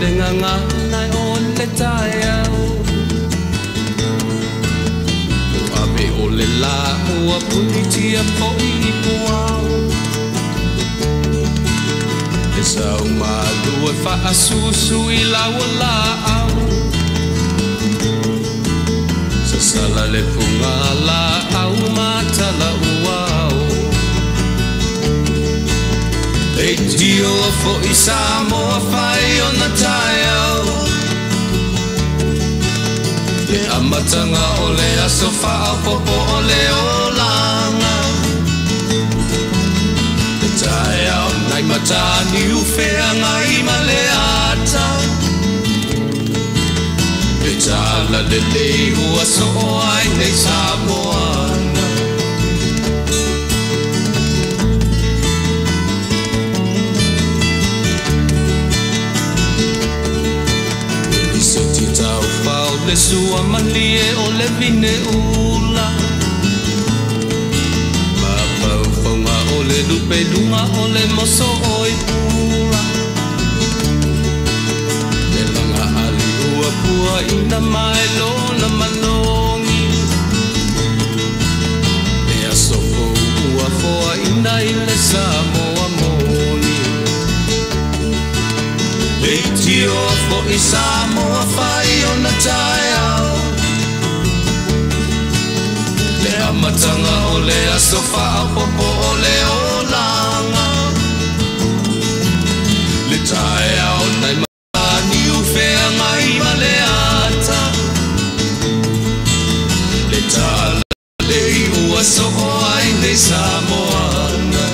Le gagana o le taeao Ave o le la ua punitia fo'i i puao Le sau malu e faasusu i lau laau Sasala le fuga laau matala uao E tio fo'i Samoa fai ona taeao Le amataga o le aso faaopopo o le olaga Le taeao nai mataniu feagai ma le ata Le tala lelei ua soo ai nei Samoana Se ti tau fao le sua malie o le vine ula Mafaufauga o le lupeluga o le moso o i pula Le laga ali ua pua ina mai lona malogi Le aso fou ua foa ina i le Samoa moni Le tio fo'i Samoa fai ona taeao Le amataga o le aso faaopopo o le olaga Le taeao nai mataniu feagai ma le ata Le tala lelei ua soo ai nei Samoana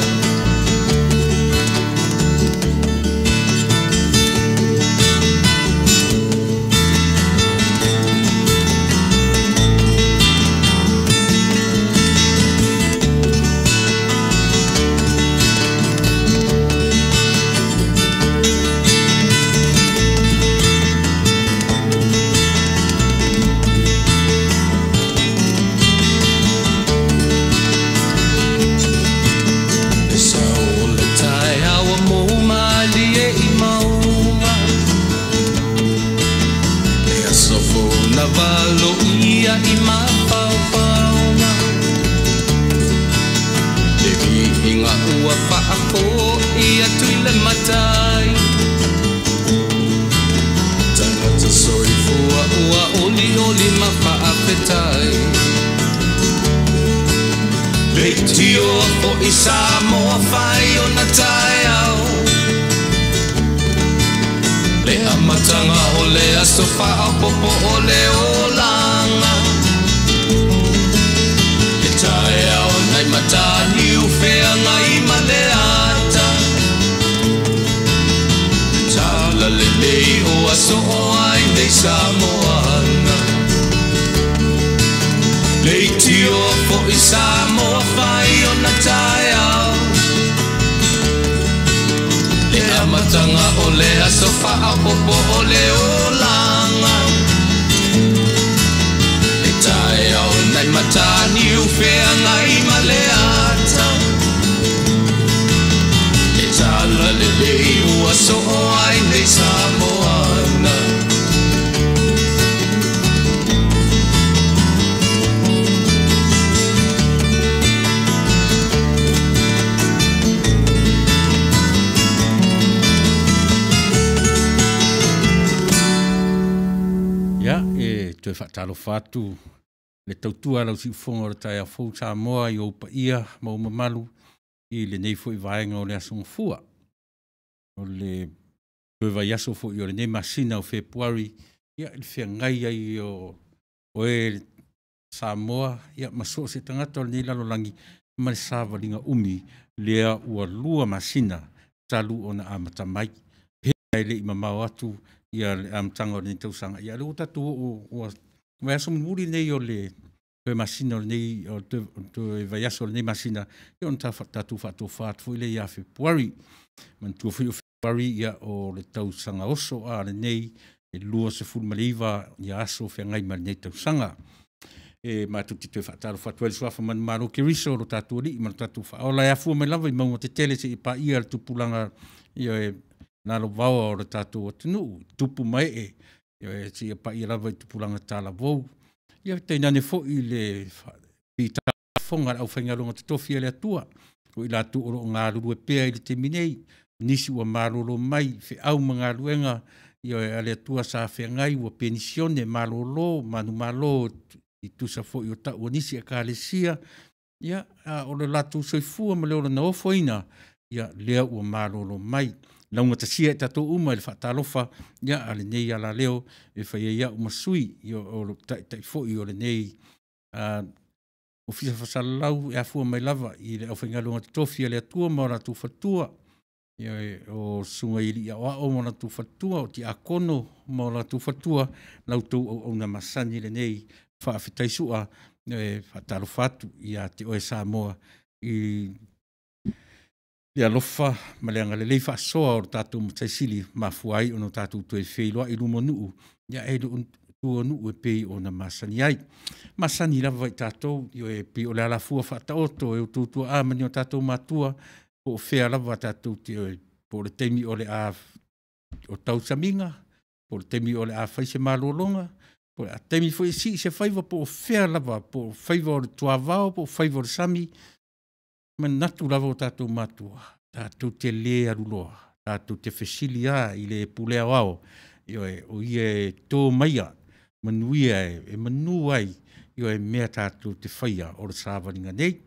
Le sau o le taeao mo malie i mauga Le aso fou na valo ia i mafaufauga Le viiga ua faafo'i atu i le matai Tagata soifua ua olioli ma faafetai Le tio fo'i Samoa fai ona taeao Le amataga o le aso faaopopo o le olaga Le taeao nai mataniu feagai ma le ata Le tala lelei ua soo ai nei Samoana Le tio fo'i Samoa fai ona taeao Le amataga o le aso faaopopo o le olaga Le taeao nai mataniu feagai ma le ata Le tala lelei ua soo ai nei Samoana Ia, e toe faatalofa atu le tautua lau siufoga o le taeao fou Samoa i ou paia ma ou mamalu i lenei fo'i vaega o le aso gafua. O le toe vaiaso fo'i o lenei masina o Fepuari, ia i le feagai ai o e Samoa, ia ma so o se tagata o lenei lalolagi ma le savaliga umi lea ua 2 masina talu ona amata mai. E le'i mamao atu ia le amataga o lenei tausaga. Ia lea ua tatou oo ua vaiaso mulimuli lenei o le toe masina o lenei o toe vaiaso o lenei masina, ia ona tatou faatofa atu foi lea ia Fepuari. Manatua foi o Fepuari ia o le tausaga oso a lenei e 29 ia aso feagai ma lenei tausaga. E matou te toe faatalofa atu ai le suafa manumalo Keriso o lo tatou alii ma lo tatou faaola e afua mai lava i mauga tetele seia paia le tupulaga ia e lalovaoa o le tatou atunuu, tupu ma ee, ioe, seia paia lava i tupulaga talavou. Ia tainane foi le fitafofoga a le aufaigaluega totofi a le Atua, o i latou o lo o galulue pea i le taimi nei, nisi ua malolo mai feau ma galuega, ioe, a le Atua sa feagai ua penisione, malolo manumalo e tusa foi o tau a nisi Ekalesia, ia, a o le latou soifua ma le ola na ofoina, ia lea ua malolo mai. Laugatasia i tatou uma i le faatalofa a lenei alaleo e fai ai au ma sui o le Taitai foi o lenei Ofisa Faasalalau e afua mai lava i le aufaigaluega totofi a le Atua ma o latou faletua, ioe, o susuga i alii aoao ma o latou faletua, o tiakono ma o latou faletua, la outou auauna masani lenei faafetaisua. E faatalofa atu ia te oe Samoa i le alofa ma le agalelei faasoa o le tatou Matai Sili, ua mafua ai ona tatou toe feiloai i luma o nuu, ae le o tua o nuu e pei ona masani ai. E masani lava i tatou, ioe, pei o le alafua faataoto e outou tuaa ma ni o tatou matua, po o fea lava tatou te, po o le taimi o le a tausamiga, po o le taimi o le a fai se malologa, po o le a taimi foi e sii se faiva po o fea lava, po o faiva o le tuavao po o faiva o le sami, e manatu lava o tatou matua, tatou te le aluloa, tatou te fesili lava i le Pule Aoao, ioe, o Ia e to maia manuia e manu ai mea tatou te faia o le savaliga nei.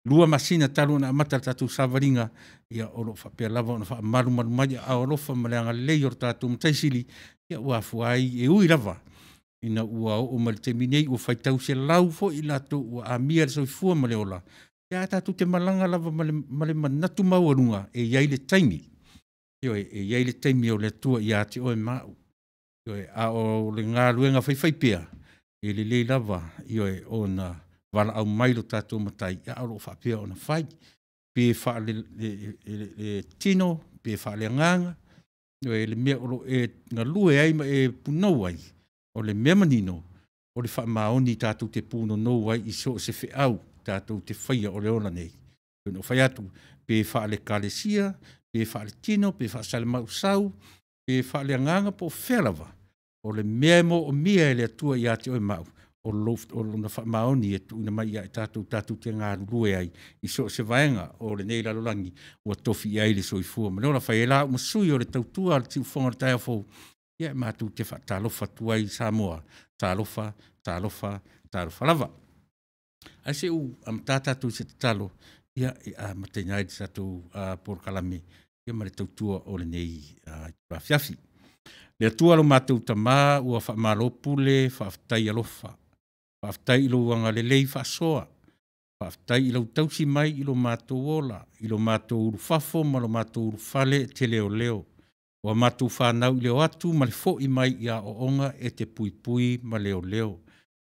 2 masina talu ona amata le tatou savaliga, ia o lo o faapea lava ona faamalumalu mai aao alofa ma le agalelei o le tatou Matai Sili, ua afua ai, e ui lava ina ua oo mai i le taimi nei ua faitau selau foi i latou ua amia le soifua ma le ola, ae tatou te malaga lava ma le manatu maualuga, e i ai le taimi, ioe, e i ai le taimi o le Atua ia te oe ma au. Ioe, a o le galuega faifaipea, e lelei lava, ioe, ona valaau mai lo tatou Matai, a o lo o faapea ona fai, pe faaletino pe faaleagaga, ioe, le mea o lo o e galue ai ma e punou ai, o le mea manino, o le faamaoni tatou te punonou ai i so o se feau tatou te faia o le ola nei. E pei ona ou fai atu, pe faale-Ekalesia, pe faaletino pe faasalemausau, pe faaleagaga po o fea lava, o le mea e moomia e le Atua ia te oe ma au, o lona faamaoni e tuuina mai ia i tatou tatou te galulue ai i so o se vaega o lenei lalolagi ua tofi i ai le soifua ma le ola. E fai ai la au ma sui o le tautua a le siufofoga o le taeao fou, ia matou te faatalofa atu ai i Samoa, talofa, talofa, talofa lava. Ae se i ou amata tatou i se tatalo e amataina ai le tatou polokalame ma le tautua o lenei itula afiafi. Le Atua lo matou Tama, ua faamalo pule faafetai alofa. Faafetai i lou agalelei faasoa, faafetai i lau tausi mai i lo matou ola, i lo matou ulufafo ma lo matou ulufale e te leoleo. O a matou fanau i le o atu ma le foi mai i aoaoga, e te puipui ma leoleo.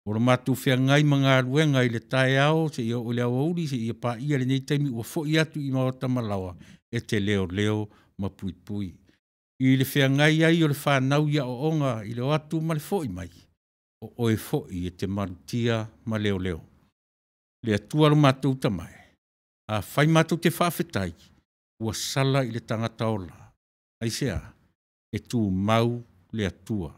O lo matou feagai ma galuega i le taeao seia oo i le aoauli seia paia lenei taimi ua foi atu i maota ma laoa, e te leoleo ma puipui. I le feagai ai o le fanau i aoaoga i le o atu ma le foi mai, o oe foi e te malutia ma leoleo. Le Atua lo matou Tama e, afai matou te faafetai, ua sala i le tagata ola. Aisea? E tumau le Atua.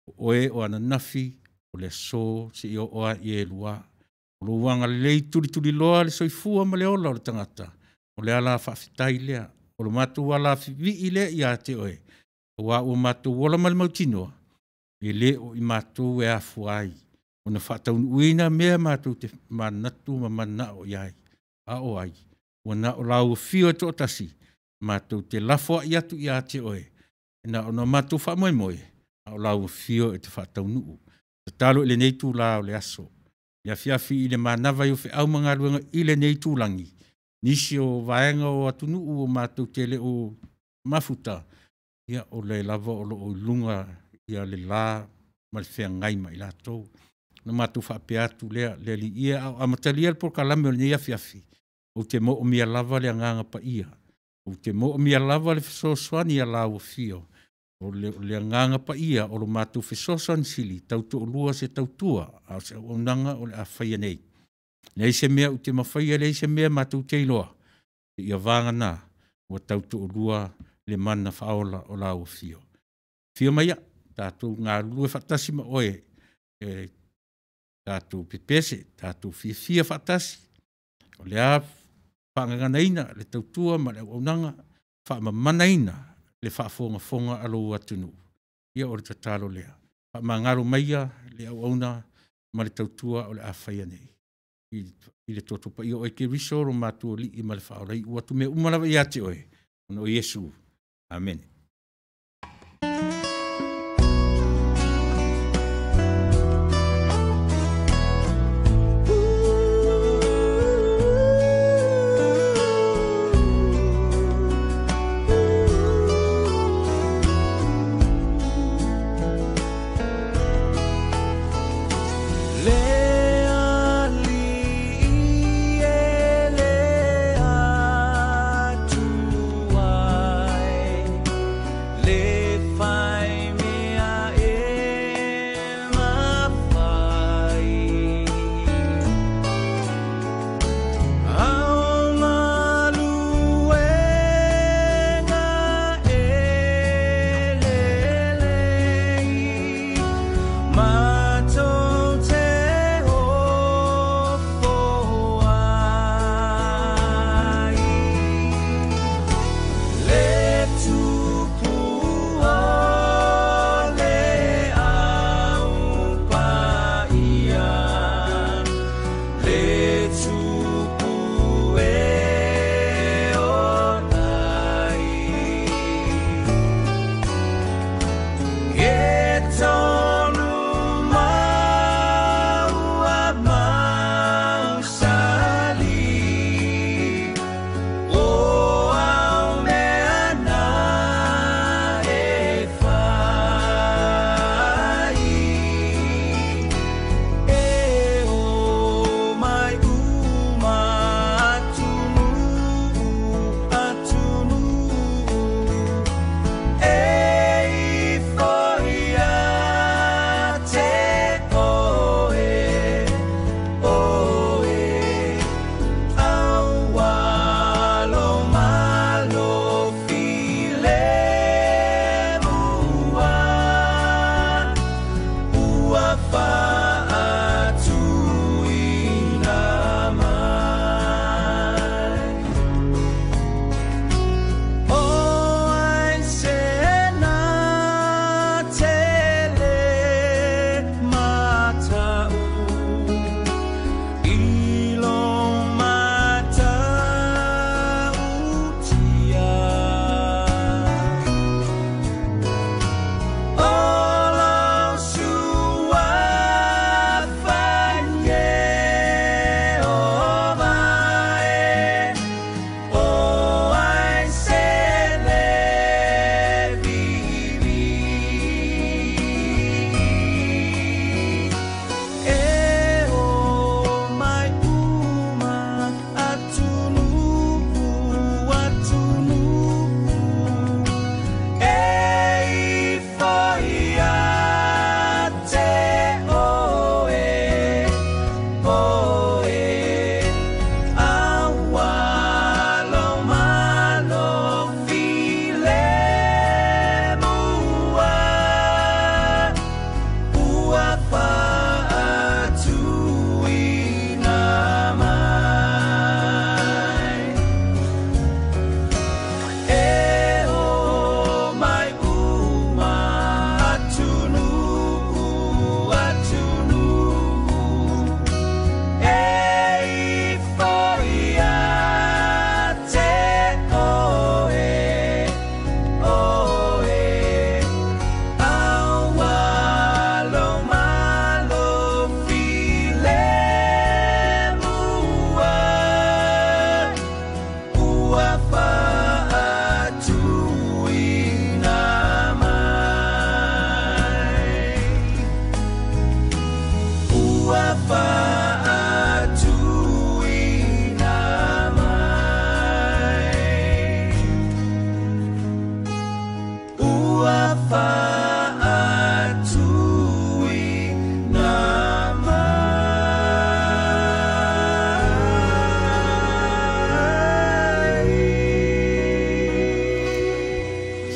O oe o ananafi, o le aso, seia oo lava i elua. O lou agalelei tulituliloa le soifua ma le ola o le tagata, o le ala faafetai lea. O le matou ala vivii lea ia te oe, aua ua matou ola ma le mautinoa, e le o i matou e afua ai ona faataunuuina mea matou te manatu ma mananao i ai. A o ai? Ua na o lau Afio e toatasi matou te lafoai atu ia te oe, na ona matou faamoemoe, a o lau Afio e te faataunuu. Tatalo i lenei itula o le aso, le afiafi i le manava o feau ma galuega i lenei itulagi, nisi o vaega o atunuu o matou te le o mafuta, ia o lea lava o lo o i luga le la ma le feagai ma i latou. Ona matou faapea atu lea, le Alii e, a o amatalia le polokalame o lenei afiafi, ou te moomia lava le Agaga Paia, ou te moomia lava le fesoasoani a lau Afio, o le Agaga Paia o lo matou fesoasoani sili, tautoalua se tautua, a o se auaunaga o le a faia nei. Leai se mea ou te mafaia, leai se mea matou te iloa, seia vagana ua tautoalua le mana faaola o lau afio. Afio maia, tatou galulue faatasi ma oe, e tatou pepese, tatou fiafia faatasi, o le a faagaganaina le tautua ma le auaunaga, faamamanaina le faafogafoga a lou atunuu. Ia o le tatalo lea, faamagalo maia le auauna ma le tautua o le a faia nei. I le Toto Paia o oe Keriso lo matou Alii ma le Faaola, iu atu mea uma lava ia te oe, ona o Iesu. Amene. Le Alii e le Atua e.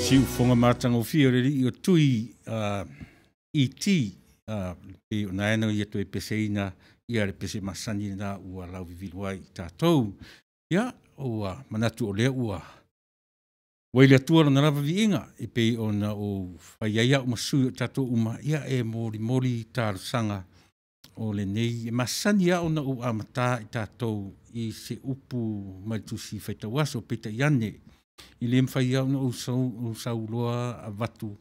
Siufoga matagofie o le alii o Tui E.T. Pei ona ena ia toe peseina ia le pese masani lena ua lauvivilu ai i tatou. Ia, ua manatu o lea ua ua i le Atua lona lava viiga e pei ona ou fai ai au ma sui o tatou uma, ia e molimoli talosaga o lenei. E masani lava ona ou amata i tatou i se upu mai le Tusi Faitau Aso, peitai ane, e le mafai lava ona ou sau loa avatu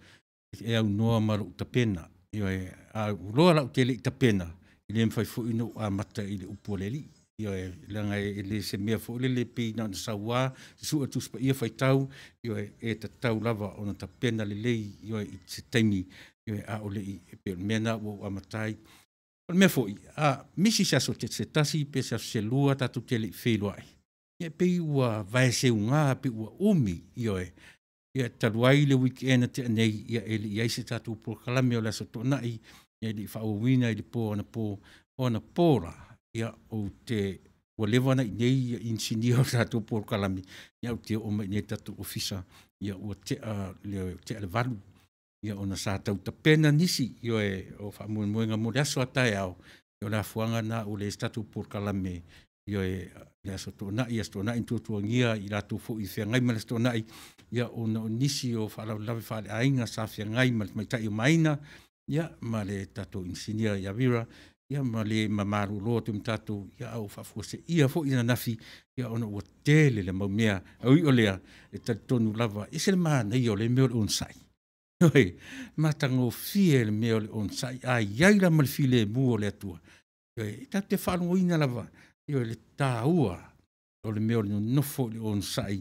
e aunoa ma lou tapena. Ioe, a ou iloa la ou te le i tapena, e le mafai foi ona ou amata i le upu a le Alii. Ioe, leaga e le o se mea foi lele pei na ona sau lava susue le Tusi Paia faitau, ioe, e tatau lava ona tapena lelei, ioe, i se taimi, ioe, a o le i, e pei o le mea lena ua ou amata ai. O le mea foi, a misi se aso se tasi pe se aso se lua tatou te le i feiloai, ia e pei ua vaeseuga, pei ua umi, ioe. Ia talu ai le weekend na tea nei, ia e le i i ai se tatou polokalame o le Aso Toonai, e le i faaauauina i le po anapo, o anapo la, ia ou te, ua leva ona i inei ia inisinia o le tatou polokalame, ia ou te oo mai i inei i le tatou ofisa, ia ua tea le 8, ia ona sa tau tapena nisi, ioe, o faamoemoega mo le aso a taeao, o le afuaga lena ua leai ai se tatou polokalame, ioe, le Aso Toonai, Aso Toonai na tuatuagia i latou foi e feagai ma le Aso Toonai, ia ona o nisi o faalavelave faaleaiga sa feagai ma le tamaitai o Maina, ia ma le tatou inisinia ia Vera, ia ma le ma malolo atu ai ma tatou, ia a ua faafuaseia foi ananafi, ia ona ua tele le mau mea. Ae ui o lea, e talitonu lava, e ese le manaia o lea mea o le onosai. Ioe, matagofie le mea o le onosai. A i ai la ma le filemu o le Atua, ioe, e tatou te faalogoina lava, ioe, le taua o le mea o le nonofo i le onosai,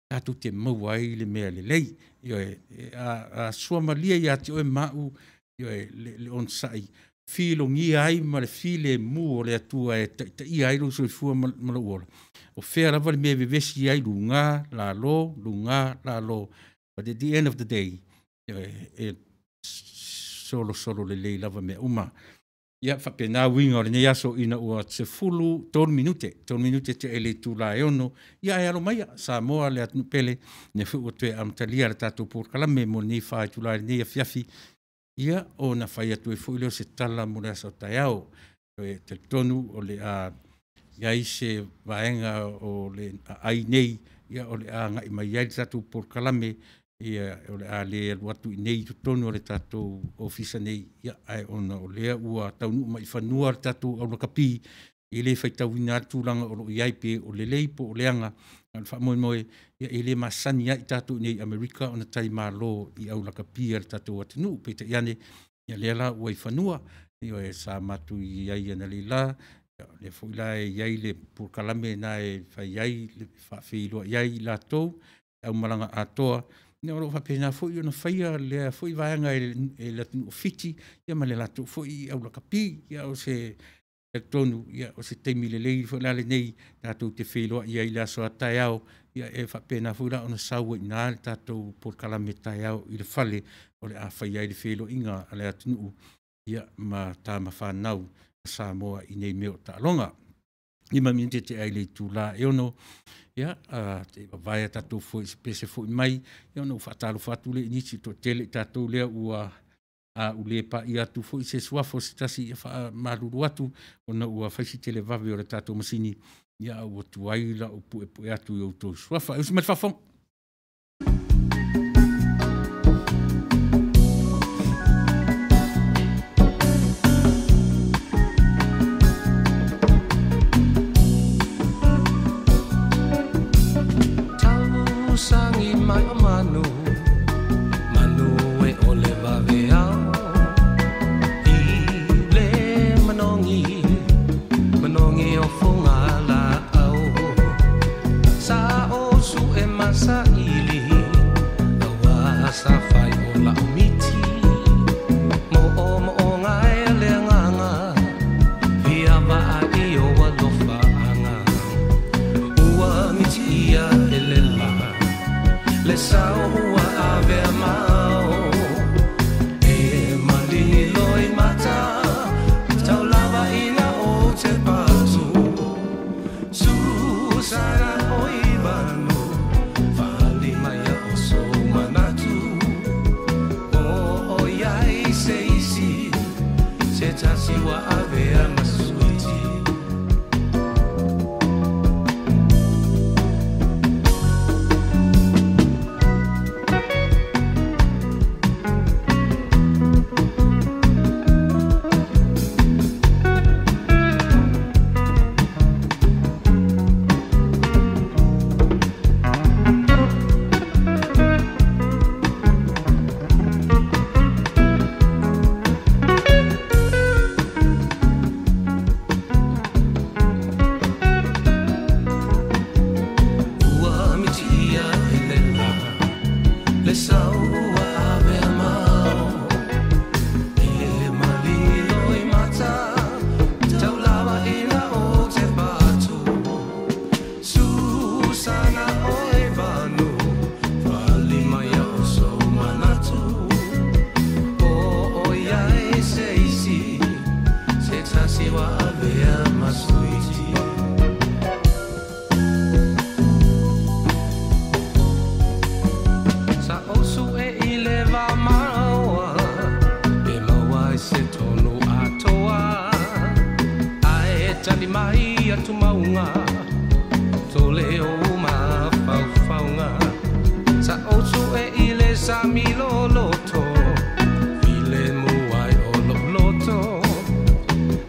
tatou te maua ai le mea lelei. Ioe, a suamalie ia te oe ma au, ioe, le onosai, filogia ai ma le filemu o le Atua e taitaia ai lou soifua ma lou ola. O fea lava le mea e vevesi ai, luga, lalo, luga, lalo. But at the end of the day, ioe, e solosolo lelei lava mea uma. Ia, faapena uiga o lenei aso ina ua 13 minute, 3 minute tea i le itula e 6, ia ae alo maia, Samoa le atunuu pele, lea foi ua toe amatalia le tatou polokalame mo lenei 4 itula i lenei afiafi, ia ona fai atu ai foi lea o se tala mo le aso a taeao. E talitonu o le a i ai se vaega o le aai nei, ia o le a agai mai ai le tatou polokalame, ia o le a le alu atu i inei i totonu o le tatou ofisa nei, ia ae ona o lea ua taunuu mai i fanua le tatou aulakapi, e le faitauina lava le tulaga o lo o i ai, pe o lelei po o leaga, a o le faamoemoe, ia e le masani lava i tatou i inei i Amerika ona talimalo i aulakapi a le tatou atunuu. Peitai ane, ia lea la ua i fanua, ioe, sa matou i ai analeila, ia lea foi la e i ai le polokalame lena e fai ai, faafeiloai ai i latou, aumalaga atoa, ia o lo o faapena foi ona faia lea foi vaega e le atunuu o Fiti, ia ma le latou foi aulakapi. Ia o se talitonu, ia o se taimi lelei foi la lenei tatou te feiloai ai i le aso a taeao, ia e faapena foi la ona sau ai i ina le tatou polokalame taeao i le fale o le a fai ai le feiloaiga a le atunuu, ia ma tama fanau a Samoa i nei mea o taaloga. 5 minute tea i le itula e 6, ia, se i vavae a tatou foe i se pese foi mai, ia ona ou faatalofa atu lea i nisi e toatele i tatou lea ua a ou le paia atu foi se suafa o se tasi, ia faamalulu atu ona ua fai si televave o le tatou masini, ia a ua tuai lau puepue atu i outou suafa. E usi mai le faafofoga. Tausagi mai o manu, manu e o le vave ao. I le manogi, manogi o fonga la au. Sa o su e masa ili, aua sa fai o la miti. Mo o mo o ngā e le nganga, fia va a i o alofa anga. Ua miti ia e le la, le sao ua avea mao. E malini loi mata, tau lava ina o te patu. Susana o i vanu, fali mai a o so manatu. sami loloto I le muai o loto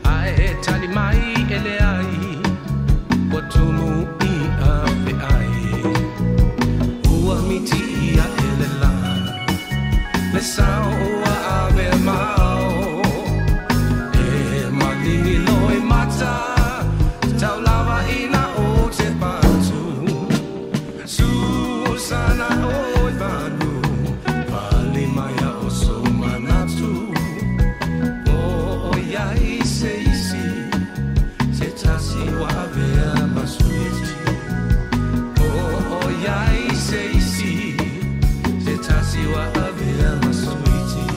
Ae tali mai e le ai Ua tumu i a fe ai Ua miti ia e le la Le sao ua ave mao E malingi loe mata Tau lava ina o te patu Susana oi vanu Pali mai o so manatu O iai se isi Se tasi wa avea masuiti O iai se isi Se tasi wa avea masuiti.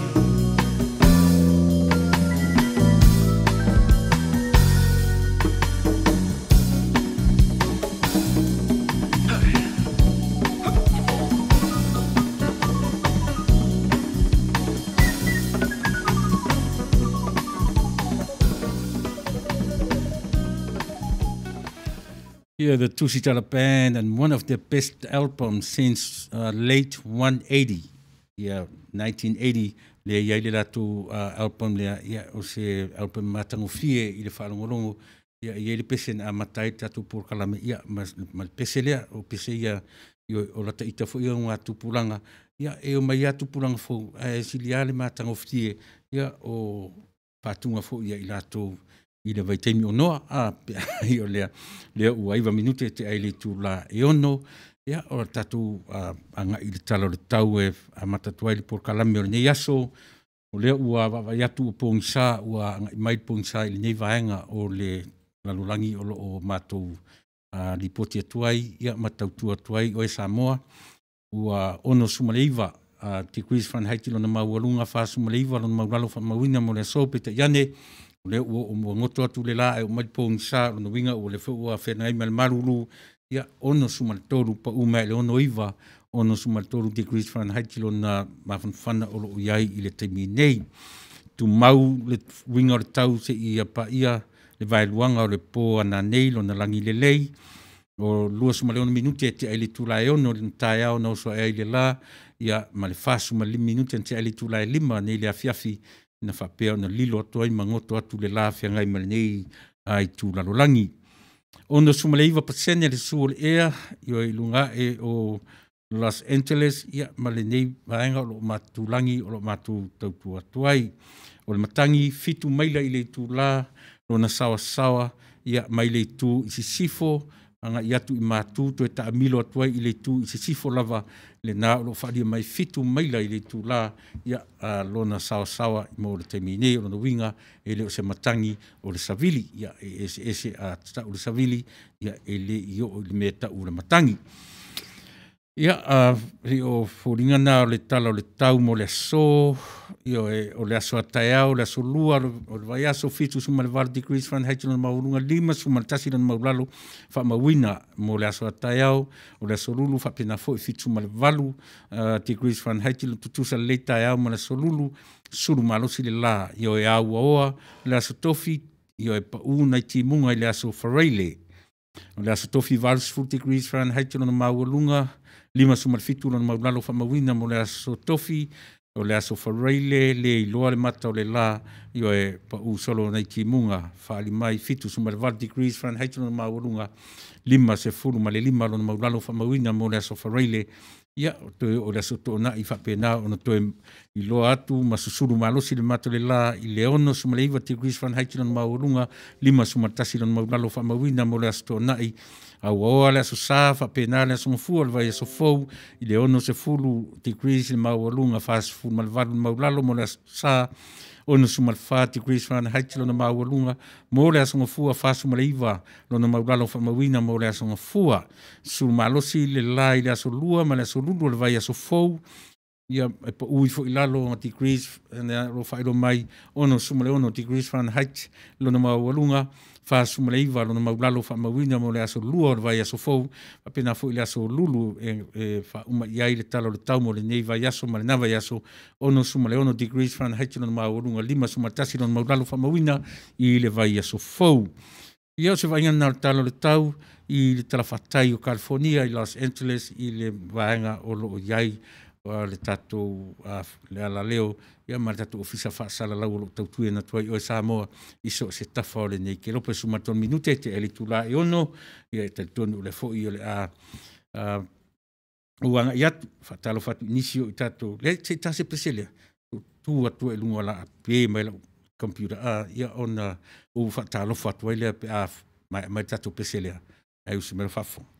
Yeah, the Tusitala Band, and one of their best albums since late 180. Yeah, 1980. Le iai le latou album lea, ia, o se album matagofie i le faalogologo. Ia, e iai le pese na amata ai le tatou polokalame, ia, ma le pese lea, o pese ia, o lata ita foi ia o ngā tupulaga. Ia, e omai lava tupulaga fou, ae sili lava le matagofie, ia, o faatuga foi ia i latou i le vaitaimi o noa, a, pe ai o lea, lea ua 9 minute te ai le itula e 6, ia, o le tatou agai i le tala o le tau e amata atu ai le polokalame o lenei aso. O lea ua vaavaai atu o pogisa, ua agai mai le pogisa i lenei vaega o le lalolagi o lo o matou lipoti atu ai, ia, ma tautua atu ai oe Samoa. Ua 69 degrees Fahrenheit lona maualuga, 49 lona maulalo faamauina mo le aso, peitai ane, o lea ua oo mua goto atu le la e oo mai le pogisa, lona uiga ua lea foi ua feagai ma le malulu, ia, 63 pau mai le 69, 63 degrees Fahrenheit lona mafanafana o lo o iai i le taimi nei. Tumau le uiga o le tau se i paia le vaeluaga o le po ananei lona lagi lelei, o 26 minute e tea i le itula e 6 le taeao na oso ae ai le la, ia, ma le 45 minute na tea ai le itula e 5 nei le afiafi, na faapea ona lilo atu ai ma goto atu le la feagai ma lenei itu lalolagi. 69% le susu o le ea, i luga ae o Los Angeles, ia, ma lenei vaega o lo o matulagi o lo o matou tautua atu ai. O le matagi 7 maila i le itula lona sawasawa, ia, mai le itu i sisifo, agai atu i matu toe taamilo atu ai i le itu i sisifo lava, lena o lo o faaalia mai 7 maila i le itula, ia, lona sawasawa mo le taimi nei. O lona uiga e le o se matagi o le savili, ia, e eseese a tatau le savili, ia, e le i oo i le mea tau o le matagi. Ia, o foliga na o le tala o le tau mo le aso, ia, o le aso a taeao, le aso lua, o le vaiaso, 78 degrees Fahrenheit lona maualuga, 51 lona maulalo faamauina mo le aso a taeao, o le aso lulu faapena foi 78 degrees Fahrenheit lona tutusa lelei taeao ma le aso lulu, sulu malosi le la, ia, e auaoa le aso tofi, ia, e pau nai timuga i le aso Faraile. O le aso tofi 80 degrees Fahrenheit lona maualuga, 57 lona maulalo faamauina mo le aso tofi, o le aso Faraile, le iloa le mata o le la, ia, e pau solo nai timuga, faali mai 78 degrees Fahrenheit lona maualuga, 55 lona maulalo faamauina mo le aso Faraile. Ia, toe o le aso toonai faapena ona toe iloa atu ma susulu malosi le mata o le la i le 69 degrees Fahrenheit lona maualuga, 51 lona maulalo faamauina mo le aso toonai. Auaoa le aso sa faapena le aso gafua o le vaiaso fou i le 60 degrees le maualuga, 48 le maulalo mo le aso sa, 64 degrees Fahrenheit lona maualuga mo le aso gafua, 49 lona maulalo faamauina mo le aso gafua. Sulu malosi le la i le aso lua ma le aso lulu o le vaiaso fou, ia, e pau ifo i lalo o degrees, ro faailoa mai 66 degrees Fahrenheit lona maualuga, 49 lona maulalo faamauina mo le aso lua o le vaiaso fou, faapena foi le aso lulu e faauma i ai le tala o le tau mo lenei vaiaso ma lena vaiaso, 66 degrees Fahrenheit lona maualuga, 51 lona maulalo faamauina i le vaiaso fou. Ia, o se vaaiga lena o le tala o le tau i le talafatai o California i Los Angeles i le vaega o lo o i ai le tatou le alaleo ia ma le tatou ofisa faasalalau o loo tautuia atu ai oe Samoa i so o se tafa o lenei kelope. 13 minute te ele tula e 6, ia e talitonu o le foi o le a ua agai atu faatalofa atu i nisi o i tatou le se tasi pese lea tu atu i luga o la pe mai lau computer ia ona ou faatalofa atu ai lea pe a maea mai le tatou pese lea ae usi mai le faafofoga.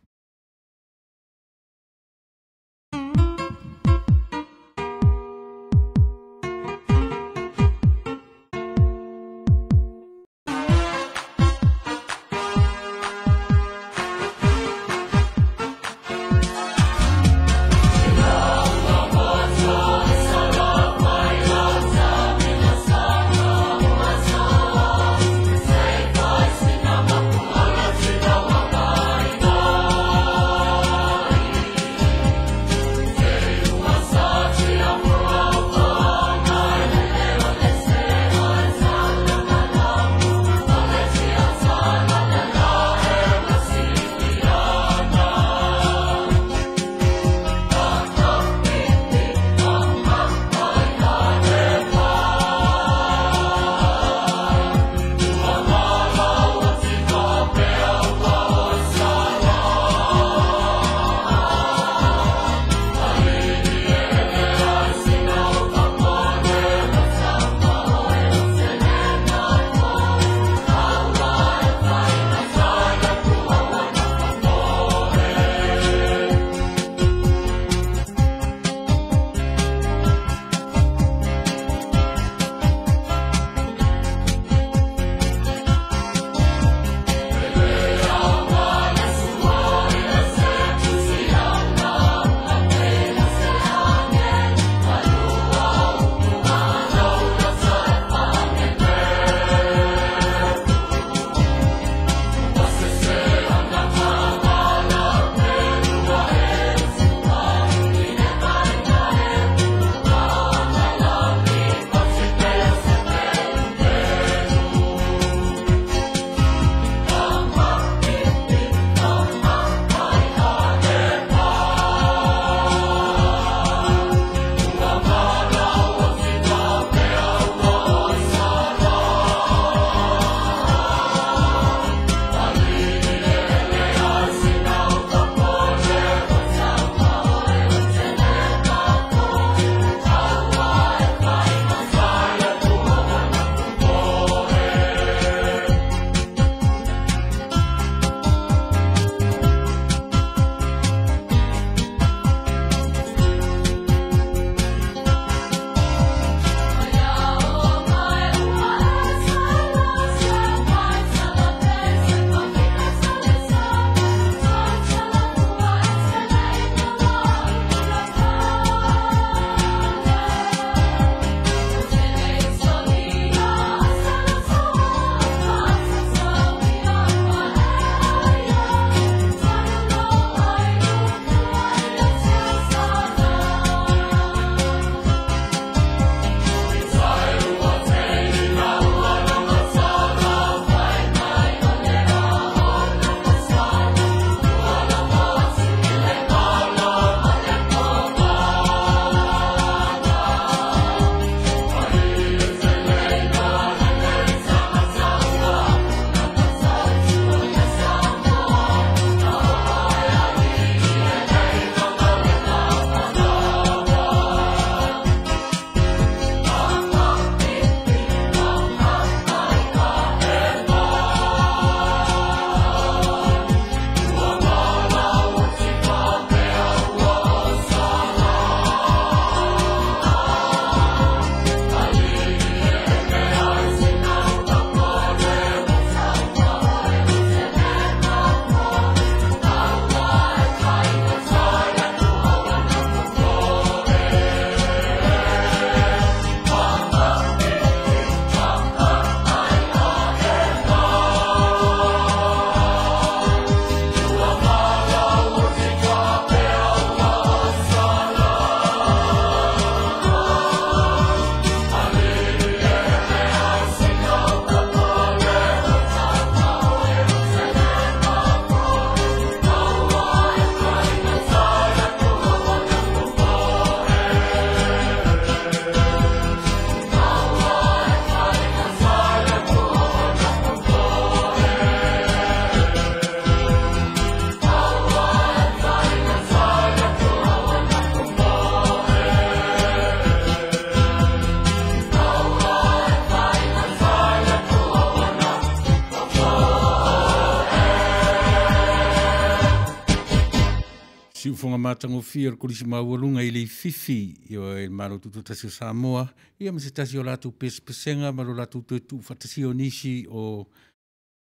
Siufofoga matagofie o le Kolisi Maualuga i Leififi, ioe, le Malo Tutoatasi o Samoa, ia ma se tasi o latou pesepesega ma lo latou toe tuufaatasia o nisi o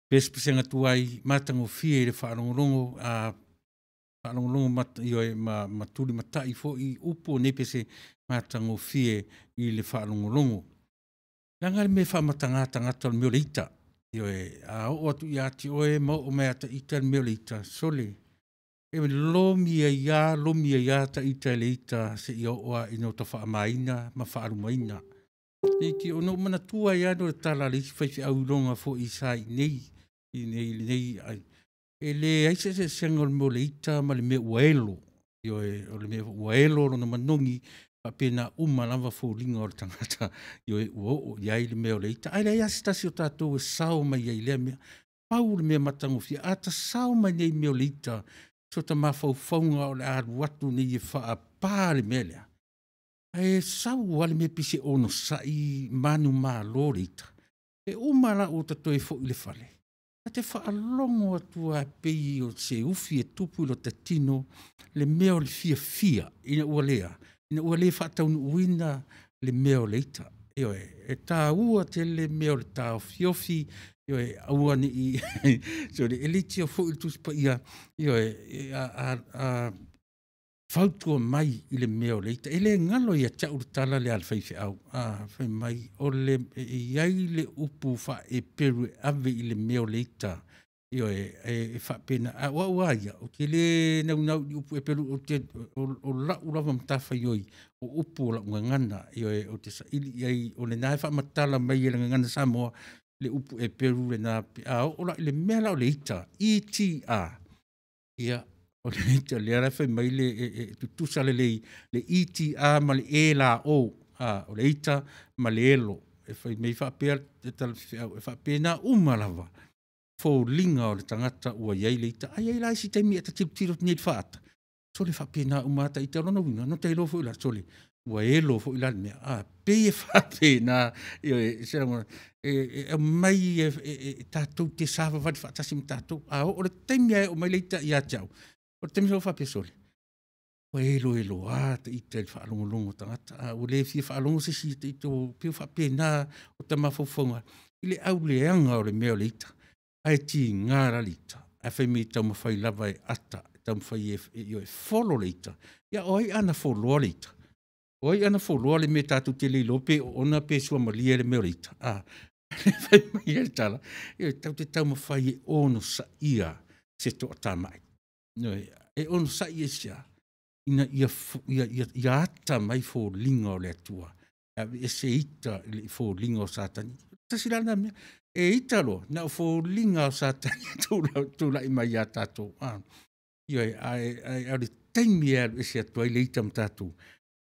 pesepesega tuai matagofie i le faalogologo, a faalogologo ma, ioe, ma tulimatai foi upu o nei pese matagofie i le faalogologo. Leaga le mea e faamataga tagata o le mea o le ita. Ioe, a oo atu ia te oe ma oo mai ia te ita le mea o le ita, sole, e lomi ai lava lomi ai lava ta ita i le ita seia oo lava ina ota faamaina ma faalumaina. Ona ou manatua ai lava lea o le tala a le isi faifeau iloga foi sa i inei i lenei, e leai se eseesega o le mea o le ita ma le mea ua elo. Ioe, o le mea ua elo lona manogi, e faapena uma lava foliga o le tagata, ioe, ua oo i ai le mea o le ita. Ae leai lava se tasi o tatou e sao mai ai i lea mea. Pau le mea matagofie, a ta sao mai nei i le mea o le ita, so ta mafaufauga o le a alu atu nei e faapa le mea lea, ae sau lava le mea pei se onosai manumalo le ita. E uma la ua ta toe foi i le fale, ta te faalogo atu lava pei o se ufi e tupu i lota tino, le mea o le fiafia ina ua le a? Ina ua le faataunuuina le mea o le ita. Ioe, e taua tele le mea o le taofiofi, ioe, aua ne i… sole, e leitioa foi le Tusi Paia, ioe, a fautua mai i le mea o le ita. E le galo ia te au le tala lea a le faifeau, fai mai e i ai le upu faa-Eperu e ave i le mea o le ita, ioe, e faapena. A o au lava ia, ou te le naunau i upu Eperu, o lau lava matafaioi, o upu o lau gagana, ioe, ou te saili i ai, o lena e faamatala mai e le Gagana Samoa le upu Eperu lena pe a oo la i le mea la o le ita, e t a, ia, o le ita lea la e fai mai e tutusa lelei le e t a ma le e l o, o le ita ma le elo. E fai mai faapea le tala a le faifeau, e faapena uma lava foliga o le tagata ua i ai le ita. Ae i ai la isi taimi e ta te tilotilo atu nei i le faata, sole, e faapena uma lava ta ita. O lona uiga, na ota iloa foi la, sole, ua elo foi la le mea, a? E pei e faapena se lagona, e aumai tatou te savavali faatasi ma tatou. A oo i le taimi lava e oo mai le ita ia te au, o le taimi lena ou faapea, sole, ua eloeloa ta ita i le faalogologo a tagata, a ua le fia faalogo se isi i ta ita, e pei ua faapena ota mafaufauga i le auleaga o le mea o le ita. Ae tiga la le ita, ae fai mai e taumafai lava e ata, taumafai e folo le ita. Ia o ai a na foloa le ita? O ai a na foloa le mea tatou te le iloa pe oona pe suamalie le mea o le ita? A, fai mai le tala, ioe, tatou te taumafai e onosaia se toatamai. Ioe. E onosai aisea? Ina ia ata mai foliga o le Atua, e aveese ita i foliga o Satani. Tasi la lena mea, e ita loa, na o foliga lava o Satani e tulai mai ia tatou. Ioe, ae o le taimi e alu ese atu ai le ita ma tatou,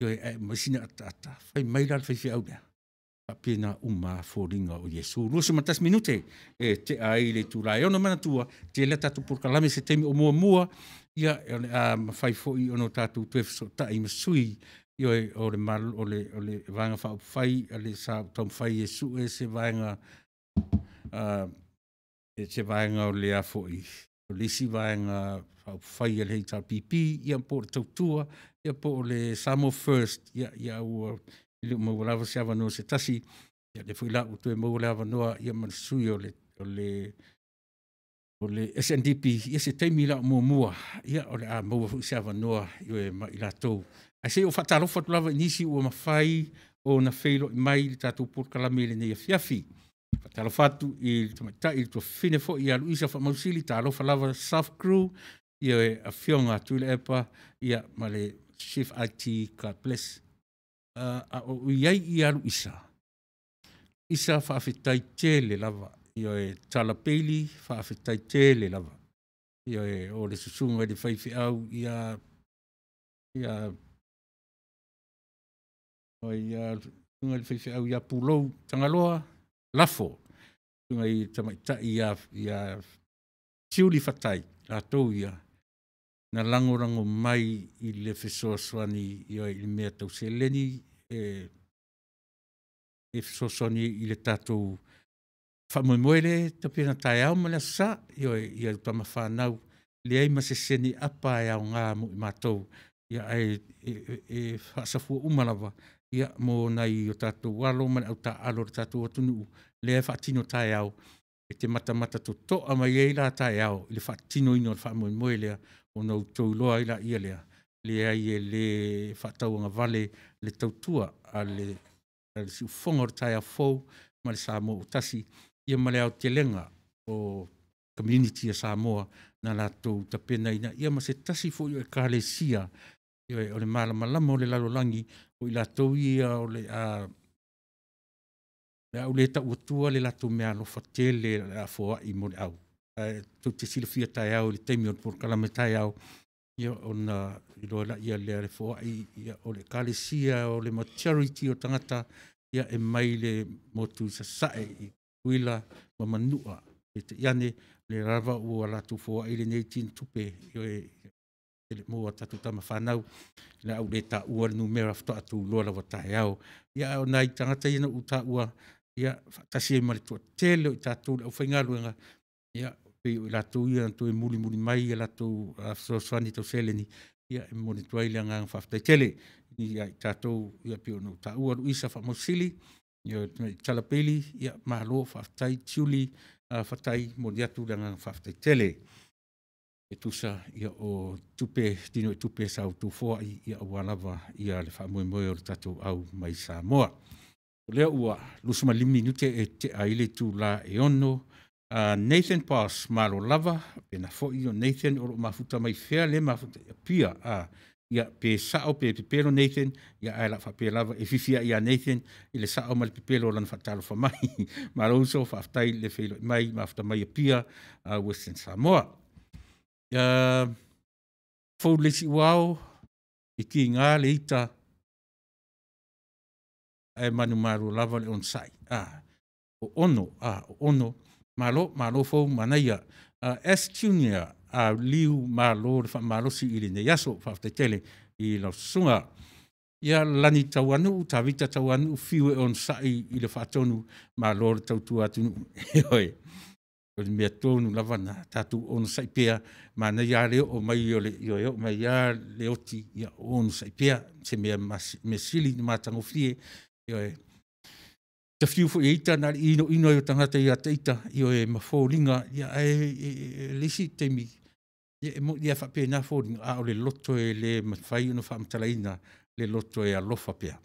ioe, ae aumai sina ataata. Fai mai la le faifeau lea, e faapena uma lava foliga o Iesu. 21 minute e tea ai le itula e 6:00. Manatua, e tele a tatou polokalame i se taimi o muamua, ia o le a mafai foi ona tatou toe fesootai ma sui, ioe, o le Vaega Faaupufai sa taumafai e sue se vaega se vaega o le a foi, o le isi Vaega Faaupufai a le HRPP, ia po o le Tautua, ia po o le Samoa First, ia ua le o maua lava se avanoa o se tasi. Ia lea foi la ua toe maua le avanoa ma le sui usufono o le SNDP, ia se taimi la o muamua, ia o le a maua foi se avanoa, ioe, ma i latou. Ae se i ou faatalofa atu lava i nisi ua mafai ona feiloai mai i le tatou polokalame i lenei afiafi. Faatalofa atu i le tamaitai, le tuafafine foi ia Luisa Faamausili, talofa lava Soft Crew, ia Afioga Tuilaepa, ia ma le Chief IT, God bless. A o i ai ia Luisa, Luisa faafetai tele lava. Ioe, Tala Bailey, faafetai tele lava. Ioe, o le susuga i le faifeau ia susuga i le faifeau ia Pulou Tagaloa, Lafo, susuga i le tamaitai ia Siuli Fatai, latou ia na lagolago mai i le fesoasoani, ioe, i mea tau seleni e fesoasoani i le tatou faamoemoe lea e tapena taeao ma le Aso Sa, ioe, i au tama fanau. Leai ma se sene apa e aoga mo i matou, ia ae e faasafua uma lava ia mo nai o tatou alo ma le autaaalo o le tatou atunuu lea e faatino taeao, e te matamata totoa mai ai la taeao i le faatinoina o le faamoemoe lea, ona outou iloa ai lea, leai e le faatauagavale le tautua a le siufofoga o le taeao fou ma le Samoa ua tasi, ia ma le aotelega o community a Samoa na latou tapenaina, ia ma se tasi foi o ekalesia, ioe, o le malamalama o le lalolagi, o i latou ia o le a ou le tau atua le latou meaalofa tele o le a foai mo le au. Ae tou te silafia taeao i le taimi o le polokalame taeao, ia ona iloa lea o le foai o le ekalesia o le majority o tagata e mai le motu i Sasae i Tutuila ma Manua. Peitai ane, o lea lava ua latou foai lenei tinotupe mo a tatou tama fanau. O le a ou le taua le numera faatoa outou iloa lava taeao. Ae o nai tagata ia na ou taua, faatasi ai ma le toatele o i tatou le aufaigaluega, e pei o i latou ia na toe mulimuli mai a latou fesoasoani tau seleni. E momoli atu ai le agaga faafetai tele ia i tatou e pei ona ou taua Luisa Faamausili, Tala Bailey, malo faafetai. Tiuli Fatai, e momoli atu le agaga faafetai tele e tusa o tinoitupe sa outou foai aua lava le faamoemoe o le tatou au mai Samoa. O lea ua 25 minute e tea ai le itula e 6:00. Nathan Pass, malo lava. E faapena foi o Nathan o lo o mafuta mai fea lea e mafuta i Apia. Ia pe sao pe pepelo Nathan, ae o le a faapea lava, e fialia ai ia Nathan i le sao ma le pepelo o lana faatalofa mai. Malo uso, faafetai le feiloai mai, mafuta mai Apia, Western Samoa. Ia, fou le isi ua ao, e tiga le ita ae manumalo lava le onosai. O Ono, o Ono, malo, malo fou, manaia. S Junior, Liu malo le faamalosi i lenei aso, faafetai tele i lau susuga. Ia, Lani Tauanuu, Tavita Tauanuu, fiu e onosai i le faatonu, malo le tautua atunuu. Ioe, o le mea tonu lava lena, tatou onosai pea, manaia lava le oo mai o le, ioe, oo mai lava le oti o onosai pea, o se mea sili ona matagofie. Ioe. Ta fiu foi e ita, na o le inoino ai o tagata ia te ita, ioe, ma foliga, ae o le isi taimi, ia e moni lava e faapena foliga, a o le loto e le mafai ona faamatalaina le loto e alofa pea.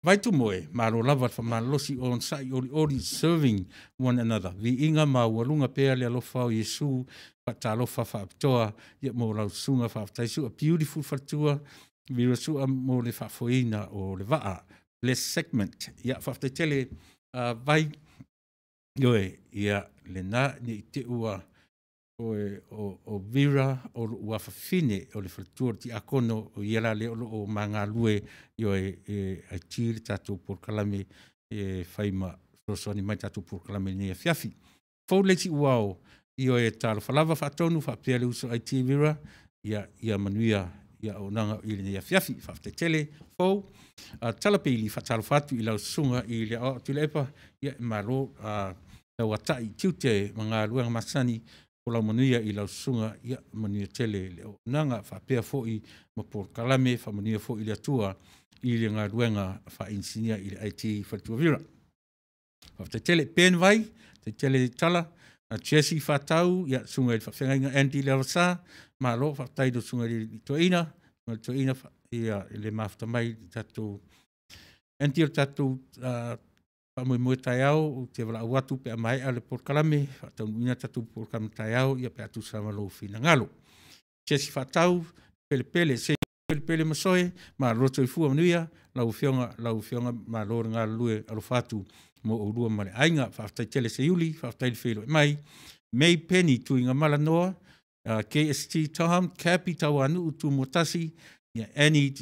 Vaitumoe, malo lava le faamalolosi, onosai, olioli, serving one another. Viiga maualuga pea le alofa o Iesu. Faatalofa faapitoa mo lau susuga faafetai Sua. Beautiful faletua, Vera Sua mo le faafoeina o le vaa. Bless segment. Ia, faafetai tele, Vai. Ioe, ia, lena, ne i te i ua o Vera o lou afafine o le faletua o le tiakono, o ia la lea o lo o ma galue, ioe, e IT le tatou polokalame, e fai ma fesoasoani mai i le tatou polokalame i lenei afiafi. Fou le isi uao, ioe, talofa lava faatonu faapea le uso IT Vera, ia manuia auaunaga i lenei afiafi. Faafetai tele fou. Tala Peili, faatalofa atu i lau susuga i le Aoao Tuilaepa, ia malo tauatai i tiute ma galuega masani, folau manuia i lau susuga, ia manuia tele le auaunaga faapea foi ma polokalame, faamanuia foi le Atua i le galuega faa-inisinia i le IT Faletua Vera. Faafetai tele. Ben Vai, faafetai tele Tala, Jesse Fatau, ia susuga i le faafeagaiga Andy Leavasa, malo faafetai i lau susuga i le toeaina, susuga i le toeaina ia le mafuta mai i le tatou Andy o le tatou faamoemoe taeao, ou te valaau atu pe a maea le polokalame, faataunuuina le tatou polokalame taeao, ia pe a tusa ma lou finagalo. Jesse Faatau, Pelepele, Pelepele Masoe, malo le soifua manuia lau Afioga, lau Afioga malo le galulue, alofa atu mo oulua ma le aiga. Faafetai tele Seiuli, faafetai le feiloai mai. May Penny Tuigamala Noa, KST Tom, Cappy Tauanuu Tumuatasi, ia Annie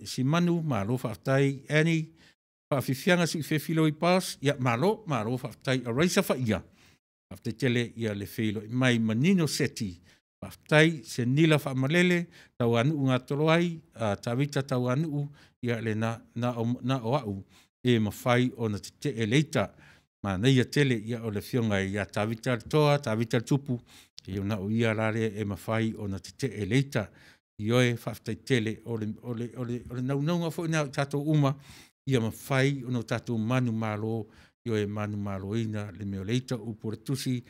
Simanu, malo faafetai Annie. Faafiafiaga Siufefi Loi Pass, ia malo, malo faafetai Araisa Faia, faafetai tele ia le feiloai mai. Manino Seti, faafetai Senila Faamalele, Tauanuu Gatoloai, Tavita Tauanuu, ia lena, na o au e mafai ona tetee le ita. Manaia tele, ia, o le afioga ia Tavita le Toa, Tavita le Tupu, ia na o ia la lea e mafai ona tetee le ita. Ioe, faafetai tele, o le naunauga foi lena o tatou uma, ia mafai ona tatou manumalo, ioe, manumaloina le mea o le ita. O upu a le Tusi,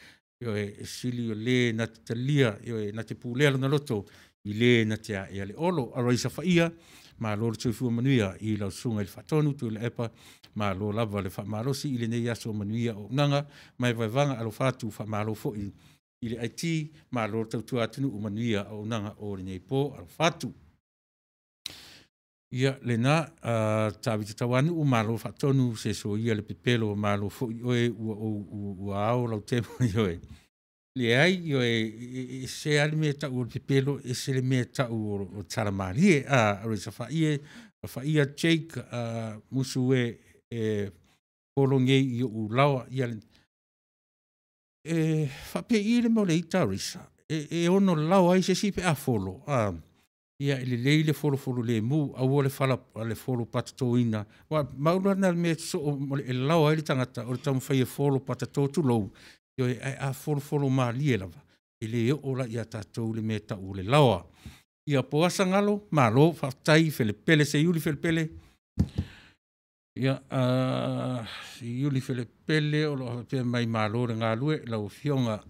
ioe, e sili o le na te talia, ioe, na te pulea lona loto i le na te aea le olo. Araisa Faia, malo le soifua manuia i lau Susuga i le Faatonu Tuilaepa, malo lava le faamalosi i lenei aso, manuia auaunaga ma e vaevaga. Alofa atu, faamalo foi i le IT, malo le tautua atunuu, manuia auaunaga o lenei po, alofa atu. Ia, lena, Tavita Tauanuu, malo faatonu, se soia le pepelo, malo foi oe ua ao lau temo, ioe. Leai, ioe, e ese lava le mea e tau o le pepelo, ese le mea e tau o le talamalie. Araisa Faia, Faia Jake, musu e folo nei i ou laoa. Ia, e faapei le mea o le ita Araisa, e ono laoa ai se isi pe a folo. Ia, e lelei le folofolo lemu, aua le folo patatoina. Aua ma au lena o le mea sosoo e laoa ai le tagata, o le taumafai e folo patato tulou, ioe, ae a folofolo malie lava, e le oo la ia tatou le mea e tau o le laoa. Ia, Poasa Galo, malo faafetai Felepele Seiuli Felepele. Ia, Seiuli Felepele o lo o faapea mai, malo le galue lau Afioga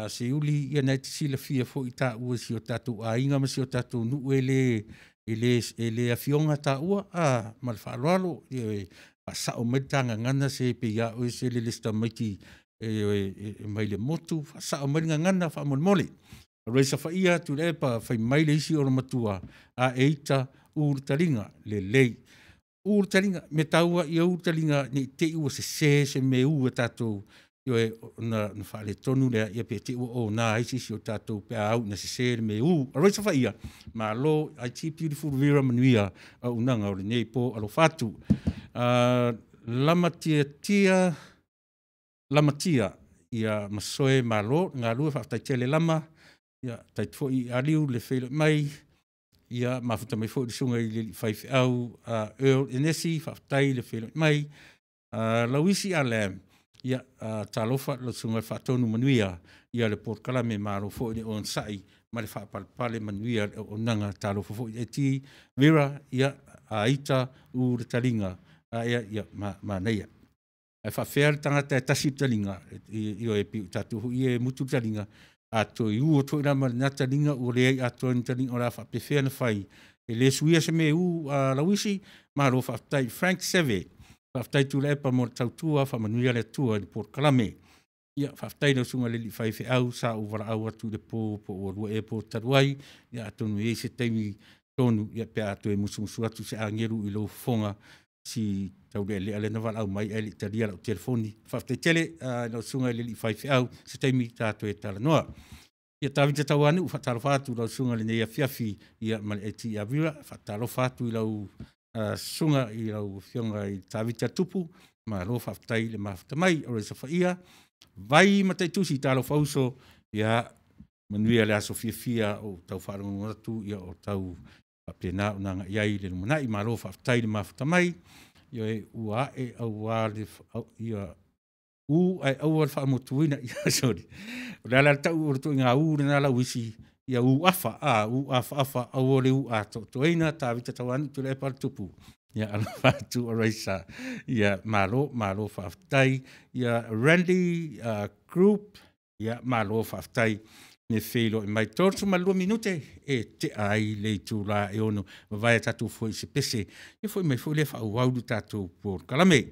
Seiuli, ia na e te silafia foi taua i si o tatou aiga ma si o tatou nuu, e le afioga taua ma le faaaloalo. Ioe, faasao mai le ta gagana se pei lava oe o se lele si tamaiti e mai le motu, faasao mai le gagana faamolemole. Raisa Faia Tuilaepa, fai mai le isi olomatua, a e ita, u le taliga, lelei. U le taliga, mea taua ia u le taliga ne i te i ua sese se mea e u e tatou, ioe, ona faaletonu lea, ia pe te i ua ona ai se isi o tatou pe a au ina sese le mea e u. Araisa Faia, malo, IT Beautiful Vera, manuia auaunaga o lenei po, alofa atu. Lamatia Lamatia, ia Masoe, malo le galue, faafetai tele Lama. Ia, faafetai foi i Aliu le feiloai mai, ia mafuta mai foi le susuga i le alii faifeau Earl Enesi, faafetai le feiloai mai. Lauisi Ah Lam, ia, talofa i lau susuga i le Faatonu, manuia le polokalame, malo foi le onosai ma le faapalepale, manuia le auaunaga. Talofa foi i le IT Vera, ia, a ita, u le taliga, ia manaia. Ae faapefea le tagata e tasi le taliga? Ioe, pei o tatou foi ia e mutu le taliga, a toe u atu foi la ma lena taliga ua leai atoa ni taliga, o le a faapefea ona fai? E le suia se mea e u Lauisi? Malo faafetai. Frank Seve, faafetai Tuilaepa mo le tautua, faamanuia le Atua i le polokalame. Ia, faafetai i lau susuga i le alii faifeau sa ou valaau atu i le po, po ua lua ea po talu ai. Ia, atonu e i ai se taimi tonu pe a toe musumusu atu se agelu i lou fofoga, si taulealea lea na valaau mai ae le i talia lau telefoni. Faafetai tele i lau susuga i le alii faifeau, se taimi ta toe talanoa. Ia, Tavita Tauanuu, faatalofa atu i lau susuga i lenei afiafi, ia ma le IT ia Vera, faatalofa atu i lau susuga i lau afioga i Tavita Tupu, malo faafetai le mafuta mai. O le safaia, Vai Mataitusi, talofa uso, ia manuia le aso fiafia o tau faalogologo atu, ia o tau faapena ona agai ai le lumanai, malo faafetai le mafuta mai. Ioe, ua ae aua le, ia, u ae aua le faamotuina. Sorry. O le ala le tau o le ituaiga u lena Lauisi, ia u afa, a, u afaafa, aua le u atoatoaina. Tavita Tauanuu Tuilaepa le Tupu. Ia, alofa atu Araisa. Ia, malo, malo faafetai. Ia, Randy Group, ia, malo faafetai le feiloai mai. 32 minute e tea ai le itula e 6. Vavae tatou foi se pese. Ia foi mai foi le faaauau le tatou polokalame.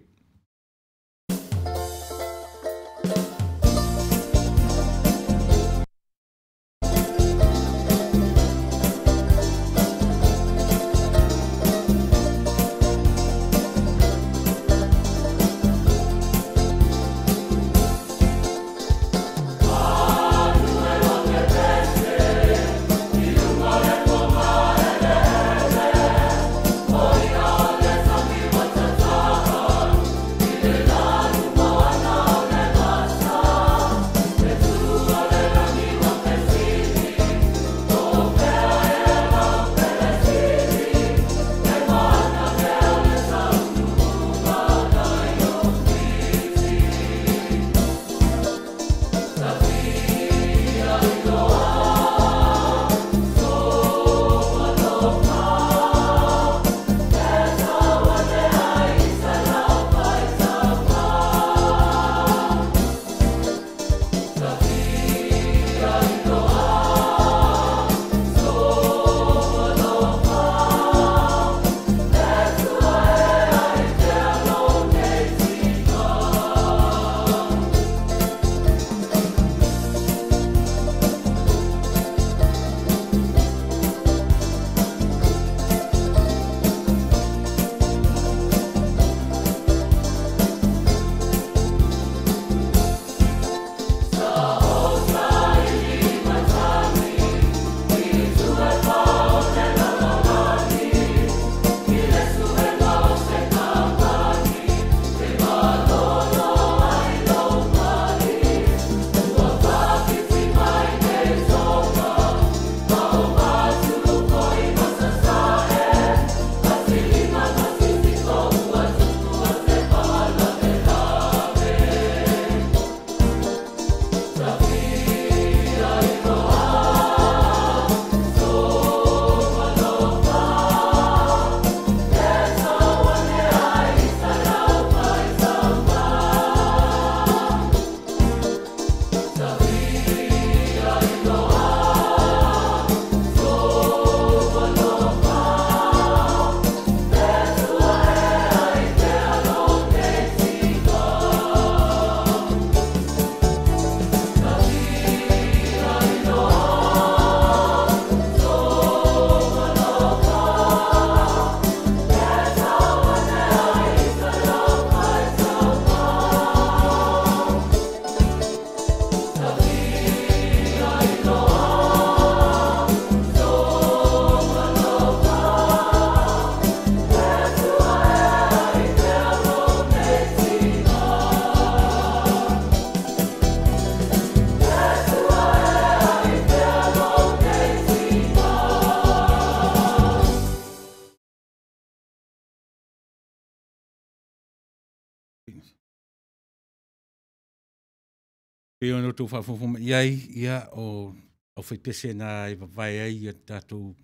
Pei ona outou faafogafoga mai i ai, ia, o aufaipese na e vavae ai ia tatou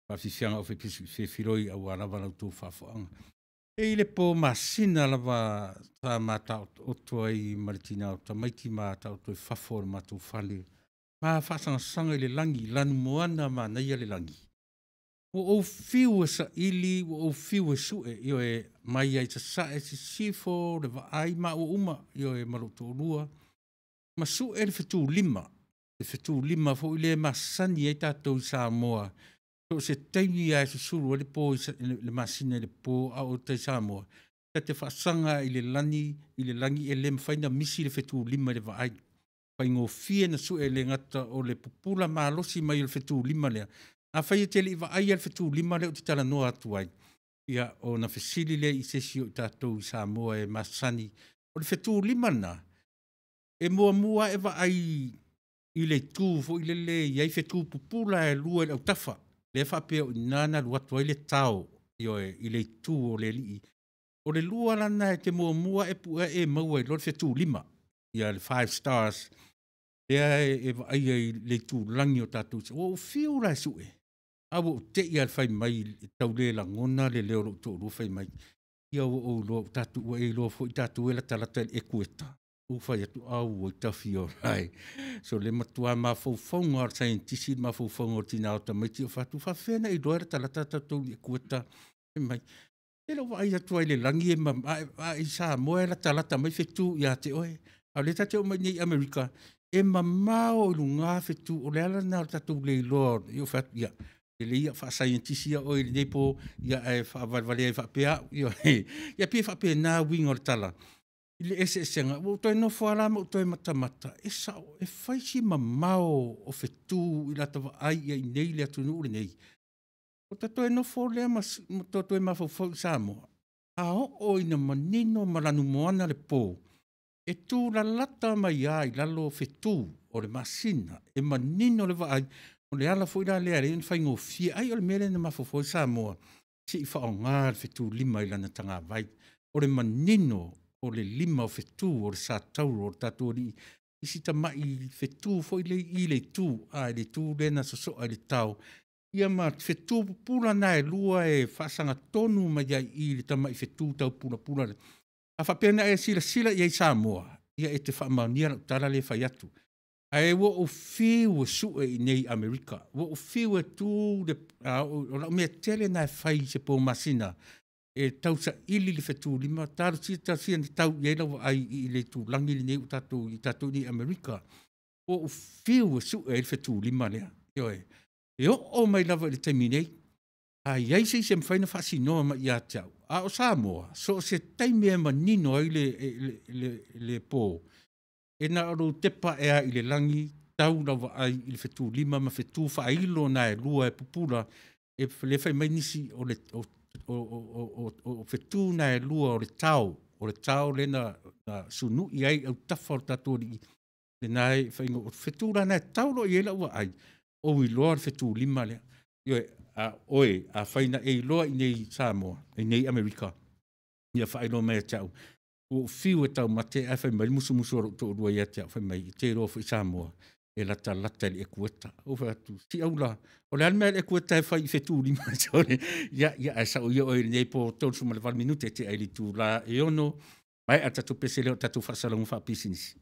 faafiafiaga aufaipese fefiloi aua lava la outou faafofoga. E i le po masina lava sa mataotooto ai ma le tina o tamaiti ma taoto i fafo o le matou fale, ma faasagasag i le lagi, lanumoana manaia le lagi. Ua ou fiu e saili, ua ou fiu e sue, ioe, mai lava i sasae, sisifo, le vaai, maua uma, ioe, ma lou toalua, ma sue le fetulima, le fetulima foi lea e masani ai tatou i Samoa, so o se taimi lava e susulu ai le po i le masina i le po a o i tai i Samoa, ta te faasaga i le lagi, i le lagi e le mafai ona misi le fetulima i le vaai. Faigofie ona sue, e le gata o le pupula malosi mai o le fetulima lea. Afai e te le i vaaia le fetulima lea ou te talanoa atu ai, ia ona fesili lea i se isi o i tatou i Samoa e masani. O le fetulima lena, e muamua e vaai i le itu foi lele e i ai fetu pupula e lua i le autafa, lea e faapea o i ina na alu atu ai le tao, ioe, i le itu o le alii. O le lua la lena e te muamua e pue e maua ai loa le fetulima, ia le five stars, lea e vaaia i le itulagi o tatou. Ua ou fiu la e sue, a ua ou te i lava i le fai mai e tau le lagona le leo o lou toalua fai mai, ia ua ou iloa ua tatou ua e iloa foi tatou e latalata i le ekueta. Ou fai atu, auoi tafiola e. So le matua mafaufauga lava o le saienitisi le mafaufauga o le tina o tamaiti, ou fai atu, e faapefea ona e iloa e latalata tatou i le ekueta? Fai mai, se i ou vaai atu lava i le lagi e a i Samoa e latalata mai fetu ia te oe, a o lea ta te oo mai i inei i Amerika, e mamao i luga fetu, o le ala lena o le tatou le iloa. Ou fai atu, ia, lelei ia faasaienitisi ia oe i lenei po, ia ae faavalevalea ai faapea au. Ia pei e faapena uiga o le tala i le eseesega. Ua ou toe nofo lava la ma ou toe matamata, e sao, e fai si mamao o fetu i lata vaai i ai i le atunuu lenei. Ua ta toe nofo lea ma toe mafaufau i Samoa, a oo ina manino ma lanumoana le po, e tulalata mai lava i lalo fetu o le masina, e manino le vaai. O le ala foi la lea e ala ai ona faigofie. Ai o le mea lea na mafaufau ai Samoa, se i faaaoga le fetulima i lana tagavai. O le manino o le lima o fetu o le sa tauro o le tatou alii, i si tamai fetu foi lea i le itu, a i le itu lea na sosoa i le tao, ia ma fetu pupula na e lua e faasagatonu mai ai i le tamai fetu tau pulapula lea. A faapea na e silasila i ai Samoa, ia e te faamaonia lau tala lea e fai atu. Ae ua ou fiu e sue i nei i Amerika, ua ou fiu e tu le, a, o lau mea tele na e fai i se po masina, e tausaili le fetulima, talosia, talosia na tau i ai lau vaai i le itulagi lenei ua tatou i tatou i Amerika. Ua ou fiu e sue ai le fetulima lea. Ioe. E oo mai lava i le taimi nei, a i ai se isi e mafai ona faasinoa mai ia te au, a o Samoa, so o se taimi e manino ai le, le, le, le po, e na o lou tepa ae lava i le lagi, tau lau vaai i le fetulima ma fetu faailo na e lua e pupula, e le fai mai nisi o le o, o, o, o, o fetu na e lua o le tao, o le tao lea na, na sunui ai autafa o le tatou alii, lena e faiga, o fetu la na e tau loa i ai lau vaai, ou iloa le fetulima lea. Ioe, a oe, afai na e iloa i nei Samoa, i nei Amerika, ia faailoa mai ia te au, ua ou fiu e taumate, ae fai mai le musumusu a lou toalua ia te au, fai mai, e te iloa foi Samoa, e latalata i le ekueta. Ou fai atu, si aula, o le a le mea a le ekueta e fai i fetulima? Ia, ia, ae sao ia oe i lenei po 38 minute e tea i le itula e 6, maea tatou pese lea o tatou faasalauga faapisinisi.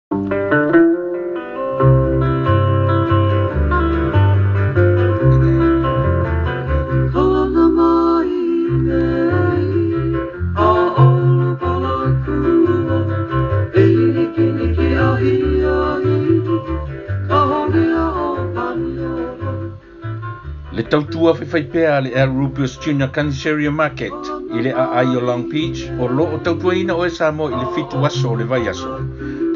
Le tautua faifaipea a le Al Rubius Junior Caniceria Market i le aai o Long Beach o lo o tautuaina oe Samoa i le 7 aso o le vaiaso.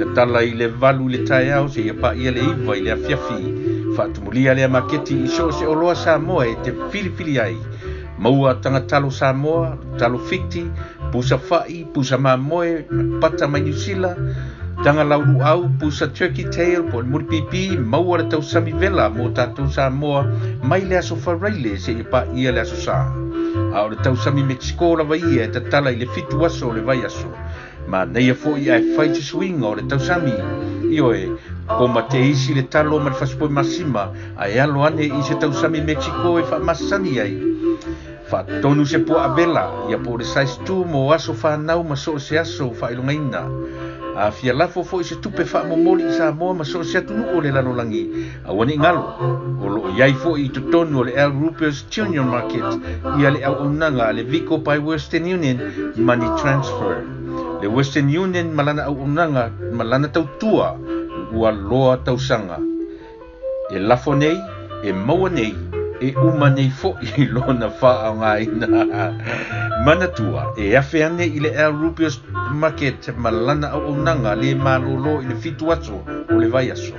Tatala i le 8 i le taeao seia paia le 9 i le afiafi. Faatumulia lea maketi i so o se oloa Samoa e te filifili ai. Maua tagatalo Samoa, talo fiti, pusa fa'i, pusa mamoe, pata mai Niu Sila, taga lauluau, pusa turkey tail po o le mulipipi, maua le tausami vela mo tatou Samoa mai le aso Faraile seia paia le aso Sa. A o le tausami Mexico lava ia e tatala i le 7 aso o le vaiaso. Manaia foi ae fai se suiga o le tausami. Ioe, koma teisi le talo ma le fasipoe masima ae alo ane i se tausami Mexico e faamasani ai. Faatonu se puaa vela, ia po o le size 2 mo aso whanau ma so o se aso faailogaina. A fia lafo foi se tupe faamomoli i Samoa ma so o se atunuu o le lalolagi, aua ne i galo, o loo iai foi i totonu o le Al Ruper's Junior Market ia le auaunaga a le Vico by Western Union Money Transfer. Le Western Union ma lana auaunaga ma lana tautua ua loa tausaga. E lafo nei, e maua nei, e uma nei foi lona faaaogaina. Manatua, e afe ane i le Al Rubius Market ma lana auaunaga le malōlō i le 7 aso o le vaiaso.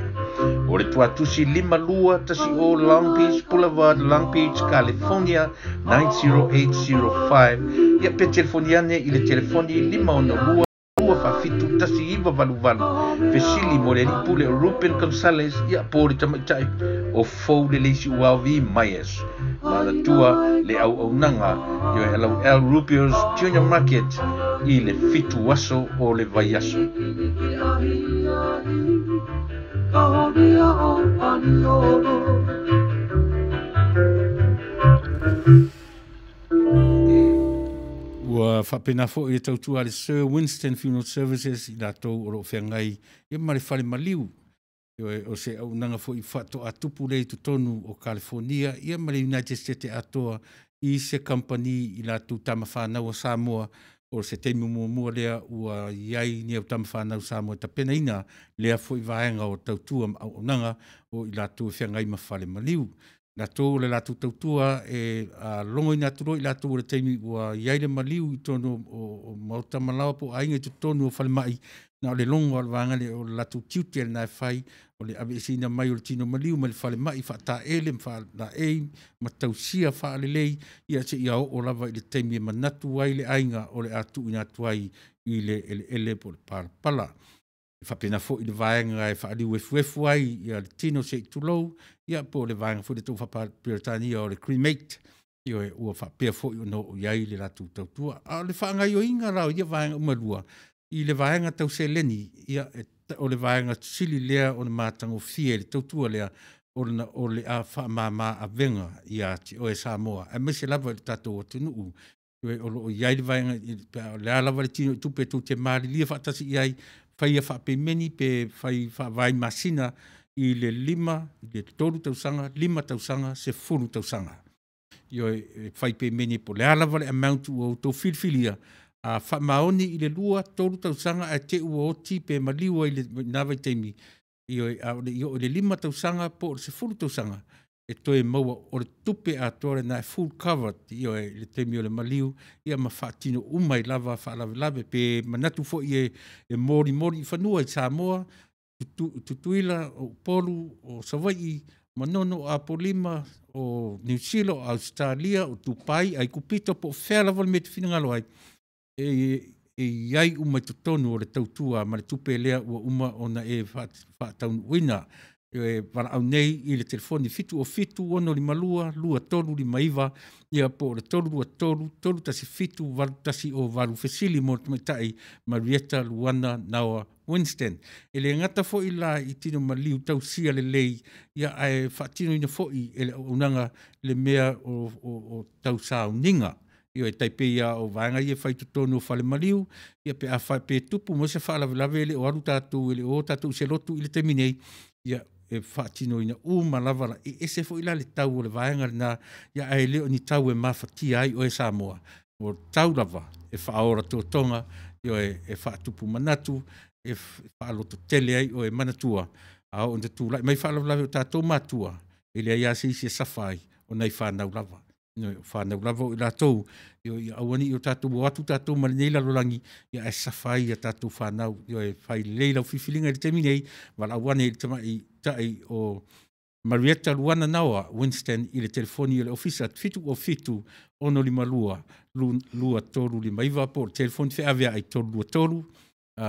O le tuatusi 5210 Long Beach Boulevard, Long Beach, California 90805. Ia pe telefoni ane i le telefoni 562 2 47 1988. Fesili mo le alii pule o Ruben Gonzalez, ia po o le tamaitai o fou le leisi uaovi Myers. Manatua le auaunaga ioe alau Al Rubio's Junior Market i le 7 aso o le vaiaso. Ua faapena foi le tautua a le Sir Winston Funeral Services i latou o loo feagai ia ma le fale maliu. O se auaunaga foi faatoatupu lea i totonu o California ia ma le United States atoa i se kamupani i latou tamafanau a Samoa. O se taimi muamua lea ua iai ni au tamafanau Samoa e tapenaina lea foi vaega o tautua ma auaunaga o i latou e feagai ma fale maliu. Latou o le latou tautua e logoina atu loa i latou o le taimi ua iai le maliu i totonu o maota malaoa po o aiga i totonu o falemai, na o le logo o le vaega lea o le latou tiute lena e fai, o le aveeseina mai o le tino maliu mai le falemai faataele ma faalaei ma tausia faalelei ia seia oo lava i le taimi e manatu ai le aiga o le a tuuina atu ai i le eleele po o le palapala. E faapena foi le vaega e faaliu efuefu ai ia le tino se i tulou, ia po o le vaega foi le tou faaperetania o le cremate, ioe, ua faapea foi ona oo i ai le latou tautua. A o le faagaoioiga la o ia vaega uma e lua i le vaega tau seleni, ia o le vaega sili lea o le matagofie i le tautua lea, ona o le a faamama avega ia te oe Samoa, aemaise lava i le tatou atunuu. O loo i ai le vaega, o le a lava le tino i tupe tou te malilie faatasi i ai, faia faapeimeni pe fai faavai masina i le 5, i le 3 tausaga, 5 tausaga, 10 tausaga. Ioe, fai peimeni po o le a lava le amount ua outou filifilia, a faamaoni i le 2, 3 tausaga ae te ua oti pe maliu ai i lena vaitaimi, ioe, a o le i oo i le 5 tausaga po o le 10 tausaga, e toe maua o le tupe atoa lena e full covered, ioe, i le taimi o le maliu, ia ma faatino uma ai lava faalavelave. Pe manatu foi e molimoli i fanua i Samoa, Tutuila, o Upolu, o Savaii, Manono, o Apolima, o Niu Sila, o Ausetalia, o Tupai, Aikupito, po o fea lava le mea e te finagalo ai, e i ai uma i totonu o le tautua ma le tupe lea ua uma ona e faataunuuina. E valaau nei i le telefoni 707 652 2359, ia po o le 323 317 8108. Fesili mo le tamaitai Marietta Luana Naoa Winston. E le gata foi la i tino maliu tausia lelei, ia ae faatinoina foi e le auaunaga le mea o tausauniga. Ioe, e tai pei lava o vaega ia e fai i totonu o falemaliu, ia pe afai pe tupu mai se faalavelave e le o alu tatou e le o o tatou i se lotu i le taimi nei, ia e faatinoina uma lava, e ese foi la le tau o le vaega lena, ia ae le o ni tau e mafatia ai oe Samoa. O tau lava e faaola totoga, ioe, e faatupu manatu, e faalototele ai oe. Manatua, a oo ina tulai mai faalavelave o tatou matua, e leai lava se isi e suffer ai, o nai fanau lava. Ioe, o fanau lava o i latou, ia aua ne i o tatou o atu tatou ma lenei lalolagi, ae suffer ai a tatou fanau. Ioe, fai lelei lau filifiliga i le taimi nei, valaau ane i le tamaitai o Marieta Luana Naoa Winston i le telefoni o le Ofisa 707 652 2359 po o le telefoni feaveai 323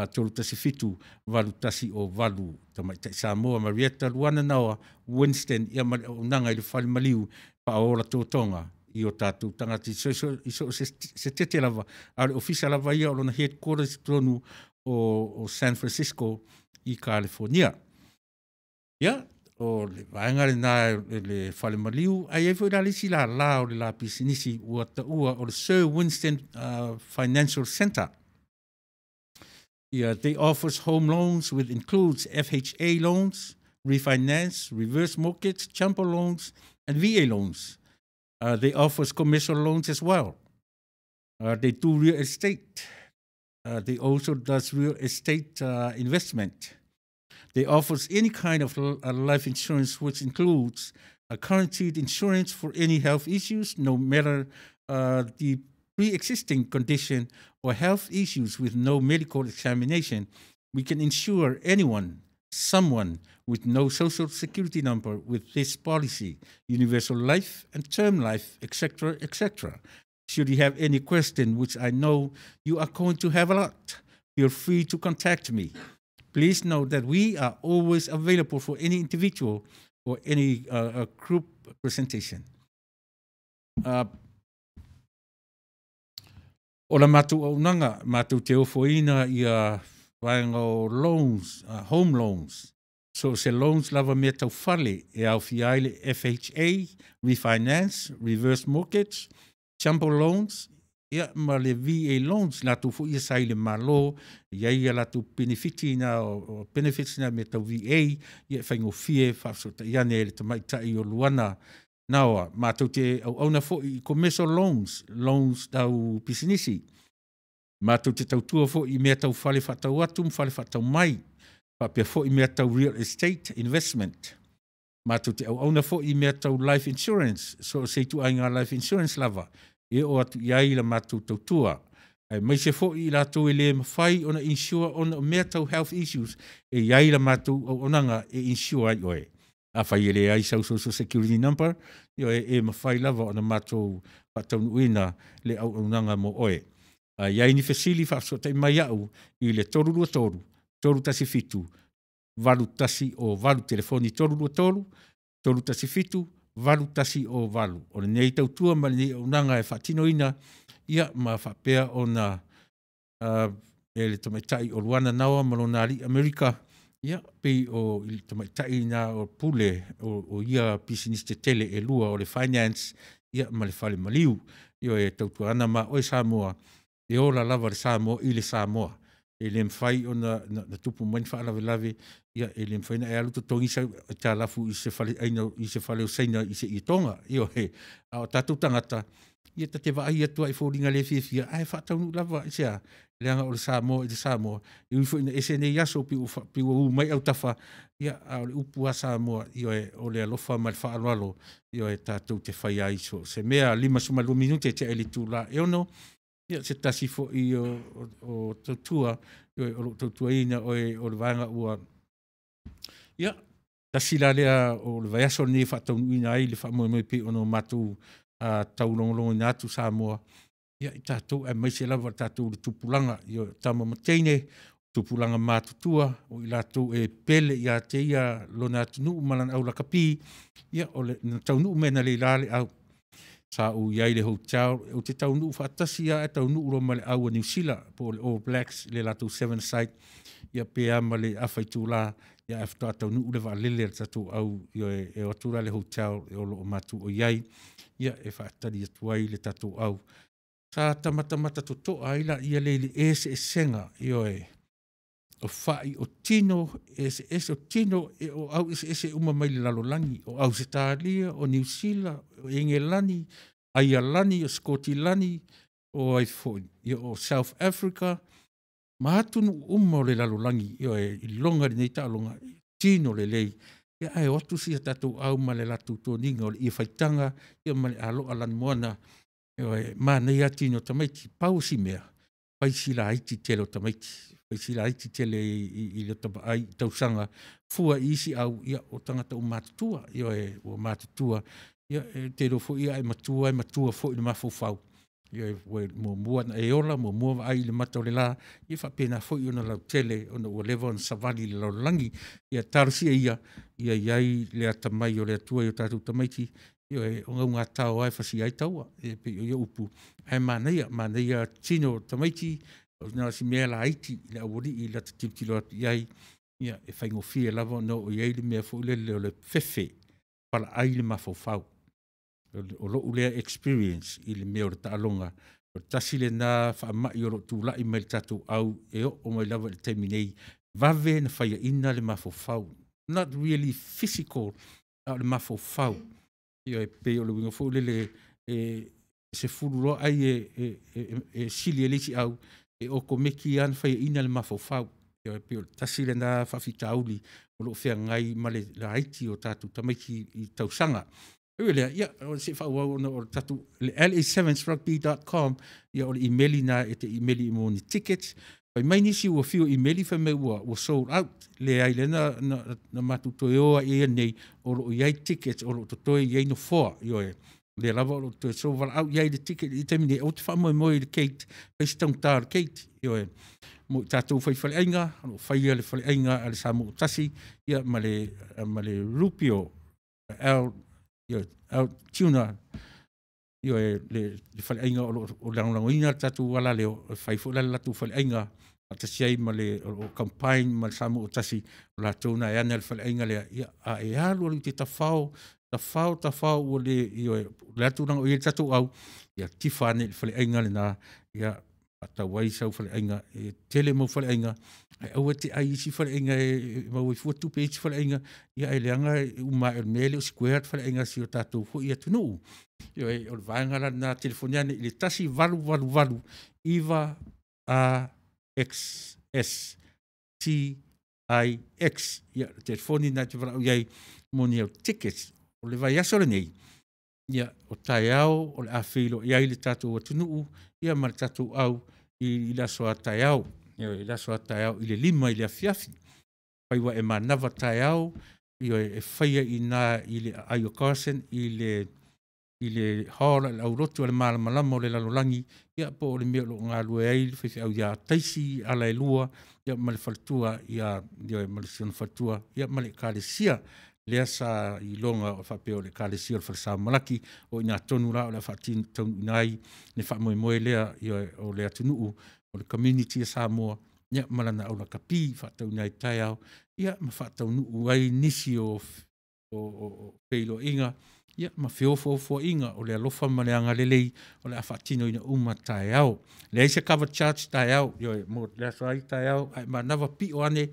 317 8108. Tamaitai Samoa Marieta Luana Naoa Winston, ia ma le auaunaga i le fale maliu faaola totoga i o tatou tagata i so o se tete lava, a o le ofisa lava ia o lona headquarters i totonu o San Francisco i Kalifonia. Ia, o le vaega lena e le fale maliu, ae i ai foi la le isi lala o le la pisinisi ua taua o le Sir Winston Financial Center. Yeah, they offers home loans with includes FHA loans, refinance, reverse mortgage, jumbo loans, and VA loans. They offers commercial loans as well. They do real estate. They also does real estate investment. They offers any kind of life insurance, which includes a guaranteed insurance for any health issues, no matter the pre-existing condition or health issues with no medical examination. We can insure anyone, someone with no social security number with this policy, universal life and term life, etc., etc. Should you have any question, which I know you are going to have a lot, feel free to contact me. Please note that we are always available for any individual or any group presentation. O la matou auaunaga, matou te ofoina ia vaega o loans, home loans, so o se loans lava mea tau fale e aofia ai le FHA, refinance, reverse mortgage, jumbo loans, ia ma le VA loans, latou foi ia sa i le Malo, e i ai ia latou penefiti na, o benefits na mea tau VA, ia e faigofie faafesootai ane e le tamaitai o Luana Naoa. Matou te auauna foi i commercial loans, loans tau pisinisi. Matou te tautua foi i mea tau fale faatau atu ma fale faatau mai, faapea foi mea tau real estate investment. Matou te auauna foi i mea tau life insurance, so o se ituaiga life insurance lava e oo atu i ai la matou tautua. Aemaise foi i latou e le mafai ona insure ona o mea tau health issues, e i ai la matou auaunaga e insure ai oe. Afai e leai sau social security number, ioe, e mafai lava ona matou faataunuuina le auaunaga mo oe. A i ai ni fesili, faafesootai mai au i le 323 317 8108, telefoni 323 317 8108. O lenei tautua ma lenei auaunaga e faatinoina ia ma faapea ona e le tamaitai o Luana Naoa ma lona alii Amerika, ia pei o le tamaitai na o pule o ia pisinisi tetele e lua o le finance ia ma le fale maliu. Ioe, e tautua ana ma oe Samoa, e ola lava le Samoa i le Samoa. E le mafai ona na tupu mai ni faalavelave, ia e le mafai ona e alu totogi sau aitalafu i se fale aina i se fale o Saina i se ietoga. Ioe, a o tatou tagata, ia ta te vaai atu lava i foliga le fiafia, ae faataunuu lava i se a? Leaga o le Samoa i le Samoa, e ui foi ina ese nei aso pei ua u mai autafa, ia, a o le upu a Samoa, ioe, o le alofa ma le faaaloalo, ioe, tatou te faia ai so o se mea. 52 minute tea i le itula e 6, ia se tasi foi o tautua, ioe, o lo o tautuaina oe o le vaega ua, ia, tasi la lea o le vaiaso lenei e faataunuuina ai le faamoemoe pei ona o matou taulogologoina atu Samoa, ia i tatou aemaise lava tatou le tupulaga, ia tama ma teine, tupulaga matutua, o i latou e pele ia te ia lona atunuu ma lana aulakapi, ia o le na taunuu mai analeila le au. Sa ou i ai i le hotel, ou te taunuu faatasi lava ae taunuu loa ma le au a Niu Sila po o le All Blacks i le latou seven side, ia pe a ma le afa itula, ia ae faatoa taunuu le vaalele a le tatou au e o atu la i le hotel o lo o matou i ai, ia e faatali atu ai le tatou au. Sa tamatamata totoa ai laia lea i le eseesega, ioe, o fai o tino eseese, o tino o au eseese uma mai le lalolagi, o Ausetalia, o Niu Sila, o Egelani, Aialani, o Sikotilani, o ai foi, ia o South Africa, ma atunuu uma o le lalolagi, ioe, iloga i lenei taaloga, tino lelei. Ia ae o atu si a tatou au ma le latou toniga o le ie faitaga ma le aloa lanumoana, ioe, manaia lava tino o tamaiti. Pau o si mea, fai si laiti tele o tamaiti, fai si laiti tele i lota vaai i tausaga fua i isi au, ia o tagata ua matutua, ioe, ua matutua. Ia e te iloa foi a e matua e matua foi i le mafaufau, ioe, ua muamua ona e ola, muamua vaai i le mata o le la, ia faapena foi ona lautele ona ua leva ona savali i le lalolagi. Ia talosia ia, ia i ai le atamai o le Atua i o tatou tamaiti, ioe, o gaugatao lava e fasia ai taua, e pei o ia upu, ae manaia, manaia tino o tamaiti, na o si mea laiti le aualii i lata tilotilo atu i ai, ia e faigofie lava ona oo i ai le mea foi lele o le fefe, palaai le mafaufau. O lou lea experience i le mea o le taaloga, o le tasi lena faamai o lo o tulai mai i le tatou au e oo mai lava i le taimi nei, vave ona faiaina le mafaufau, not really physical, a o le mafaufau. Ioe, e pei o le uiga foi lele e 10 loa ai e sili e le isi au, e okomeki lava ona faiaina le mafaufau. Ioe, pei o le tasi lena faafitauli o lo o feagai ma le laiti o tatou tamaiti i tausaga. E ui i lea, ia se i faaauau ona o le tatou le la7srugby.com, ia o le imeli lena e te imeli ai mo ni tickets. Fai mai nisi ua fiu e imeli fai mai ua sold out. Leai, lea na matou toe o lava i ai ananei, o lo o i ai tickets o lo o totoe e i ai nofoa, ioe, o lea lava o lo o totoe. So valaau i ai i le ticket i le taimi nei, aua te faamoemoe i le gate, fai si taugata o le gate, ioe. Mo i tatou faifaleaiga, o lo o faia le faleaiga a le Samoa Autasi ma le Rupio Al, ioe, Al Tuna, ioe, le faleaiga o lo o lagolagoina le tatou alaleo, e fai foi la le latou faleaiga faatasi ai ma le, o lo o combine ma le Samoa Autasi, o latou na e ana le faleaiga lea. Ia, a e alu alu i te tafao, tafao, tafao ua le, ioe, o le a le tulaga o i ai le tatou au, ia tifa ane i le faleaiga lena, ia faatau ai sau faleaiga. E tele mau faleaiga, ae aua e te ai i isi faleaiga e maua ai fua tupe i isi faleaiga, ia ae leaga uma ae o le mea e le o square le faleaiga a si o tatou foi atunuu. Ioe, o le vaega la lena, telefoni ane i le 1888 9 A X S T I X. Ia, le telefoni lena e te valaau i ai mo ni au tickets. O le vaiaso lenei, ia, o taeao o le a feiloai ai le tatou atunuu ia ma le tatou au i le aso a taeao. Ioe, i le aso a taeao i le 5 i le afiafi. Fai ua e manava taeao, ioe, e faia i ina i le aai o Carson i le hall a le aulotu a le malamalama o le lalolagi, ia po o le mea o lo o galue ai le faifeau ia Taisi Alaelua, ia ma le faletua ia, ioe, ma le si ona faletua, ia ma le ekalesia lea sa iloga o faapea o le ekalesia o le Falesa o Malaki, o i ina tonu la o le a faataunuuina ai le faamoemoe lea, ioe, o le atunuu, o le community a Samoa, ia ma lana aulakapi faataunuuina ai taeao, ia ma faataunuu ai nisi o feiloaiga, ia ma feofoofoaiga o le alofa ma le agalelei o le a faatinoina uma taeao. Leai se cover charge taeao, ioe, mo le aso a taeao, ae manava pio ane,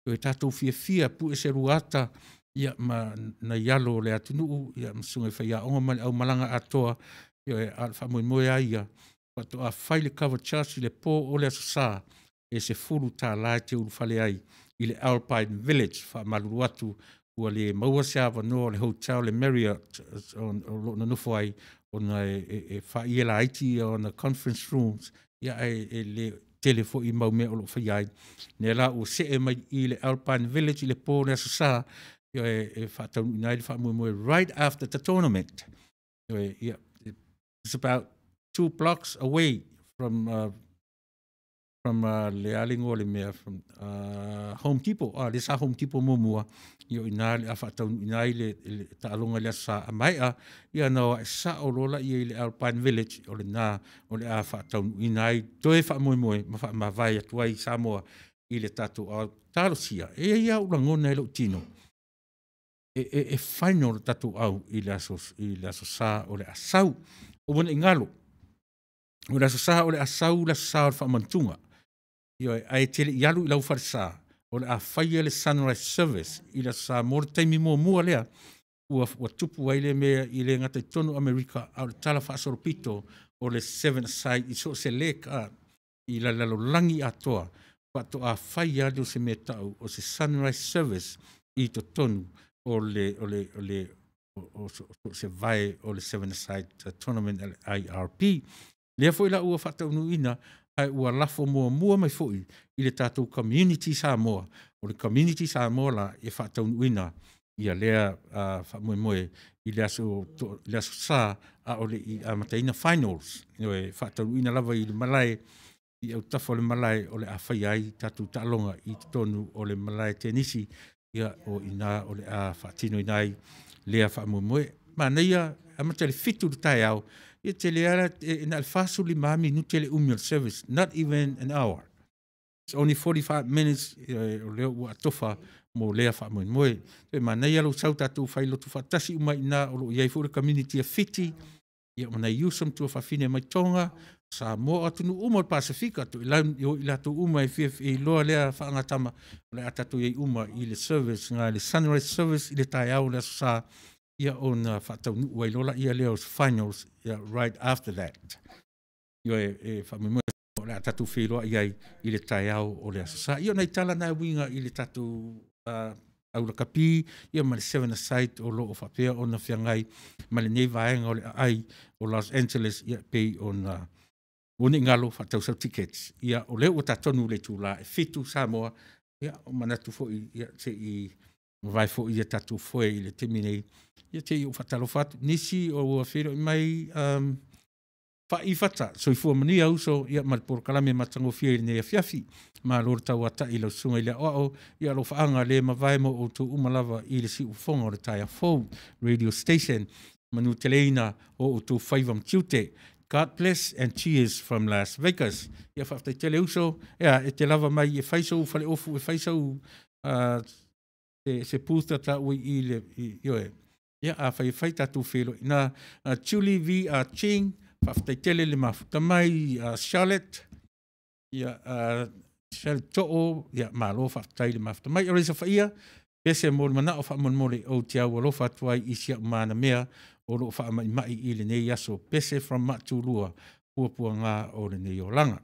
ioe, tatou fiafia, pue se lua ata, ia ma nai alo o le atunuu, ia ma susuga i faiaoga ma le aumalaga atoa, ioe, a o le faamoemoe lava ia, faatoa fai le cover charge i le po o le Aso Sa, e $10 e te ulufale ai i le Alpine Village. Faamalulu atu ua le maua se avanoa o le hotel le Marriott o lo o nonofo ai, ona e faia laiti ona conference rooms, ia ae e le tele foi mau mea o lo o faia ai. Lea la ua see mai i le Alpine Village i le po o le Aso Sa, e faataunuuina ai le faamoemoe right after the tournament. Ioe, ia, it's about 2 blocks away from le a le igoa o le mea, from Home Depot, lea sa Home Depot muamua, ia o i ina le a faataunuuina ai le taaloga i le Aso Sa a maea, ia na o ae sao loa laia i le Alpine Village, o lena o le a faataunuuina ai toe faamoemoe ma faamavae atu ai Samoa i le tatou au. Talosia, e i ai lava ou lagona e lou tino, e final le tatou au i le Aso Sa o le a sau. Aua ne i galo. O le Aso Sa o le a sau le Aso Sa o le Faamanatuga. Ioe, ae e te le i alu i lau falesa, o le a faia le Sunrise Service i le Aso Sa mo le taimi muamua lea ua, ua tupu ai le mea i le gata i totonu o Amerika, a o le tala faasolopito o le seven aside i so o se leka i le lalolagi atoa, faatoa fai lava lea o se mea e tau o se Sunrise Service i totonu o le, o le, o le, o, o, o se vae o le seven aside tournament a le IRP. Lea foi la ua faataunuuina, ae ua lafo muamua mai foi i le tatou community Samoa. O le community Samoa la e faataunuuina ia lea faamoemoe i le aso, le Aso Sa a o le i amataina finals. E faataunuuina lava i le malae, i autafa o le malae o le a faia ai tatou taaloga i totonu o le malae tenisi, ia o ina o le a faatinoina ai lea faamoemoe. Manaia, amata i le 7 i le taeao, ia tele lava, na o le 45 minute le umi o le service, not even an hour. It's only 45 minutes, o lea ua atofa mo lea faamoemoe. E manaia lou sau tatou failotu faatasi uma i ina, o lo o i ai foi le community a Fiti, ia ma nai uso ma tuafafine mai Tonga, Samoa, atunuu uma o le Pasefika, o i latou uma e fia iloa lea faagatama, o le a tatou i ai uma i le service, nga le Sunrise Service i le taeao o le Aso Sa, ia ona faataunuu ai loa ia lea o finals, ia, right after that. Ia e faamoemoe o le a tatou feiloai ai i le taeao o le Aso Sa. Ia o nai tala na e uiga i le tatou aulakapi, ia ma le seven aside o lo o faapea ona feagai ma lenei vaega o le aai o Los Angeles, ia pei ona ua nei galo faatau sau tickets. Ia o lea ua tatonu le itula e 7 Samoa, ia o manatu foi ia se i mavae foi ia tatou foe i le taimi nei. Ia te i ou faatalofa atu nisi o ua feiloai mai, faaifata soifua manuia uso, ia ma le polokalame matagofie i lenei afiafi. Malo le tauata'i i lau susuga i le aoao, ia alofaaga le mavae mo outou uma lava i le siufofoga o le taeao fou radio station. Manuteleina o outou faiva ma tiute. God bless and cheers from Las Vegas. Ia faafetai tele uso, ia e te lava mai e fai sou faleofu, e fai sau se booth ta ui i le ioe. Ia a fai e fai tatou feiloai na Julie V R Ching, faafetai tele le mafuta mai, Charlotte, ia Charlotte To'o, ia malo faafetai le mafuta mai. O le safaia, pese mo le manao faamolemole ou te au alofa atu ai i si au manamea o loo faamaimai i lenei aso. Pese from Matulua, puapuaga o lenei olaga.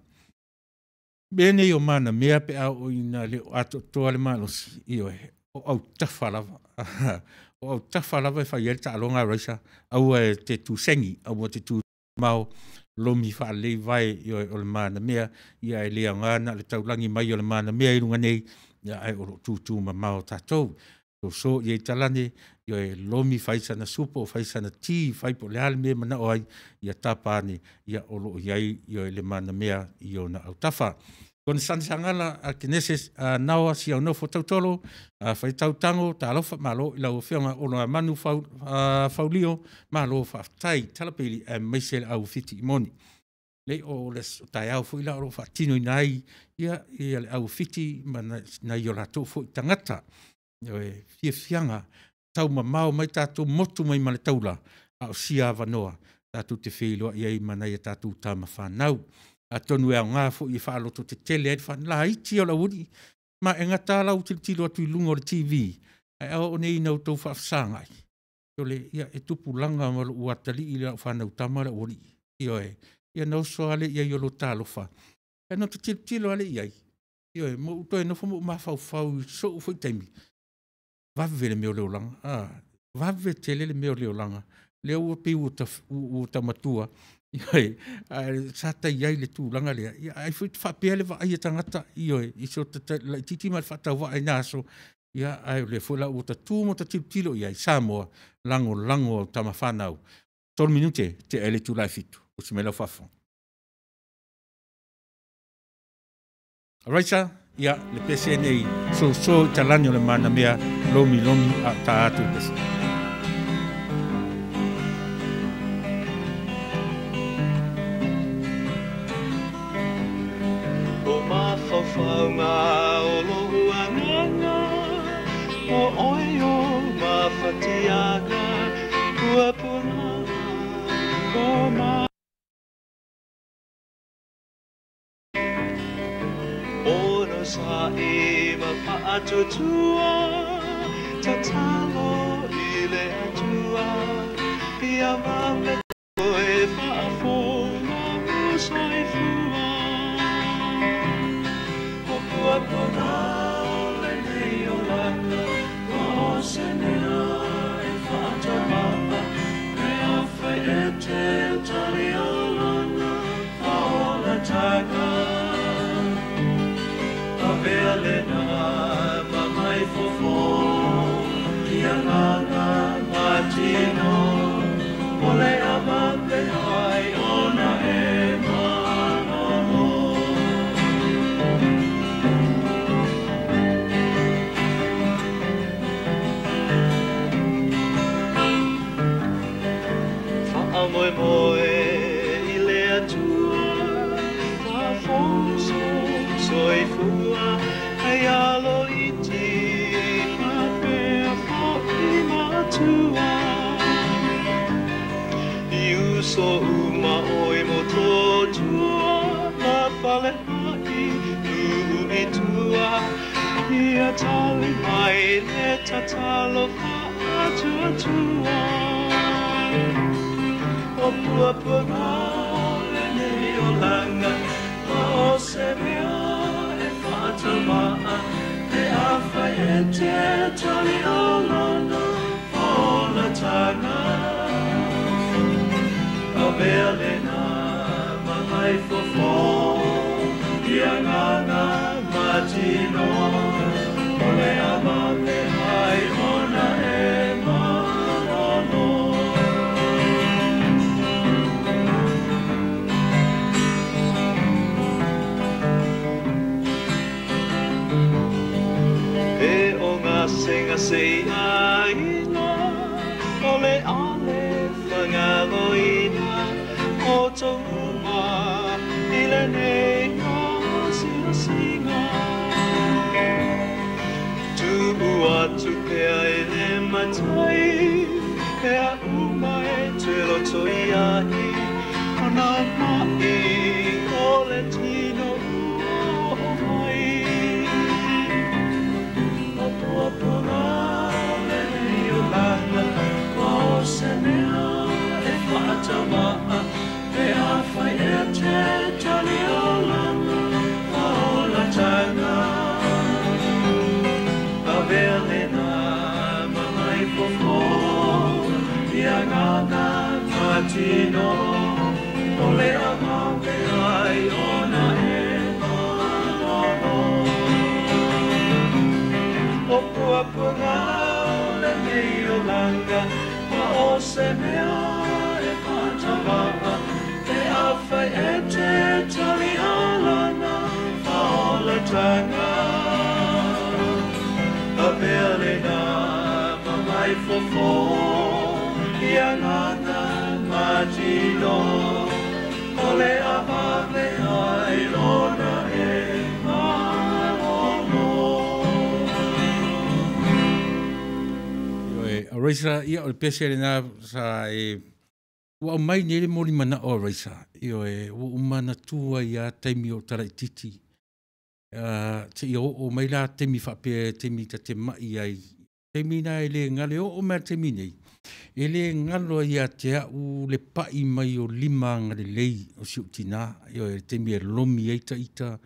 Mea nei o manamea pe a oo ina le o atoatoa le malosi, ioe, o autafa lava. O autafa lava e fai ai le taaloga a Raisa, aua e te tusegi, aua te tu mao lomi faalelei vae, ioe, o le manamea, ia e le aoga na o le taulagi mai o le manamea i luga nei, ia ae o loo tutu mamao tatou. So i ai talane, ioe, lomi fai sana supo, fai sana ti, fai po o le a le mea e manao ai, ia tapa ane, ia o loo i ai, ioe, le manamea i ona autafa. Kona sani sangala a Keneses a naoa si au nofo tautolo a fai tautango talofa malo i lau afioga o lo manu fau, faulio malo faafetai talapili e maise le au fiti i moni. Lei o le taeao foi la o lo faatinoina ai ia, ia le au fiti ma nai o latou foi tagata. Ioe, fiafiaga taumamao mai tatou motu mai ma le taula, a o sia avanoa tatou te feiloai ai ma nai a tatou tama fanau. Atonu e aoga foi e faalototetele ai le faalaiti o le aualii, ma e gata lau tilotilo atu i luga o le TV, ae ao nei ina outou faafesagai. O le, ia, e tupulaga ma lou atalii le au fanau tama le aualii. Ioe, ia na oso ale i ai o lo talofa. E no te tilotilo ale i ai. Ioe, mo ou toe nofo ma ou mafaufau i sou foi taimi. Vave le mea o le olaga. Vave tele le mea o le olaga. Lea ua pei ua tamatua. Ioe, sa tai ai le tulaga lea. Ia, ai foi faapea le vaai a tagata, ioe, i so laitiiti ma le faatauvaa i na aso. Ia, ai o lea foi la ua tatu ma ta tilotilo i ai. Samoa, lagolago au tama fanau. 3 minute, te ele tula e 7. Usi mai lau faafofoga. Raisa, ia, le pese nei, so i talani o le manamea, lomi lomi a ta atu le pese. O mafaufauga o lou agaga, o oe o mafatiaga, puapuaga, o ma Onosa'i ma fa'atutua, tatalo i le Atua, ia vave toe fa'afou lou soifua. O puapuaga o lenei olaga, ua o se mea e fa'atauma'a, pe afai e te talia lona fa'aolataga. Avea lena ma mai fofo, i agaga ma tino, o le avave ai ona e malolo. Fa'amoemoe i le Atua, fa'afou sou soifua, hei alo iti fa'apea fo'i matua. I uso uma oe mo tō tua, ma fale ha'i nu'u i tua, ia tali mai le tatalo fa'atuatua. O puapuaga o lenei olaga, ua o se mea e fa'atauma'a, pe afai e te talia lona fa'aolataga. Avea lena ma mai fofo, i agaga ma tino, o le avave ai ona e malolo. E o gasegase i aiga, o le ale fagaloina, o tou uma i lenei asiasiga. Tu'u atu pea i le Matai, mea uma e te loto i ai, o nā ma'i o le tino ua o'o mai. O puapuaga o lenei olaga, ua o se mea e fa'atauma'a, pe afai e te talia lona fa'aolataga. Avea lena ma mai fofo, i agaga ma tino, o le avave ai ona e malolo. O puapuaga o lenei olaga, ua o se mea e fa'atauma'a, pe afai e te talia lona fa'aolataga. Avea lena ma mai fofo, i agaga ma tino, o le avave ai ona e malolo. Ioe, a Raisa, ia o le pese lena sa e ua aumai nei le molimana'o a Raisa. Ioe, ua ou manatua ia taimi o talaititi. Seia oo mai la taimi faapea taimi ta te ma'i ai. Taimi na e le galo, e oo mai le taimi nei, e le galo ai ia te a'u le pa'i mai o lima agalelei o si o'u tinā. Ioe, le taimi e lomi ai ta'ita,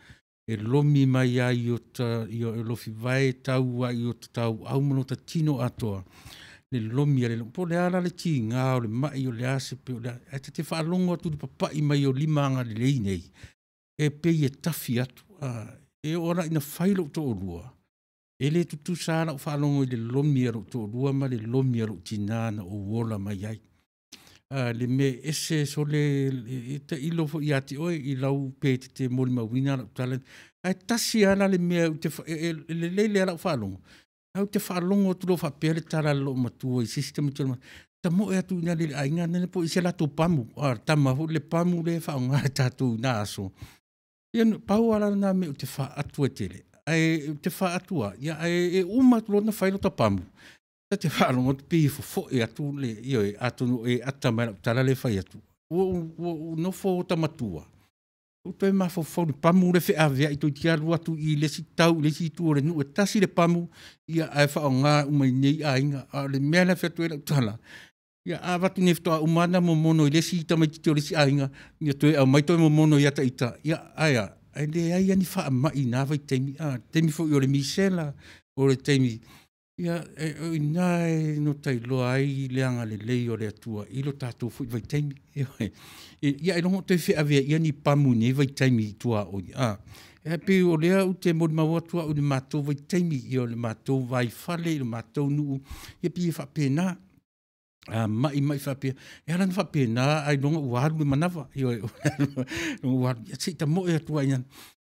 e lomi mai ai o ta, ioe, o lofivae tau ai o ta tau'au ma lota tino atoa. Le lomi a le po o le a la le tigā o le ma'i o le a se pe o le a, ae ta te faalogo atu i le papa'i mai o lima agalelei nei, e pei e tafi atu. E oo la ina fai lo'u to'alua, e lē tutusa a la'u faalogo i le lomi a lo'u to'alua ma le lomi a lo'u tinā na ou ola mai ai. Le mea ese sole e ta'ilo fo'i iā te oe i lau pe te molimauina la'u tala, ae tasi a la le mea ou te e lelei lea la'u faalogo, ae ou te faalogo atu loa faapea le tala a le loomatua i se isi tamaiti o le tamo'e atu i ina le aiga nele po i se latou pamu, a tama foi le pamu lea e faaaoga e tatou i na aso. Ia pau lava la lena mea ou te faatu ai tele, ae ou te faatu lava, ia ae e uma atu loa ona fai lota pamu, ta te faalogo atu pei e fofo'e atu le, ioe, atonu e ata mai lau tala lea e fai atu. Ua ou nofo ota matua. Ou toe mafaufau i le pamu lea e feaveai toeitiiti alu atu i le isi tau i le isi itu o le nuu, e tasi le pamu ae faaaoga uma i inei aiga. A o le mea la e fai atu ai lau tala, ia a avatu nei faatoa uma lava ona momono i le isi tamaitiiti o le isi aiga, ia toe aumai toe momono ia ita, ia ae a? E leai lava ni faamai i na vaitaimi, taimi foi o le misela, o le taimi, ia o i ina na ota iloa ai le agalelei o le Atua i lo tatou foi vaitaimi. Ioe. Ia ailoga o toe feaveaia ni pamu i nei vaitaimi i tuaoi, a? Ae pei o lea ou te molimau atu au i le matou vaitaimi, o le matou vaifale i le matou nuu, ia pei e faapena. A mai mai faapea, e ala ona faapena ailoga ua alu le manava, ioe, ua alu, se i tamoe atu lava i ina.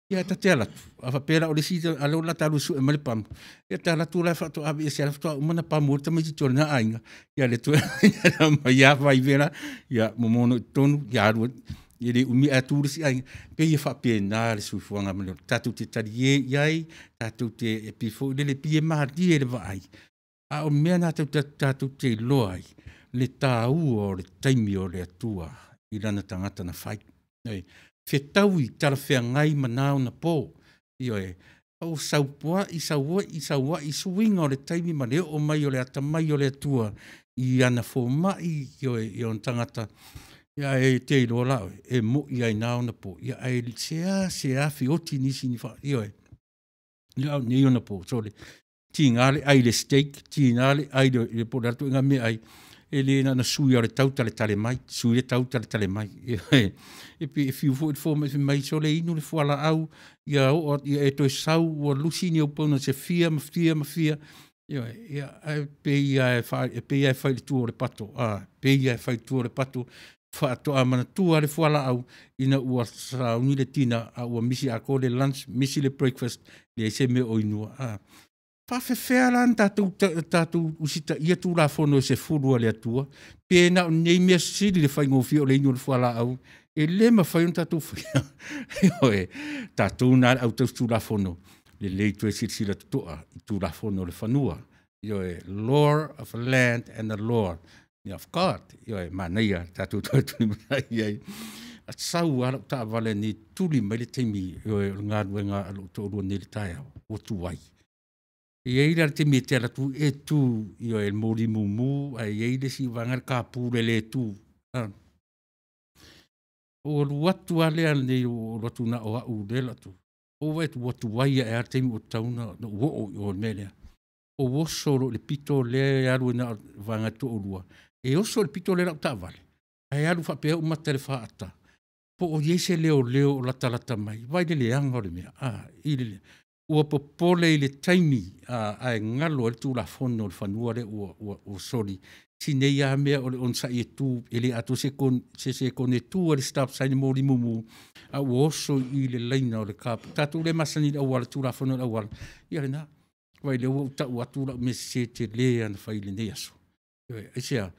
Ia ae ta te alu atu, a faapea la o le isi, a o lea o le a ta alu e sue mai le pamu, ia ta alu atu la faatoa aveese lava faatoa uma ona pamu ai le tamaitiiti o lena aiga, ia toe aumai lava vai vela, ia momono i totonu, ia alu ai. E le umi ae tu le isi aiga. E pei e faapena le soifuaga ma le olaga, tatou te talie i ai, tatou te, e pei foi lele, pei e malie i le vaai, a o mea na tatou te iloa ai le taua o le taimi o le Atua i lana tagata na fai. Ioe. Fetaui talafeagai ma na ona po. Ioe. Ua saupuai, sauai, sauai suiga o le taimi ma le oo mai o le atamai o le Atua i ana fomai, ioe, i ona tagata, ae te iloa la oe, e moi lava i na ona po, ae seasea feoti nisi ni faa, ioe. Ia a o nei ona po, sole, tiga le ai i le steak, tiga le ai i le po o le a le ituaiga meaai, e le na ona sui lava o le tau taletale mai, sui le tau taletale mai. E pei e fiu foi le fomai fai mai, sole inu le fualaau ia oo atu, ia e toe sau ua lusi ni ou pauna se fia ma fia ma fia. Ioe, ia, ae pei lava e pei lava e fai i le tua o le pato, a, pei lava e fai i le tua o le pato, faatoa manatua lava le fualaau ina ua sauni le tina a ua misi atoa le lunch, misi le breakfast, leai se mea o inua. A faapefea la ona tatou usitaia Tulafono e 10 a le Atua, pe na o nei mea sili le faigofie o le inu o le fualaau, e le mafai ona tatou faia. Ioe, tatou na le au tausi-tulafono, lelei toe silasila totoa i Tulafono o le fanua. Ioe, law of land and the law of God. Ioe, manaia tatou toe tulimatai i ai. Sau lava lau taavale nei, tuli mai le taimi, ioe, o le galuega a lou toalua nei i le taeao, ua tuai. E i ai la le taimi e te alu atu e tu, ioe, le moli mumu, ae i ai le isi vaega le kapula e le tu. Ou alu atu lava lea nei, ou alu atu na o au lea atu. Ou vaai atu ua tuai ae lava le taimi ua tatau ona ou oo i o i le mea lea. Ou oso loa i le pito lea e alu ai na o le vaega toalua. E oso i le pito lea lau taavale, ae alu faapea ou mata i le faata, po o i ai se leoleo o latalata mai. Vaai i le leaga o le mea, a, i le ua popole i le taimi, a, ae galo ai le Tulafono o le fanua lea ua soli. Si nei lava mea o le onosai e tu, e le atoa se sekone e tu ai le stop sign i moli mumu, a ua oso i le laina o le car. Tatou le masani i le auala, Tulafono o le auala. Ia lena. Vaai lea ua ou tau atu lau mea sese tele lava na fai i lenei aso. Ioe, aisea?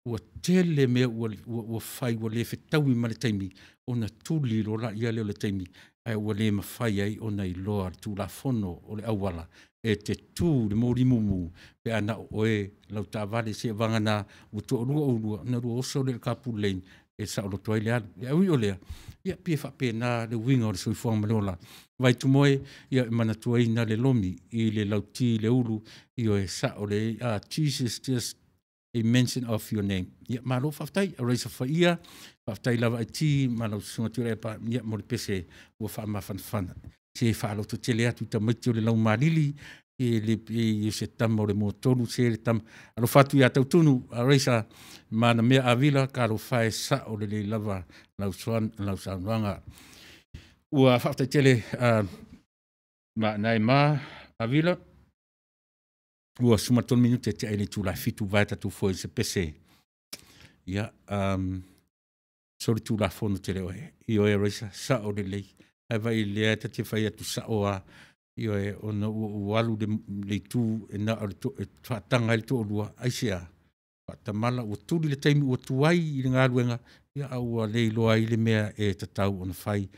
Ua tele mea ua fai ua le fetaui ma le taimi, ona tuli loa laia lea o le taimi, ae ua le mafai ai ona iloa le Tulafono o le auala e te tu i le moli mumu pe a na o oe lau taavale, seivagana ua toalua oulua ona lua oso lea i le carpool lane e saoloto ai le alu. Ae ui o lea, ia pei e faapena le uiga o le soifuaga ma le ola. Vaitumoe, ia e manatuaina le lomi i le lauti i le ulu, ioe, sao lelei, Jesus just a mention of your name. Ia, malo faafetai, Raisa Faia, faafetai lava IT ma lau susuga Tuilaepa, ia, mo le pese ua faamafanafana. Se faalototele atu i tamaiti o le laumalili, e le e se tama o le moatolu, se le tama. Alofa atu ia Tautunu, Raisa, mana mea Avila, talofa e sao lelei lava lau saunoaga. Ua faafetai tele ma nai ma Avila. Ua 13 minute te ai le itula e 7 vae tatou foe i se pese. Ia, soli Tulafono tele oe. Ioe Raisa, sao lelei. Ae vaai lea ta te fai atu sao lava. Ioe, ona ua ou alu le itu e na o le to, e faataga ai le toalua, aisea? Faatamala, ua tuli le taimi ua tuai i le galuega, ia a ua le iloa ai le mea e tatau ona fai.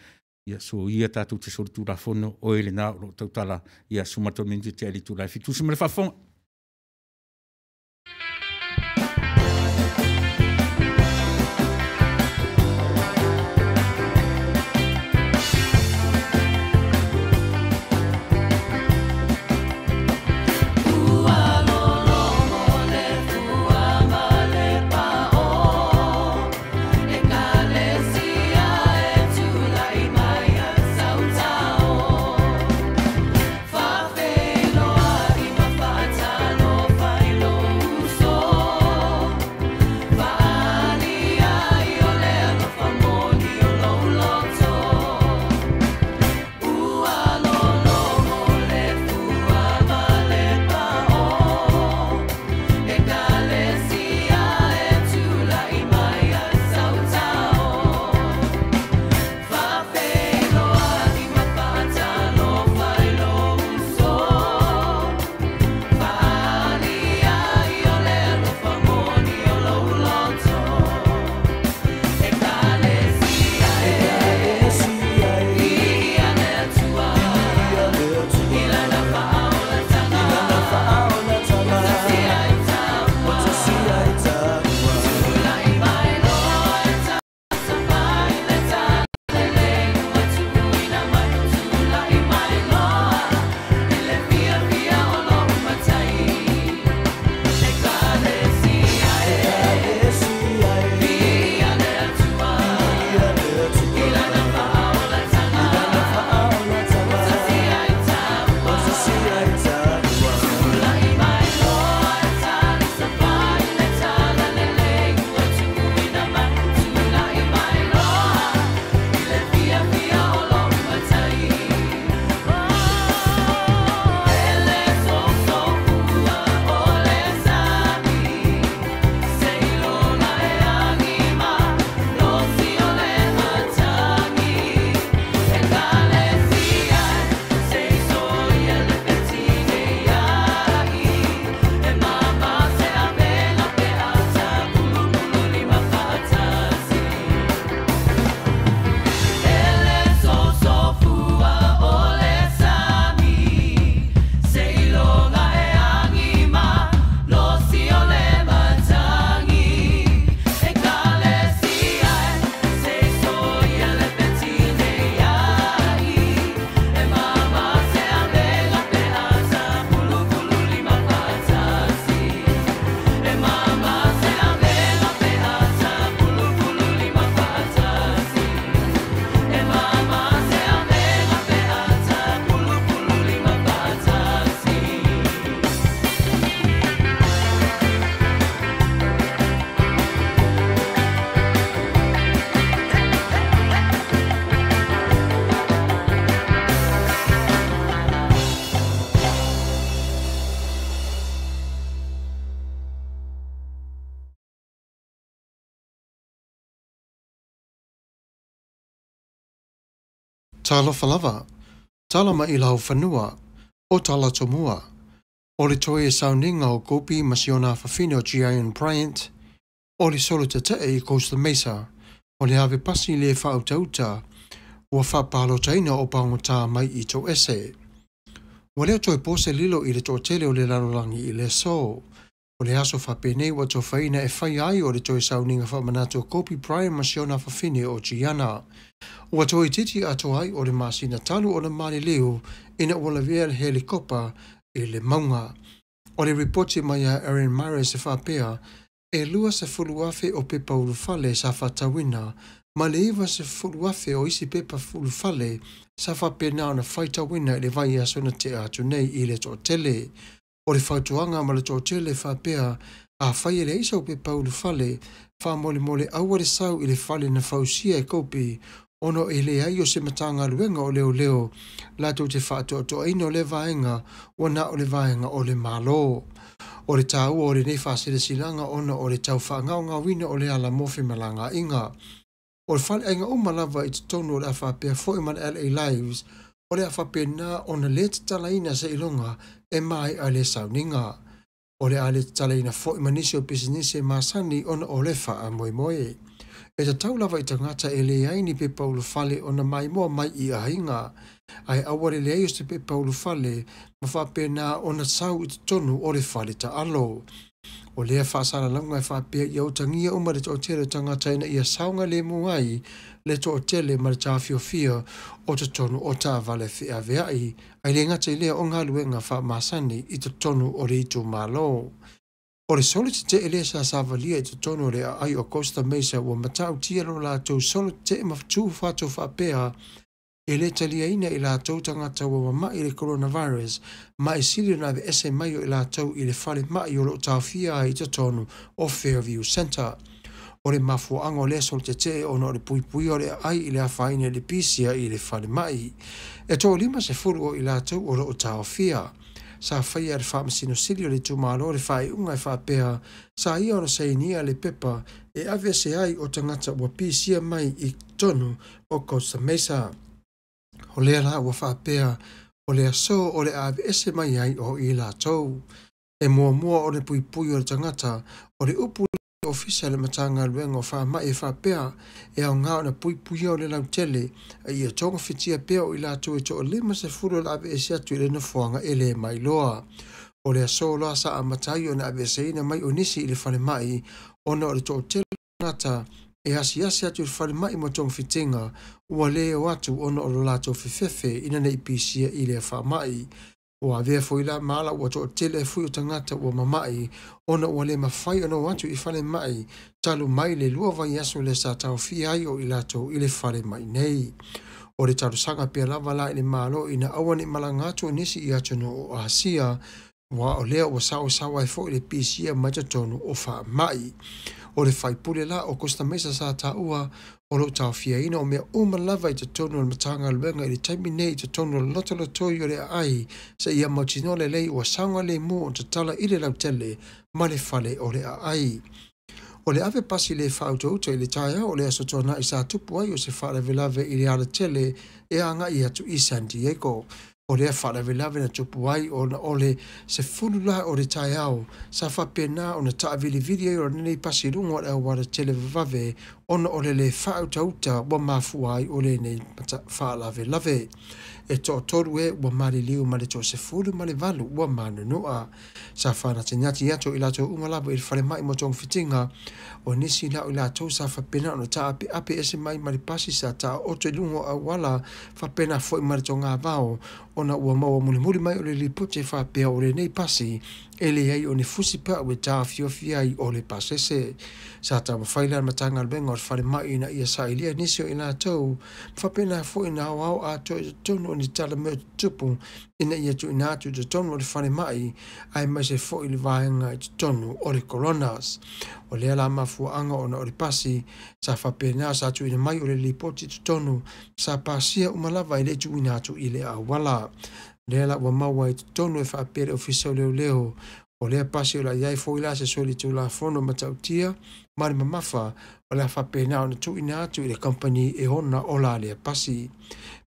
Ia, soia tatou te solitulafono, oe lena o lo o tautala, ia 13 minute te ai le itula e 7. Tusi ma le faafofoga. Talofa lava, tala mai i laufanua, o Talatomua. O le toe sauniga o Kobe ma si ona afafine o Gianna Bryant, o le solo tetee i Costa Mesa, o le ave pasi le faautauta ua faapalotaina o pagota mai i Toese. Ua le toe po se lilo i le toatele o le lalolagi i le aso. O le aso faapenei ua tofaina e fai ai o le toe sauniga faamanatu o Kobe Bryant ma si ona afafine o Gianna. Ua toeitiiti atoa ai o le masina talu ona maliliu ina ua lavea le helikopa i le mauga. O le ripoti mai a Aaron Mares e faapea, e 20,000 o pepa ulufale sa faatauina ma le 90,000 o isi pepa ulufale sa faapena ona faitauina i le vaiaso na tea atu nei i le toatele. O le fautuaga ma le toatele faapea, afai e leai sau pepa ulufale, faamolemole aua le sau i le fale na fausia e Kobe, ona e leai o se Matagaluega o Leoleo latou te faatoatoaina o lea vaega ua na o le vaega o le Malo. O le taua o lenei faasilasilaga ona o le tau faagaogaoina o le ala mo femalagaaiga. O le faleaiga uma lava i totonu o le a faapea foi ma le LA Lives, o le a faapena ona le tatalaina seiloga e maea le sauniga. O le a le tatalaina foi ma nisi o pisinisi e masani ona o le faamoemoe. E tatau lava i tagata e leai ni pepa ulufale ona maimoa mai i aiga, ae aua le leai o se pepa ulufale ma faapena ona sau i totonu o le fale taalo. O lea faasalalauga e faapea ia utagia uma le toatele o tagata ina ia saogalemu ai le toatele ma le taofiofia o totonu o taavale feaveai, ae le gata i lea o galuega faamasani i totonu o le itumalo. O le solo tetee lea sa savalia i totonu o le aai o Costa Mesa ua matautia lo latou solo tetee ma tu fato faapea e le taliaina i latou tagata ua mama'i i le coronavirus ma e sili ona aveese mai o i latou i le falemai o lo o taofia ai i totonu o Fairview Centre. O le mafuaaga o lea solo tetee ona o le puipuia o le aai i le afaina i le pisia i le falemai. E 50 o i latou o lo o taofia. Sa faia e le Faamasino Sili o le itumalo le faaiuga e faapea sa ia ona sainia le pepa e aveese ai o tagata ua pisia mai i totonu o Costa Mesa. O lea la ua faapea o le aso o le a aveese mai ai o i latou. E muamua o le puipui o le tagata o le upu le ofisa le Matagaluega o Faamai e faapea e aoga ona puipuia o le lautele a ia togafitia pea o i latou e 50 o le aveese atu i le nofoaga e le mailoa. O le aso loa sa amata ai ona aveeseina mai o nisi i le falemai ona o le toatele o tagata e asiasi atu i le falemai mo togafitiga ua le o atu ona o lo latou fefefe ina nei pisia i lea faamai. Ua avea foi la ma ala ua toatele ai foi o tagata ua mama'i ona ua le mafai ona o atu i falemai talu mai le 2 vaiaso lea sa taofia ai o i latou i le falemai nei. O le talosaga pea lava la i le Malo ina aua ne i malaga atu o nisi i atunuu o Asia, aua o lea ua saoasaoa ai foi le pisia mai totonu o faamai. O le faipule la o Costa Mesa sa taua o lo o taofiaina o mea uma lava i totonu o le Matagaluega i le taimi nei i totonu o le lotolotoi o le aai seia mautinoa lelei ua saogalemu ona tatala i le lautele ma le fale o le aai. O le ave pasi le faautauta i le taeao o le Aso Toonai sa tupu ai o se faalavelave i le alatele e agai atu i San Diego. O lea faalavelave na tupu ai ona o le 10 la o le taeao sa faapena ona taavilivili ai o lenei pasi i luga o le auala tele vavave ona o le le faautauta ua mafua ai o lenei faalavelave. E 3 e ua maliliu ma le 18 ua manunua. Sa faanatinati atu i latou uma lava i le falemai mo togafitiga o nisi la o i latou sa faapena ona taapeape ese mai ma le pasi sa taaoto i luga o auala faapena foi ma le togavao ona ua maua mulimuli mai o le lipoti e faapea o lenei pasi e leai o ni fusi pau e taofiofi ai o le pasese. Sa taumafai la le Matagaluega o le falemai ina ia sailia nisi o i latou faapena foi na aoao atoa i totonu o ni tala mea o tutupu ina ia tuuina atu i totonu o le falemai aemaise foi le vaega i totonu o le coronas. O lea la mafuaaga ona o le pasi sa faapena sa tuuina mai o le lipoti i totonu sa pasia uma lava e le tuuina atu i le auala. Lea la ua maua i totonu e faapea le ofisa o leoleo o lea pasi o la iai foi la se soli tulafono matautia ma le mamafa o le a faapena ona tuuina atu i le kampani e ona o la lea pasi.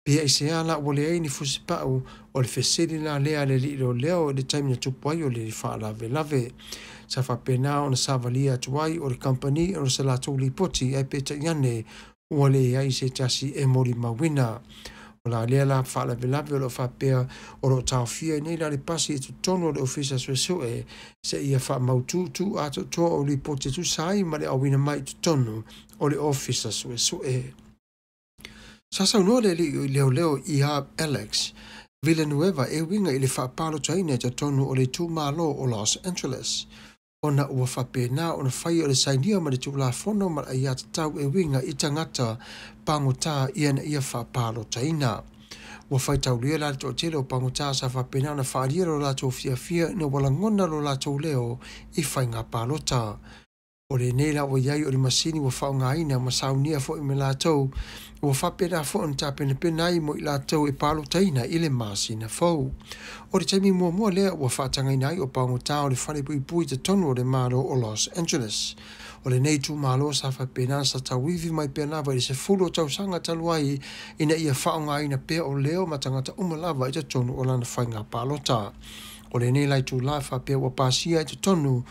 Pe aisea la ua leai ni fusipa'u o le fesili la lea a le ali'i leoleo i le taimi na tupu ai o le faalavelave. Sa faapena ona savalia atu ai o le kamupani ona o se latou lipoti ae peitai ane ua leai se tasi e molimauina. O la lea la faalavelave o lo o faapea o lo o taofia ai nei la le pasi i totonu o le Ofisa Suesue seia faamautu tu atoatoa o lipoti e tusa ai ma le auina mai i totonu o le Ofisa Suesue. Sa saunoa le alii leoleo ia Alex Villanueva e uiga i le faapalotaina i totonu o le itumalo o Los Angeles ona ua faapena ona fai o le sainia ma le Tulafono ma le aiatatau e uiga i tagata pagota ina ia faapalotaina. Ua faitaulia la le toatele o pagota sa faapena ona faaalia lo latou fiafia ina ua lagona lo latou leo i faiga palota. O lenei la ua i ai o le masini ua faaaogaina ma saunia foi me latou ua faapena foi ona tapenapena ai mo i latou e palotaina i le masina fou. O le taimi muamua lea ua faatagaina ai o pagota o le fale puipui i totonu o le Malo o Los Angeles. O lenei itumalo sa faapena sa tauivi mai pea lava i le 10 o tausaga talu ai ina ia faaaogaina pea o leo ma tagata uma lava i totonu o lana faiga palota. O lenei la itula faapea ua pasia i totonu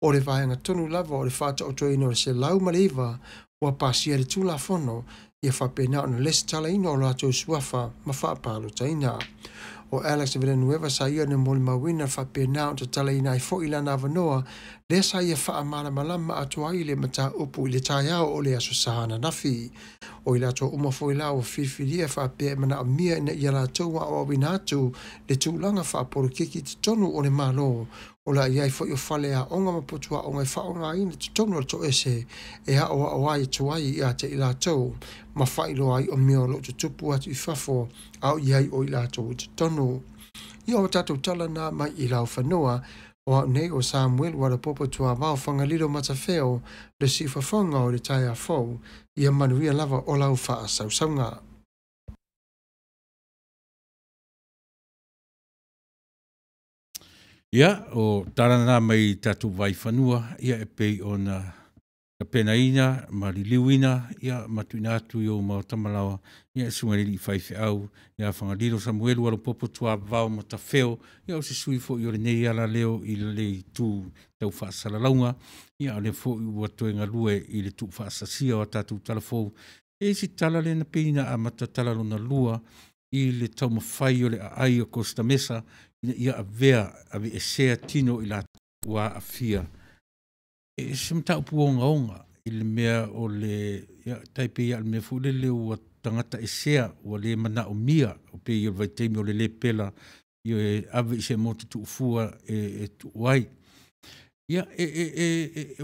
o le vaega tonu lava o le faataotoina o le 109 ua pasia le Tulafono ia faapena ona lesitalaina o latou suafa ma faapalotaina. O Alex Villanueva sa ia na molimauina faapena ona tatalaina ai foi lana avanoa lea sa ia faamalamalama atu ai le mataupu i le taeao o le Aso Sa ananafi. O i latou uma foi la ua filifilia faapea e manaomia ina ia latou aoaoina atu le tulaga faapolokiki i totonu o le Malo o le a i ai foi o fale aoga ma potuaoga e faaaogaina totonu o le toese e aoao ai atu ai ia te i latou ma faailoa ai o mea o lo o tutupu atu i fafo a o i ai o i latou i totonu. Ia o tatou tala na mai i laufanua o au nei o Samuel Ualapopo Tuavao Fagalilo Matafeo le siufofoga o le taeao fou ia manuia lava o lau faasausauga. Ia, o tala na mai i tatou vaifanua, ia e pei ona tapenaina ma liliuina, ia ma tuuina atu i ou maota malaoa, ia e susuga i le alii faifeau ia Fagalilo Samuelu Alopopo Tuavavao Matafeo, ia o se sui foi o lenei alaleo i le itu tau faasalalauga, ia o lea foi ua toe galue i le tuufaasasia o a tatou talafou. E i ai se tala lea na pei na amata tala lona lua i le taumafai o le aai o Costa Mesa ina ia avea aveesea tino o i latou ua aafia. E se mataupu ogaoga i le mea o le, ia, tai pei lava o le mea foi lele ua tagata esea, ua le manaomia, o pei o le vaitaimi o le lepela, ia e ave i se motu tuufua e tuu ai. Ia,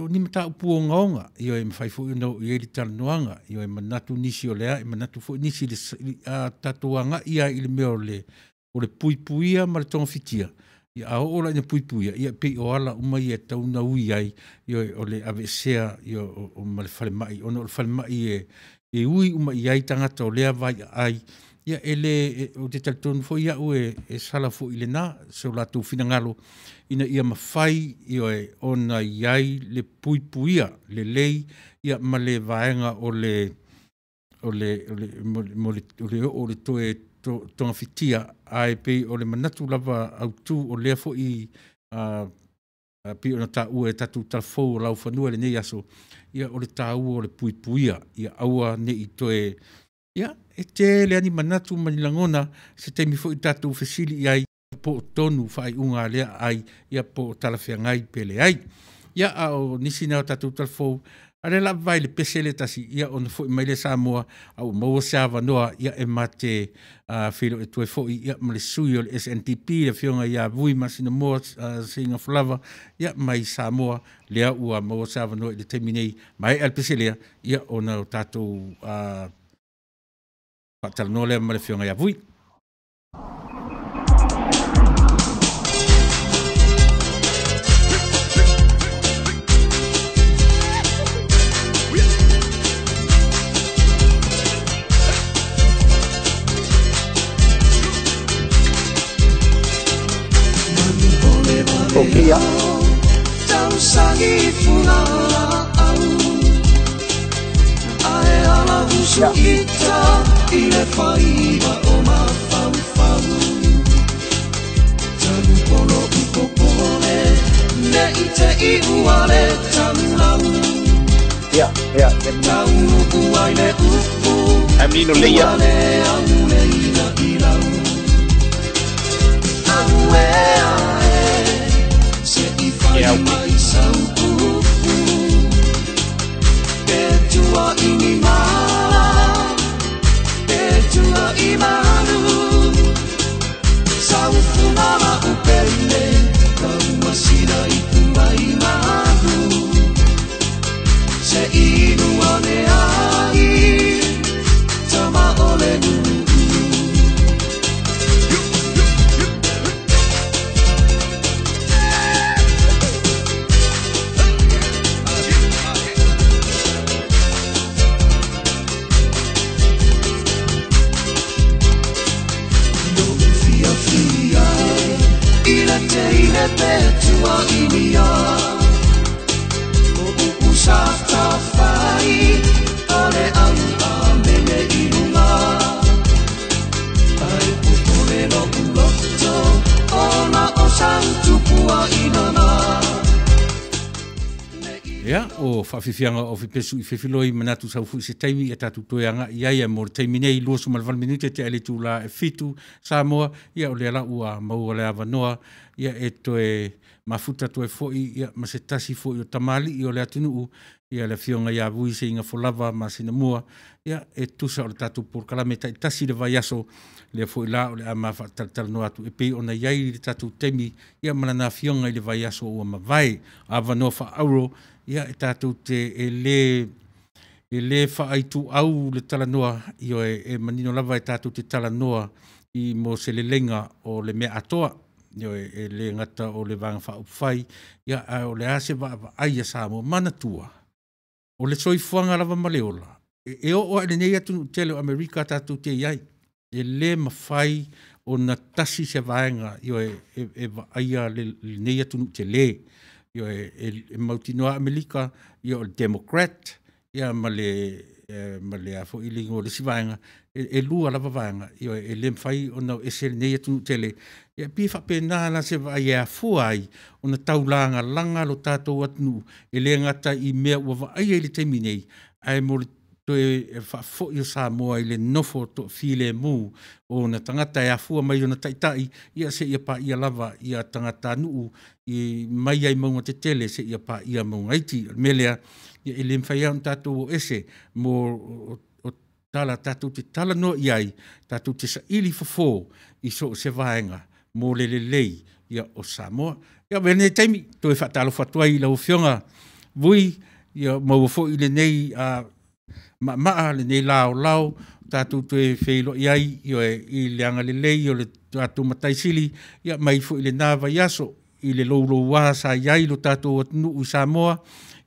o ni mataupu ogaoga, ia e mafai foi ona oo i ai le talanoaga, ia e manatu nisi o le a, e manatu foi nisi i le tatou agai lava i le mea o le puipuia ma le togafitia, ia a oo la ina puipuia, ia pei o ala uma ia e tatau ona ui ai, ia o le aveesea ia o ma le falemai, ona o le falemai e ui uma i ai tagata o lea vaiaai, ia e le, ou te talitonu foi au e sala foi i lena, so latou finagalo, ina ia mafai ia ona i ai le puipuia lelei ia ma le vaega o le o le o le mo le o le oo o le toe togafitia, ae pei o le manatu lava autu o lea foi pei ona taua e tatou talafou o laufanua i lenei aso, ia o le taua o le puipuia, ia aua ne i toe, ia e tele lava ni manatu ma ni lagona, se taimi foi tatou fesili i ai po o tonu faaiuga a lea aai, ia po o talafeagai pe leai. Ia, a o nisi na o tatou talafou, a o lea o le a vavae i le pese lea e tasi, ia ona foi mai lea Samoa, a ua maua se avanoa, ia e ma te feiloai atu ai foi ia, ma le sui o le SNDP, le Afioga ia Vui Masinamoa Seigafolava, ia, mai Samoa, lea ua maua se avanoa i le taimi nei, maea le pese lea, ia, ona o tatou faatalanoa lea ma le Afioga ia Vui. Okay, ia. Ia. I le faiva o mafaufau. Tanu polo upopole, ne i te i ua le tagulau. Ia, ia, le Taunu ai le upu, Amino leia. ua le aule ina i lau. Aue ae, se i fai Ia, okay. mai sau upu. Pe tua i ni mala, pe tua i malu. Sau funala u pele, kaua sina i tua i malu. Se inu ane ai, tama o le nuu. Lo'u fiafia i le teine pe tua inia. O upu sa tafai, o le au a mele i luga. Ai popole lo'u loto, ona o sau tupua inana. Ia, o whaafifianga o whipesu i whiwhiloi manatu sau fui se taimi e tātou toe anga i ai e mō le taimi nei 28 minute te ale tūla e 7 Samoa, ia o le ala ua maua le avanoa, ia e toe mafuta toe foi, ia ma se tasi foi o tamali i o le atunuu, ia le afioga ia Vui se inga folava ma sina mua, ia e tusa o le tātou polokalame tai tasi le vaiaso, lea foi la o le ama whaatalatala atu e pei ona iai le tātou taimi, ia ma lana afioga i le vaiaso ua mavae, avanoa whaauro, ia e tātou te e le whaaitu au le talanoa, io e manino lava e tātou te talanoa i mo se lelenga o le mea atoa, io e le ngata o le vanga whaupwhai, ia a o le ase va ai a Samoa manatua. O le soifuaga lava ma le ola. E o o le nei atu tele o Amerika tātou te iai. E le mawhai o na tasi se vaenga, io e vaaia le nei atu te le. Io e mautinoa Amerika, io o le Democrat, ia ma le afo i lingo le si vaenga, e lua lava vaenga, io e le mawhai o na ese le nei atu tele. Ia pi whapena la se vai e afua ai, o na taulanga langa lo tātou atunu, e le ngata i mea ua vaai i le taimi nei, ai mo le toe e whaafoi o Samoa i le nofo to file mū, o na tangata e afua mai o na taitai, ia se ia pa ia lava, ia tangata nuu, i mai ai maunga te tele, se ia pa ia maunga iti. Melea, ia e le mwhai au tātou o ese, mo o tala tātou te tala no iai, tātou te saili fofo i so se vaenga, mo le lelei, ia o Samoa. Ia wene taimi, toe whaatalo whatua i lau fionga, vui, ia maua fo i le nei, maa le nei lao lao, tātou toe wheilo iai, io e i le anga lelei, o le tātou mataisili, ia mai fo i le nā vaiaso, i le loulou wā sa iai lo tātou atunu i Samoa,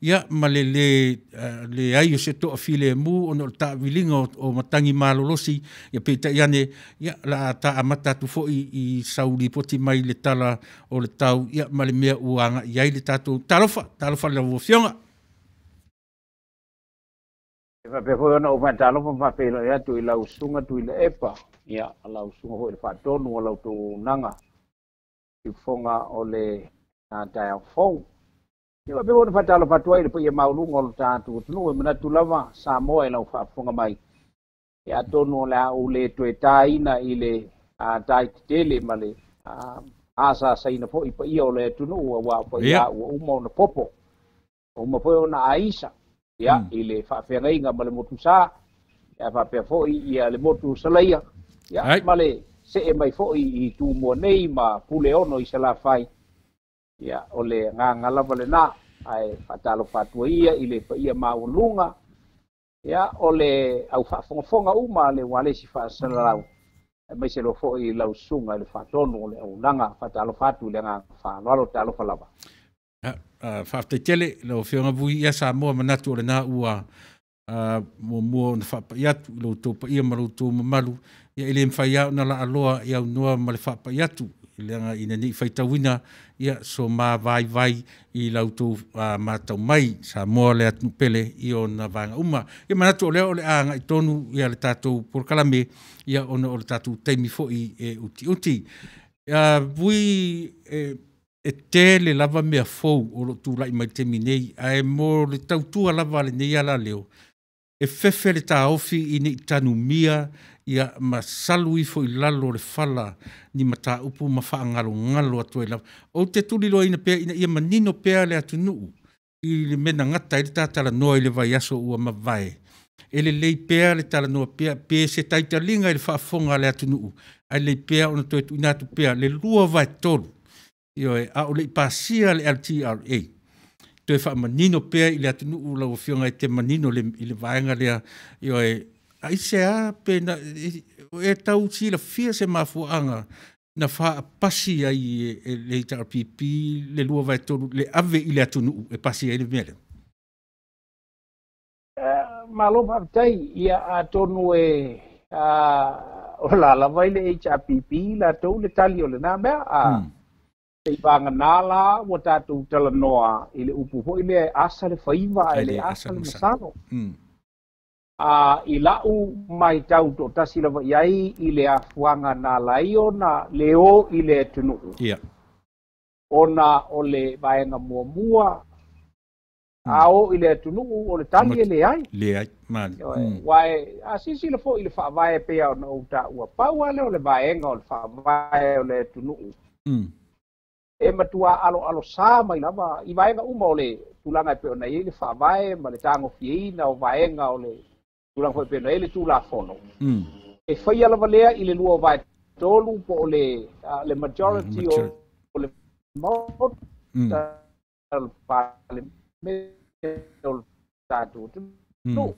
ia ma le le ai o se toa file mū, ona o le taawiliga o matangi malolosi, ia peitai ane, ia la tā amata atu foi i sauli poti mai le tala o le tau, ia ma le mea ua anga iai le tātou talofa, talofa le lau afioga. E faapea foi ona ou faatalofa ma faafeiloai atu i lau susuga tui le epa, ia lau susuga foi le faatonu o lau tuunaga i fofoga o le taeao fou. Ia faapea foi ona faatalofa atu ai le paia mauluga o lo tatou atunuu e manatu lava Samoa e lau faafofoga mai. Ia atonu o le a ou le toe tāina i le taititele ma le asaasaina foi paia o le atunuu auā paia ua uma ona popo, uma foi ona aisa. Ia, i le faafeagaiga ma le motu sā, ia faapea foi ia le motu salaia, ia, ma le see mai foi i Tumua nei ma Puleono i Salafai. Ia, o le agaga lava lenā, ae faatalofa atu ai ia i le paia maualuga, ia, o le au faafogafoga uma le ualesi faasalalau, aemaise loa foi i lau susuga i le faatonu o le auaunaga, faatalofa atu i le agaga faaaloalo, talofa lava. Whaaftai lau afioga Vui ia Samoa manatu o le nā ua muamua ona faapai atu i lo outou paia ma lo outou mamalu, ia e le mawhai au na la aloa i au noa ma le faapai atu Leaga ina nei faitauina ia so ma vaivai i la outou matau mai Samoa le atunuu pele i ona vaega uma. Ia manatu o lea o le a agai tonu ia le tatou polokalame ia ona o le tatou taimi foi e utiuti. Vui e tele lava mea fou o loo tulai mai le taimi nei, ae mo le tautua lava a lenei alaleo, e fefe le taofi i nei tanumia ia ma salu ifo i lalo o le fala ni mataupu ma faangalongalo atu ai lava. Ou te tuliloaina pea ina ia manino pea le atunuu i le mea na gata ai le tatalanoa i le vaiaso ua mavae. E lelei pea le talanoa pea, pe se taitaliga i le faafofoga a le atunuu, ae lelei pea ona toe tuuina atu pea le 2/3. Ioe, a o le i pasia le LTRA, toe faamanino pea i le atunuu lau Afioga e te manino i le vaega lea. Ioe, aisea pe na, e tau silafia se mafuaaga na faapasi ai e le HRPP le 2/3 le ave i le atunuu e pasi ai le mea lea? Malo faafetai. Ia atonu e o la lava i le HRPP latou le tali o lena mea. Te i vagana la ua tatou talanoa i le upu foi lea e asa le faiva ae le asa le masalo. I lau mai tau toatasi lava i ai i le afuaga na ala ai ona le o i le atunuu. Ona o le vaega muamua, a o i le atunuu o le tali e leai. Leai, mali. Ua e a silasila foi i le faavae pea ona ou taua. Pau lava lea o le vaega o le faavae o le atunuu. E matua aloalo sa mai lava i vaega uma o le tulaga e pei ona i ai le faavae ma le tagofieina o vaega o le tulaga foi e pei ona i ai le Tulafono. E faia lava lea i le 2/3 po o le majority o le Maota o le Palemene o le tatou atunuu.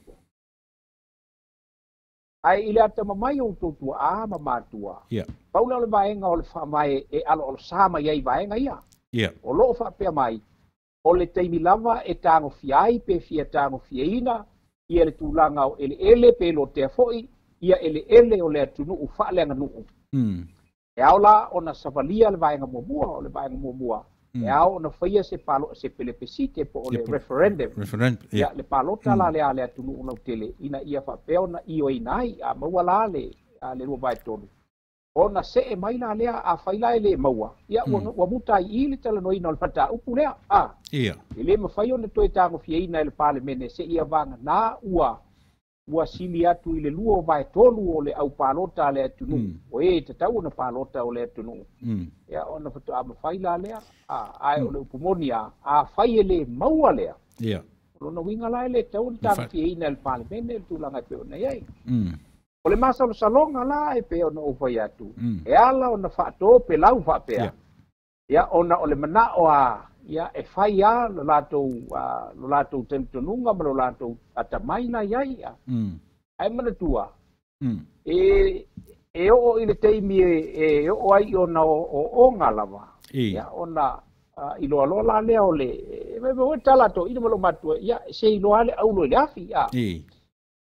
Ae i le atamamai o outou tuaa ma matua, pau lea o le vaega o le faavae e aloalo sa mai ai vaega ia. O loo faapea mai, o le taimi lava e tagofia ai pe fia tagofieina ia le tulaga o eleele pe lotea foi ia eleele o le atunuu faaleaganuu. E ao la ona savalia le vaega muamua o le vaega muamua. E ao ona faia se palo, se pelepesite po o le referendum. Referendum, ia, le palota la le a le atunuu lautele ina ia faapea ona ioeina ai a maua la le 2/3. Ona see mai la lea a fai la e le maua. Ia ua muta ai i le talanoaina o le mataupu lea. E le mafai ona toe tagofieina e le Palemene se ia vagana ua sili atu i le 2/3 o le au palota a le atunuu. O e tatau ona palota o le atunuu. Ia ona faatoa mafai la lea. Ae o le upu moni a fai e le maua lea. O lona uiga la e le tatau ona tagofieina e le Palemene le tulaga e pei ona i ai. O le masalosaloga la e pei ona ou fai atu, e ala ona faatope lau faapea. Ia ona o le manao a ia e fai a lo latou talitonuga ma lo latou atamai la i ai. Ae manatua, e oo i le taimi e oo ai ona o ooga lava. Ia ona iloa loa la lea o le e tala toeaina ma lou matua, ia se iloa le aulo i le afi.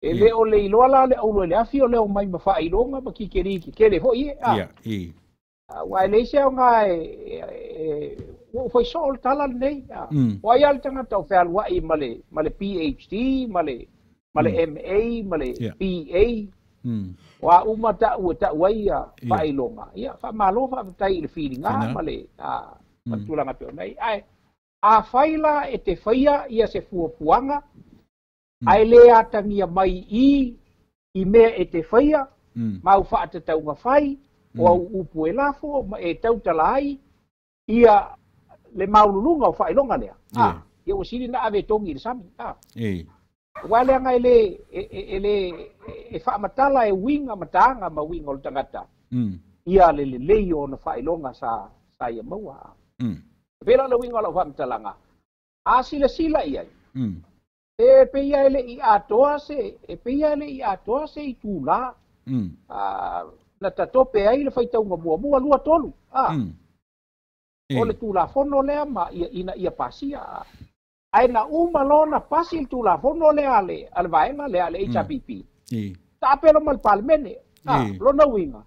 E le o le iloa la le aulo i le afi o le omai ma faailoga ma kikeri kekele foi e. Ua e leai se aoga e ua ou fai soo le tala lenei. O ai lava le tagata o fealuai ma le PhD ma le MA ma le BA. O a uma ta'u e ta'u ai ia faailoga. Ia faamalo faafetai i le filiga ma le tulaga pei ona i ai. Ae afai la e te faia ia se fuafuaga, ae le atagia mai i mea e te faia, ma au faatatauga fai, o au upu e lafo ma e tautala ai ia le maululuga o faailoga lea. Ia ua sili na ave e togi i le sami. Ua leaga e le e faamatala e uiga mataga ma uiga o le tagata ia le lelei o ona faailoga sa ia maua. E pei la o le uiga o lau faamatalaga, a silasila i ai, e pei e le i atoa se, e pei e le i atoa se itulā na tatope ai le faitauga muamua 2/3. O le Tulafono lea ma ia, ina ia pasia. Ae na uma loa na pasi le Tulafono lea a le vaega lea a le HRPP. Taapelo ma le Palemene. Lona uiga,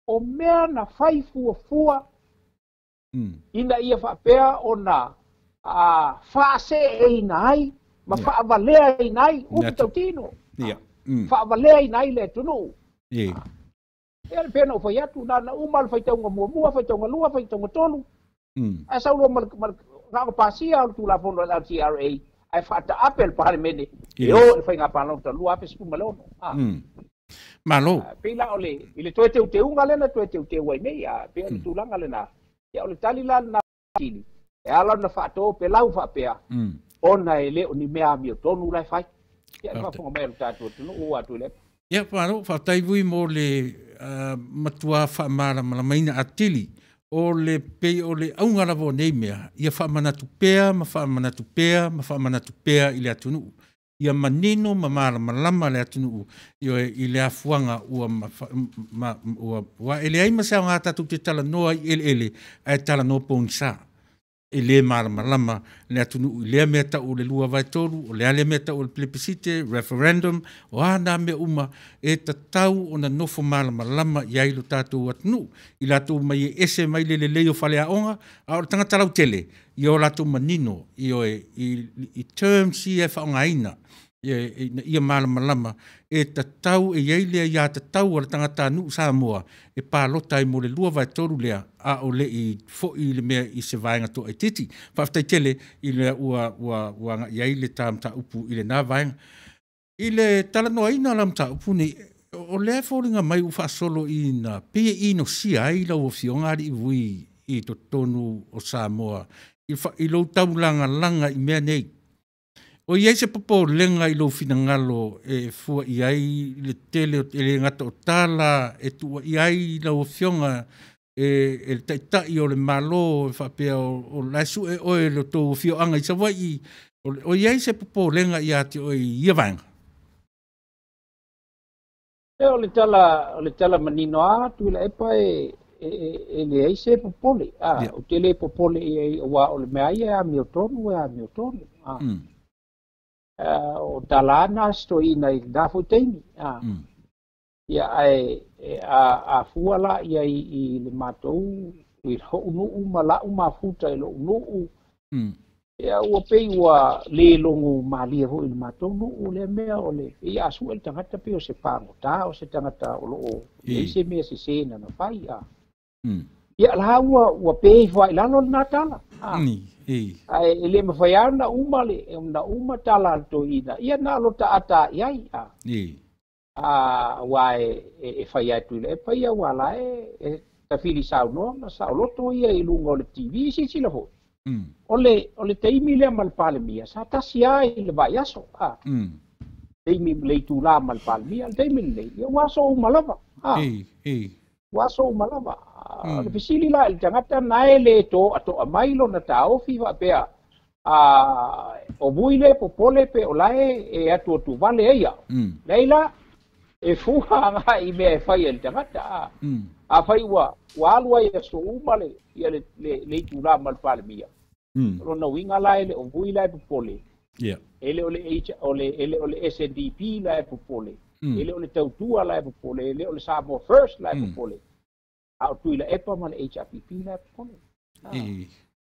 o mea na fai fuafua Ina ia faapea ona faaseeina ai ma faavaleaina ai upu tautino. Faavaleaina ai le atunuu. Ia le pei ona ou fai atu, na ona uma le faitauga muamua, faitauga lua, faitauga tolu. Ae sau loa ma le na ona pasia o le Tulafono a le LTRA ae faataape le Palemene e o i le faiga palota 2016. Malo. Pei la o le i le toe teuteuga lea na toe teuteu ai nei, pei o le tulaga lena. Ia o le tali la lena tili, e ala ona faatopelau faapea, ona e le o ni mea amiotonu la e fai. Ia e faafofoga mai a le tatou atunuu ua atu i le Ia, malo, faafetai vui mo le matua faamalamalamaina atili o le pei o le auga lava o nei mea, ia faamanatu pea ma faamanatu pea ma faamanatu pea i le atunuu. Ia manino ma malamalama le atunuu i le afuaga ua ua e leai ma se aoga tatou te talanoa i eleele ae talanoa pogisa. E le malamalama le atunuu i lea mea tau o le 2/3, o le a lea mea tau o le plebiscite, referendum, o a na mea uma e tatau ona nofo malamalama i ai lo tatou atunuu. I latou mai e ese mai le lelei o faleaoga, a o le tagata lautele, ia o latou manino i terms ia e faaaogaina, ina ia malamalama e tatau e i ai le aiā tatau a le tagatanuu Samoa e palota ai mo le 2/3 lea, a o le i foi le mea i se vaega toaitiiti. Faafetai tele i le ua agai ai le ta mataupu i lena vaega. I le talanoaina la mataupu nei, o lea e foliga mai ua faasolo ina pei e inosia ai lau afioga alii Vui i totonu o Samoa i lou taulagalaga i mea nei. O i ai se popolega i lou finagalo e fua i ai le tele e le gata o tala e tuuaia ai lau afioga e le taitai o le Malo e faapea o la e sue oe le tou afioaga i Savaii. O i ai se popolega ia te oe i ia vaega? E o le tala manino atu i la epa e leai se popole. O te le popole i ai aua o le mea ia e amiotonu e amiotonu. O tala na stoina i lena foi taimi. Ia ae a fua la ia i le matou i lou nuu ma lau mafuta i lou nuu. Ia ua pei ua le logo malie foi i le matou nuu lea mea o le ia a sue le tagata pei o se pagota o se tagata o loo i se mea sese na fai. Ia la ua pei ifo ai i lalo lena tala. Ae e le mafai lava ona uma le ona uma tala a le toeaina. Ia na o lo taata i ai. Aua e fai atu i le epa ia ua la e tafili saunoa ma saoloto ia i luga o le TV silasila foi. O le taimi lea ma le Palemia sa tasi lava i le vaiaso. Taimi le itulā ma le Palemia, le taimi lenei, ia ua aso uma lava. Ua aso uma lava. O le fesili la i le tagata na e le toatoa mai lona taofi faapea o Vui le popole pe o la e atuatuvale ai ia. Leai la, e fua agai i mea e fai e le tagata. Afai ua alu ai aso uma le itulā ma le Palemia. O lona uiga la e le o Vui la e popole. E le o le e le o le SNDP la e popole. E le o le Tautua la e popole. E le o le Samoa First la e popole. A o Tuilaepa ma le HRPP la e popole.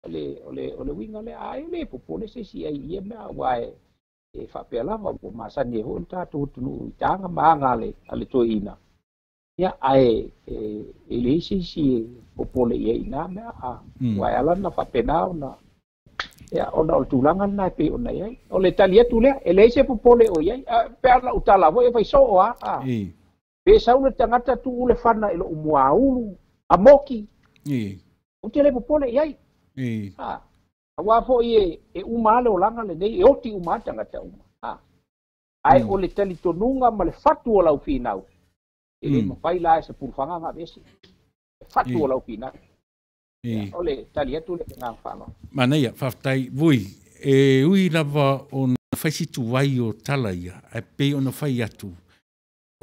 O le uiga lea, a e le popole se isi ai i ia mea aua e faapea lava ua masani ai foi le tatou atunuu i taga ma aga a le toeaina. Ia ae e leai se isi e popole i ai i na mea. Ua e ala ona faapena ona ia ona o le tulaga lena e pei ona i ai. O le tali atu lea, e leai se popole o i ai. Pe ana ou tala foi e fai soo lava. Pe sau le tagata tuu le fana i lou muaulu, a moki. Ou te le popole i ai. Aua foi e uma lava le olaga lenei, e oti uma lava tagata uma. Ae o le talitonuga ma le fatu o lau finau, e le mafai la e se pulufaga ona aveese. E fatu o lau finau. O le tali atu le agaga faaaloalo. Manaia, faafetai Vui. E ui lava ona fai si tuai o tala ia, ae pei ona fai atu,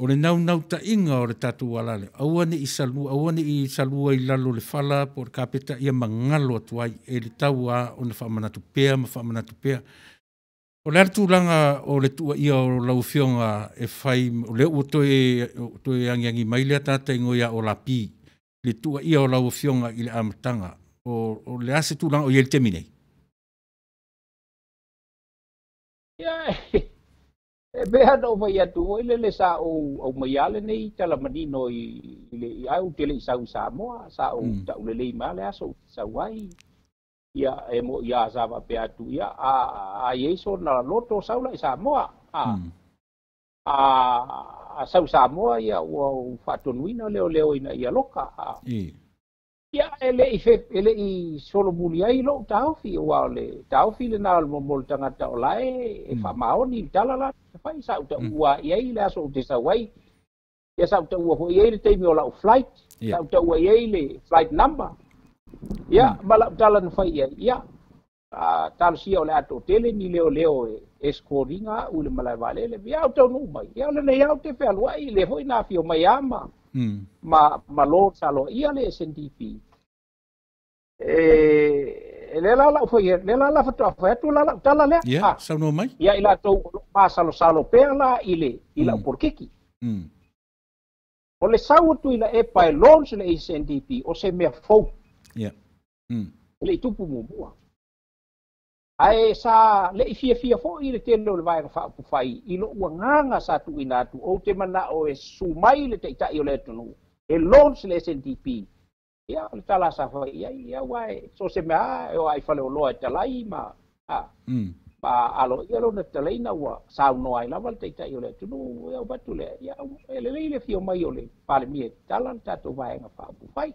o le naunautaiga o le tatou alale, aua ne i salua, aua ne i salua i lalo o le fala po o le kapeta ia magalo atu ai, e le tau lava ona faamanatu pea ma faamanatu pea. O le a le tulaga o le tuuaia o lau afioga e fai, o lea ua toe agiagi mai lea tagata igoa ia Olapi, le tuuaia o lau afioga i le amataga. O le a se tulaga o i ai le taimi nei? Ia, e pei lava ona ou fai atu foi lele sa ou aumaia lenei tala manino i le ai ou te le i sau i Samoa, sa ou taulelei mai lava le aso ou te sau ai. Ia, e moni lava sa faapea atu, ia, a i ai sona loto sau la i Samoa. A sau i Samoa, ia, ua ou faatonuina leoleo ina ia loka. Ia, e le i, e le i solomuli ai lou taofi, aua o le taofi lena o le mo le tagata o la e faamaoni i le tala la na fai, sa ou taua i ai le aso ou te sau ai. Ia, sa ou taua foi i ai le taimi o lau flight, sa ou taua i ai le flight number. Ia, ma lau tala na fai i ai, ia, talosia o le a toatele ni leoleo e escort ina au i le malae vaalele. Ia, ou taunuu mai, ia, o lenei lava ou te fealuai, lea foi na afio mai lava ma lo sa aloaia le SNDP. E lea la lau fai, lea la la faatoa fai atu la lau tala lea. Ia, saunoa mai. Ia i latou o lo o masalosalo pea la i lau polokiki. O le sau atu i Tuilaepa e launch le SNDP, o se mea fou. E le i tupu muamua. Ae sa le i fiafia foi le tele o le Vaega Faaupufai i lou agaga sa tuuina atu, ou te manao e susu mai le taitai o le atunuu e launch le SNDP. Ia, o le tala sa fai i ai, ia, aua e so o se mea lava e o lava i faleoloa e talai ma aloaia lona tatalaina ua saunoa ai lava le taitai o le atunuu. Ia, ou fai atu lea, ia, e lelei le afio mai o le Palemia e tatala le tatou Vaega Faaupufai.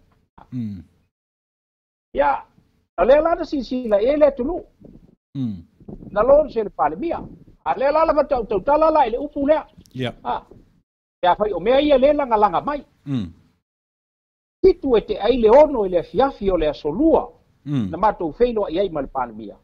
Ia, o lea la na silasila i ai le atunuu. Na launch e le Palemia. A lea la la faatoa ou tautala la i le upu lea. Pe afai o mea ia lea e lagalaga mai. 5:55 i le afiafi o le aso Lua na matou feiloai ai ma le Palemia.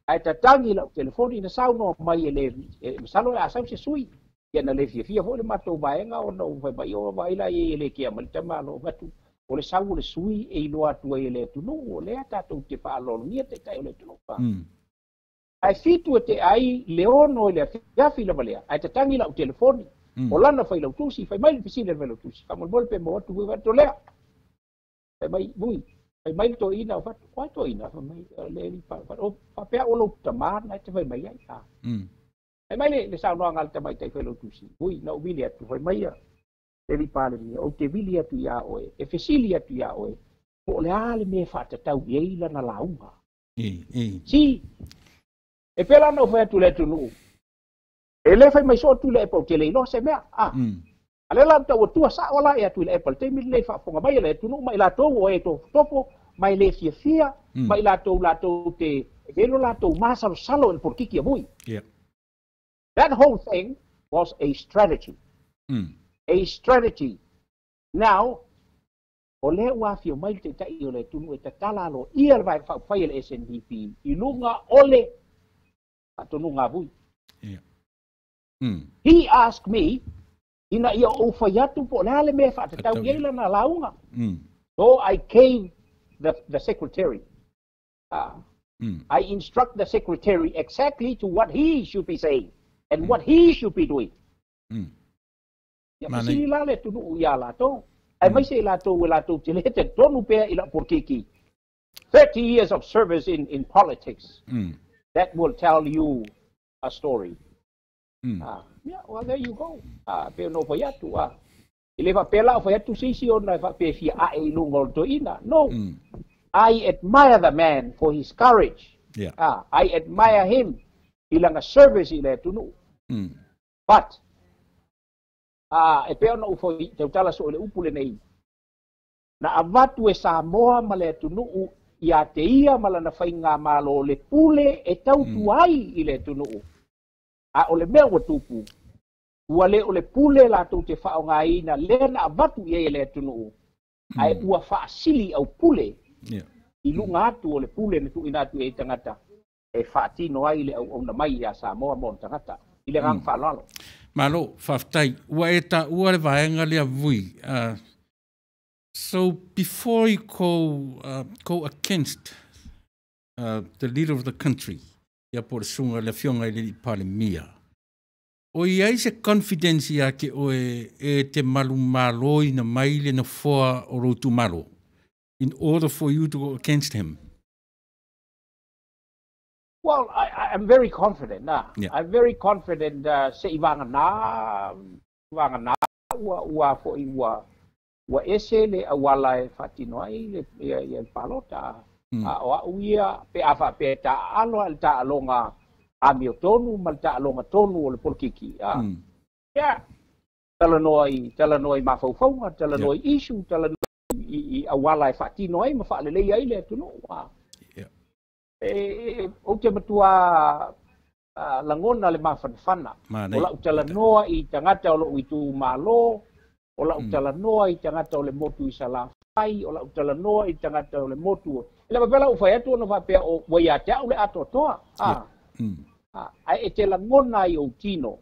Ae tatagi lau telefoni na saunoa mai e le, masalo a sau se sui. Ia na le fiafia foi le matou vaega ona ua fai mai o vaai la i ai e le kea mai le tama o atu. O le sau o le sui e iloa atu ai e le atunuu, o lea tatou te faaaloalogia taitai o le atunuu. Ae 5:56 i le afiafi lava lea, ae tatagi lau telefoni. O lana failautusi, fai mai le fesili a le failautusi, faamolemole pe maua atu Vui atu lea. Fai mai, Vui, fai mai le toeaina o fatu, o ai toeaina, fai mai, le li pa, o faapea o lou tama na e te fai mai ai. Fai mai le saunoaga a le tamaitai failautusi, Vui, na ou vili atu, fai mai ia, le alii Palemia, ou te vili atu iā oe, e fesili atu iā oe, po o le a le mea e faatatau i ai lana lauga. Si, e pei la ona ou fai atu i le atunuu, e le fai mai soo Tuilaepa ou te le iloa se mea. A lea la na tau atua sao la ia Tuilaepa i le taimi lenei faafofoga mai e le atunuu ma i latou o e tofotofo ma e le fiafia ma i latou latou te e lo latou masalosalo i le polokiki a Vui. That whole thing was a strategy. A strategy. Now, o lea ua afio mai le taitai o le atunuu e tatala aloaia le Vaega Faaupufai a le SNDP i luga o le faatonuga a Vui. He asked me ina ia ou fai atu po o le a le mea e faatatau i ai lana lauga. So I gave the secretary. I instruct the secretary exactly to what he should be saying and what he should be doing. Ia fesili la le atunuu iā latou. Aemaise i latou e latou te le talitonu pea i lau polokiki. 30 years of service in politics. That will tell you a story. Yeah, well, there you go. Pe ona ou fai atu. E le faapea la o fai atu se isi ona e faapea e fia ae i luga o le toeaina. No. I admire the man for his courage. I admire him i lana service i le atunuu. But, e pei ona ou fai tautala soo i le upu lenei, na avatu e Samoa ma le atunuu ia te ia ma lana faigamalo le pule e tautua ai i le atunuu. A o le mea ua tupu, ua le o le pule latou te faaaogaina lea na avatu i ai e le atunuu, ae ua faasili au pule i luga atu o le pule na tuuina atu i ai tagata e faatino ai le auauna mai iā Samoa ma ona tagata. I le agaga faaaloalo. Malo, faafetai. Ua e taua le vaega lea Vui. So before you go against the leader of the country, ia po o le susuga le afioga i le alii Palemia, o i ai se confidence ia te oe e te malumaloina mai le nofoa o lou itumalo? in order for you to go against him? Well, I'm very confident. Yeah. I'm very confident se i vagana vagana ua fo'i ua ese le auala e faatino ai le ia ia le palota. A o a'u ia pe a faapea e taaalo a le taaloga amiotonu ma le taaloga tonu o le polokiki. Ia talanoa i mafaufauga, talanoa i issue, talanoa i auala e faatino ai ma faalelei ai le atunuu. E ou te matua lagona le mafanafana o la'u talanoa i tagata o lo'u itumalo, o la'u talanoa i tagata o le motu i Salafai, o la'u talanoa i tagata o le motu e le faapea la'u fai atu ona faapea o ua ia te a'u le atoatoa. Ae e te lagona ai ou tino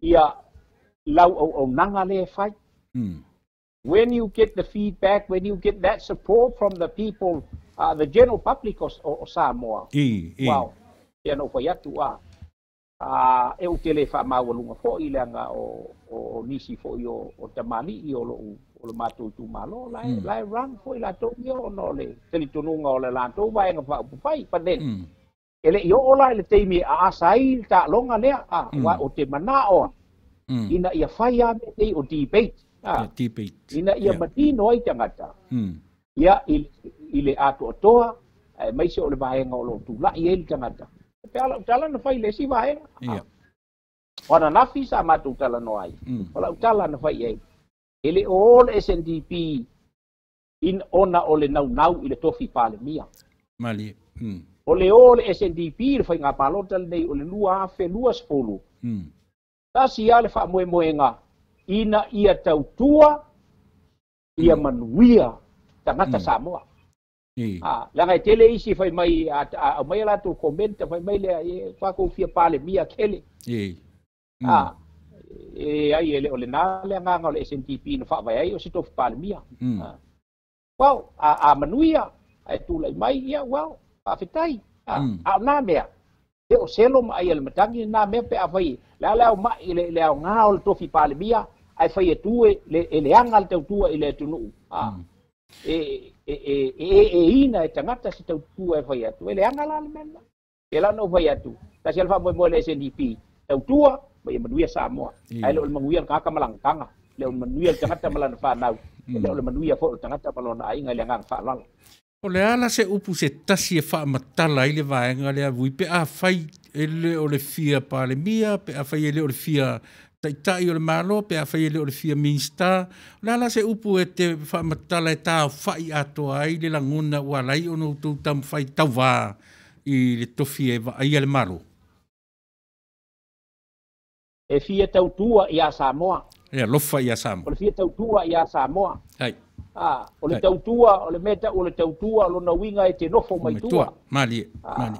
ia lau auaunaga lea e fai. When you get the feedback, when you get that support from the people, the general public o Samoa, wow, ia na ou fai atu e ou te le faamaualuga fo'i leaga o nisi fo'i o tamali'i o lo'u o le matou itumalo la e la e run fo'i latou ia ona o le talitonuga o le latou vaega faaupufai. But then e le'i oo la i le taimi e aasa ai le taaloga lea ua o te mana'o ina ia fai a mea nei o debate Yeah, debate. Ina ia manino ai tagata ia i le atoatoa aemaise o le vaega o loo tula'i ai le tagata pe ala tala na fai le isi vaega. O ananafi sa matou talanoa ai. O la'u tala na fai ai e le o le SNDP in ona o le naunau i le tofi palemia. Malie. O le o le SNDP i le faiga palota lenei o le 2020, tasi a le faamoemoega ina ia tautua ia manuia tagata Samoa. Leaga e tele isi fai mai aumai latou comment fai mai lea e fakou fia palemia kele. E ai e le o lena le agaga o le SNDP na faavae ai o se tofi palemia. Well, a manuia ae tulai mai ia, well, faafetai. A o na mea e o selo ma ai le matagi na mea pe a fai le ala au mai le aoga o le tofi palemia ae fai atu e le e leaga le tautua i le atunuu. E ina e tagata se tautua e fai atu e leaga la le mea lena. E la na ou fai atu tasi ale faamoemoe le SNDP tautua ma ia manuia Samoa. Ae le o le manuia le tagata ma lana taga, le o le manuia le tagata ma lana fanau, le o le manuia foi o le tagata ma lona aiga i le agaga faaaloalo. O le ala se upu se tasi e faamatala ai le vaega lea Vui pe a fai e le o le fia palemia, pe a fai e le o le fia taitai o le malo, pe a fai e le o le fia minista. O le ala se upu e te faamatala e taofa'i atoa ai le lagona ua alai ona outou taumafai tauvā i le tofi e vaaia le malo. E fia tautua iā Samoa. E alofa iā Samoa. O le fia tautua iā Samoa. Hai. O le tautua, o le mea ta'u o le tautua, o lona uiga e te nofo mai tua. Malie.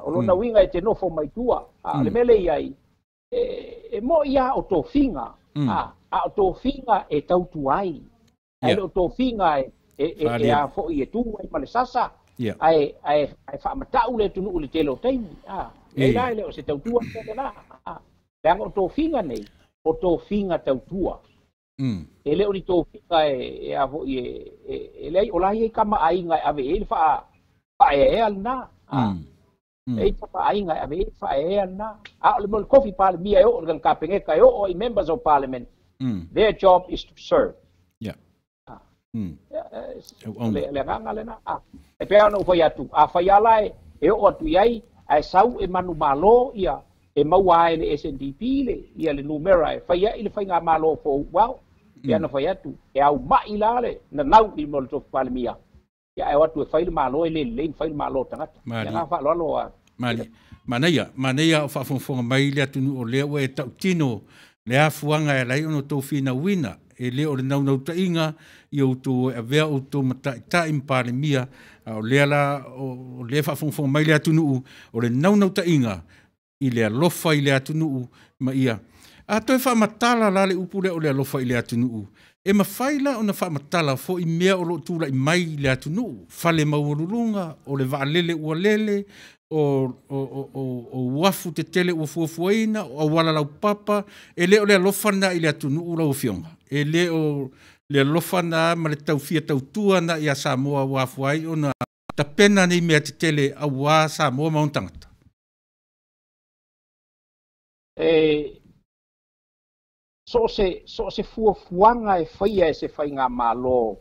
O lona uiga e te nofo mai tua. O le mea le i ai, e mo'i a o tofiga, a o tofiga e tautua ai. Ae le o tofiga e a fo'i e tu ai ma le sasa, ae faamata'u le atunuu le tele o taimi. E la e le o se tautua lena. Leaga o tofiga nei, o tofiga tautua. E le o ni tofiga e a fo'i e leai o la iai kamaaiga e ave i ai le faaeaea lena. E i kamaaiga e ave i ai le faaeaea lena. A o le mo le tofi palemia e oo le kapeneta e oo i members of parliament. Their job is to serve. Le agaga lena. E pei ona ou fai atu, a fai ala e oo atu i ai, ae sau e manumalo ia e maua ai le SNDP le ia le numera e fai ai le faiga malo fou. Well, ia na fai atu e au mai la le nanau i mo le tofi palemia. Ia e o atu e fai le malo e le lelei fai le malo tagata. Malie. Ia nga faaaloalo a. Malie. Manaia, manaia o faafogafoga mai le atunuu o lea ua e tautino le afuaga e alai ona outou finauina e le o le naunautaiga ia outou e avea outou mata'ita'i ma palemia a o lea la o lea faafogafoga mai le atunuu o le naunautaiga i le alofa i le atunuu ma ia a toe faamatala la le upu lea o le alofa i le atunuu e mafai la ona faamatala fo'i mea o loo tula'i mai i le atunuu fale maualuluga o le vaalele ua lele o uafu tetele ua fuafuaina o auala laupapa e le o le alofa lena i le atunuu lau afioga e le o Le alofa na ma le taufia tautua na ia Samoa ua afua ai ona tapena nei mea tetele auā Samoa ma ona tagata. E so o se, so o se fuafuaga e faia e se faigamalo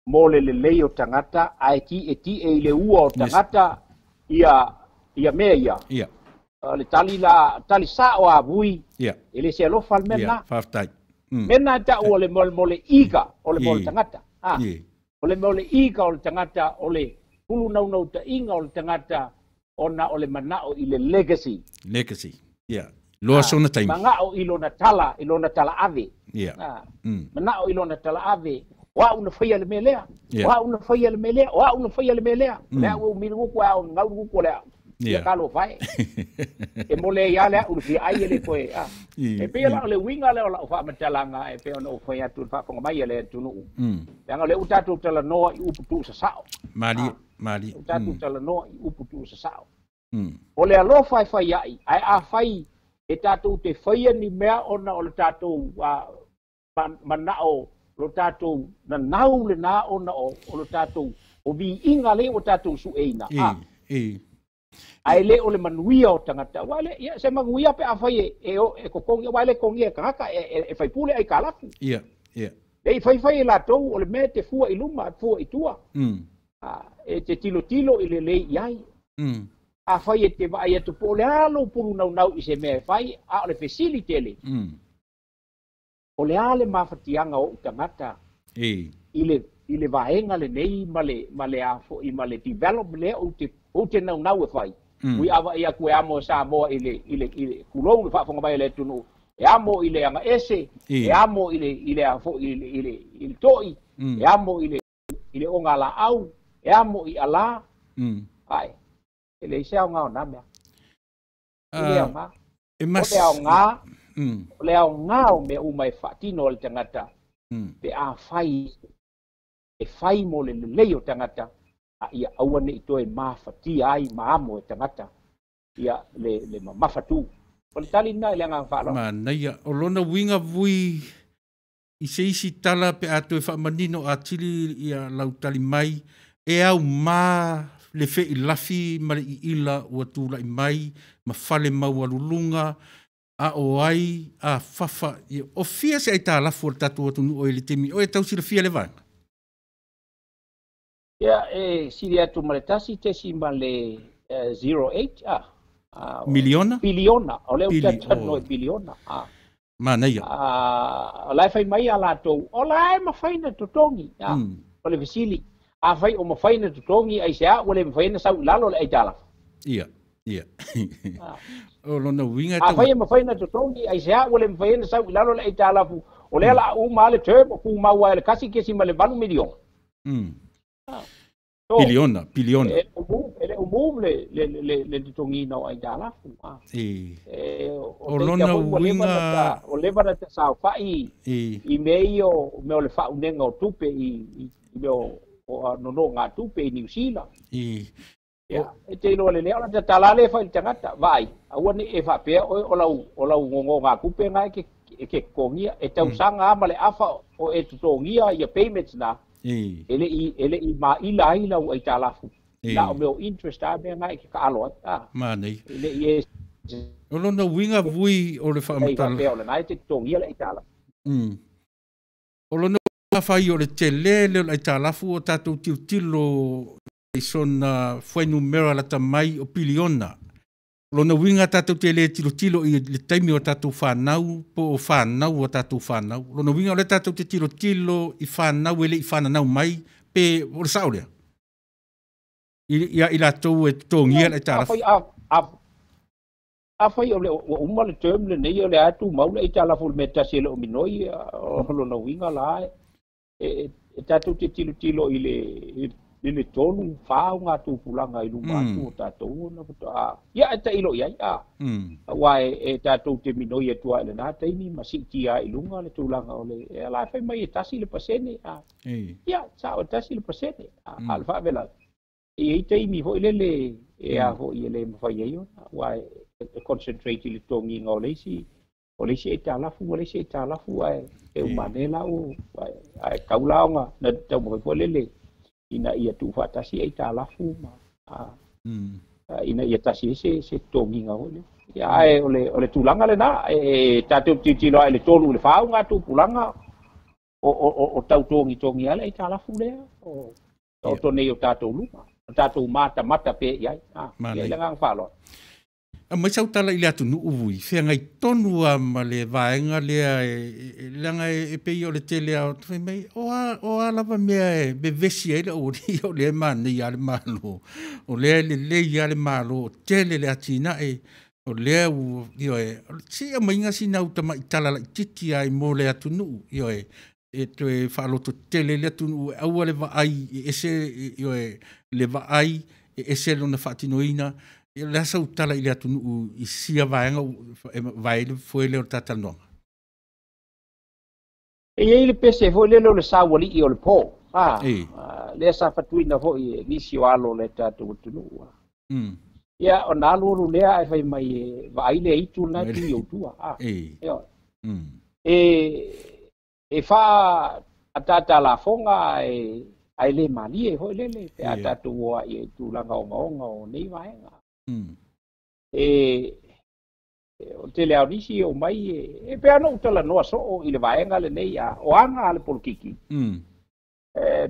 mo le lelei o tagata ae ti'eti'e i le ua o tagata ia ia mea ia. O le tali la, tali sa'o a Vui, e le se alofa le mea lena. Faafetai. Mea lena e ta'u o le mo le iga o le mea o le tagata. O le mea o le iga o le tagata, o le pulunaunautāiga o le tagata ona o le mana'o i le legacy. Legacy. Ia. Loa sona taimi. Mana'o i lona tala, i lona talaave. Mana'o i lona talaave, o a'u na faia le mea lea. O a'u na faia le mea lea, o a'u na faia le mea lea. O le a'u e umi le guku, a o gau le guku o le a'u. Ia talofa e. E mole ai lava le a'u i le fia ai e le toe a. E pei la o le uiga lea o la'u faamatalaga e pei ona ou fai atu i le faafofoga mai a le atunuu. Leaga o lea ua tatou talanoa i upu tuusasa'o. Malie, malie. Ua tatou talanoa i upu tuusasa'o. O le alofa e fai a'i, ae afai e tatou te faia ni mea ona o le tatou mana'o lo tatou nanau lenā ona o lo tatou o viiga lea ua tatou su'eina. Ae le o le manuia o tagata. Aua le, ia, se manuia pe afai e, e totogi, aua e le totogia e tagata, e faipule aitalafu. Ia, ia. Le i faifai e latou, o le mea e te fua i luma, fua i tua. E te tilotilo i lelei i ai. Afai e te vaai atu po o le a lou pulu naunau i se mea e fai, a o le fesili tele, o le a le mafatiaga o ou tagata i le vaega lenei ma le a foi ma le development lea ou te naunau e fai. Ui avaai atu e amo e Samoa i le tulou le faafofoga mai a le atunuu, e amo i le agaese, e amo i le a foi i le to'i, e amo i le ogalaau, e amo i alā. Ae, e leai se aoga o na mea. E le aoga. E mas... O le aoga, o le aoga o mea uma e faatino e le tagata, pe afai e fai mo le lelei o tagata, a ia aua ne'i toe mafatia ai ma amo e tagata ia le mamafatu. O le tali lena i le agaga faaaloalo. Manaia. O lona uiga Vui i se isi tala pe a toe faamanino atili ia lau tali mai e aumā le fe'ilafi ma le i'ila ua tula'i mai ma fale maualuluga a o ai a fafa o fia se aitalafu o le tatou atunuu i le taimi o e tau silafia le vaega. Ia, e sili atu ma le 1.08 a. Miliona? Piliona. O lea ua talanoa i piliona. Manaia. O la e fai mai a latou, o la e mafai na totogi. O le fesili, afai o mafai na totogi ai se a ua le mafai na sau i lalo le aitalafu. Ia, ia. O lona uiga Afai e mafai na totogi ai se a ua le mafai na sau i lalo le aitalafu. O lea la uma le term o tumau ai le 1.8 miliona. So, Piliona, piliona. E le umu le totogiina o aitalafu. E, o lona uiga o leva na tasaofa'i i mea ia o mea o le faaunega o tupe i mea o nonogatupe i Niu Sila. Ia, e te iloa lelei ona tatala le fai i le tagata, vaai, aua ne'i e faapea oe o lau gogogatupe na e ke totogia, e tausaga a ma le afa o e totogia ia payments na, e le i maila ai lau aitalafu. Na o mea o interest a mea na e ke kaalo ai. Manaia. E le i e O lona uiga Vui o le faamatala. Faapea o lena e te totogia le aitalafu. O lona fai o le tele le o le aitalafu o tatou tilotilo i sona fuainumera lata mai o piliona. O lona uiga tatou te le tilotilo i le taimi o tatou fanau po o fanau o tatou fanau. O lona uiga o lea tatou te tilotilo i fanau e le i fananau mai pe o le sa'o lea. Ia i latou e totogia le aitalafu. Afai o le ua uma le term lenei o le a tumau le aitalafu i le mea tasi e le o minoi, o lona uiga la e tatou te tilotilo i le tolu fa o ngā tupulaga i luma atu o tatou ona faatoa ia e tailo i ai a aua e tatou te minoi atu ai i lena taimi ma siitia ai i luga le tulaga o le e ala e fai mai e 1% a ia sa'o e 1% a a o le faavela e i ai taimi foi lele e a foi e le mafai ai ona aua e concentrate i le totogiina o le isi. O le isi aitalafu ma le isi aitalafu ae e uma ane la ua ae tau la ona na taumafai foi lele ina ia tuufaatasi aitalafu ma ina ia tasi ai se totogiga foi lea. Ia ae o le tulaga lena e tatou tilotilo lava i le 3 i le 4 augatupulaga o tau togitogi lava le aitalafu lea o taoto nei o tatou luma, o tatou matamata pea i ai. Ia i le agaga faaaloalo. Aumai sau tala i le atunuu ui, feagai tonu lava ma le vaega lea leaga e pei o le tele lava o fai mai, o a lava mea e vevesi ai le aualii, o lea e manaia lava le Malo, o lea e lelei lava le Malo, tele le atinae, o lea ua, ioe, se i aumaiga sina uta maitala laitiiti lava mo le atunuu, ioe, e toe faalototele le atunuu e aua le vaai e ese, ioe, le vaai e ese lona faatinoina. O le a sau tala i le atunuu i sia vaega e vae le foe lea o le tatalanoaga? E i ai le pese foi lele o le saualii o le po, lea sa fatuina foi e nisi o alo o le tatou atunuu. Ia, ona alu alu lea ae fai mai e vaai le aitu lena e tu i outua. E faatatalafoga ae le malie foi lele pe a tatou o ai i tulaga ogaoga o nei vaega. E o tele lava o nisi o mai e pei ona ou talanoa soo i le vaega lenei o aga a le polokiki.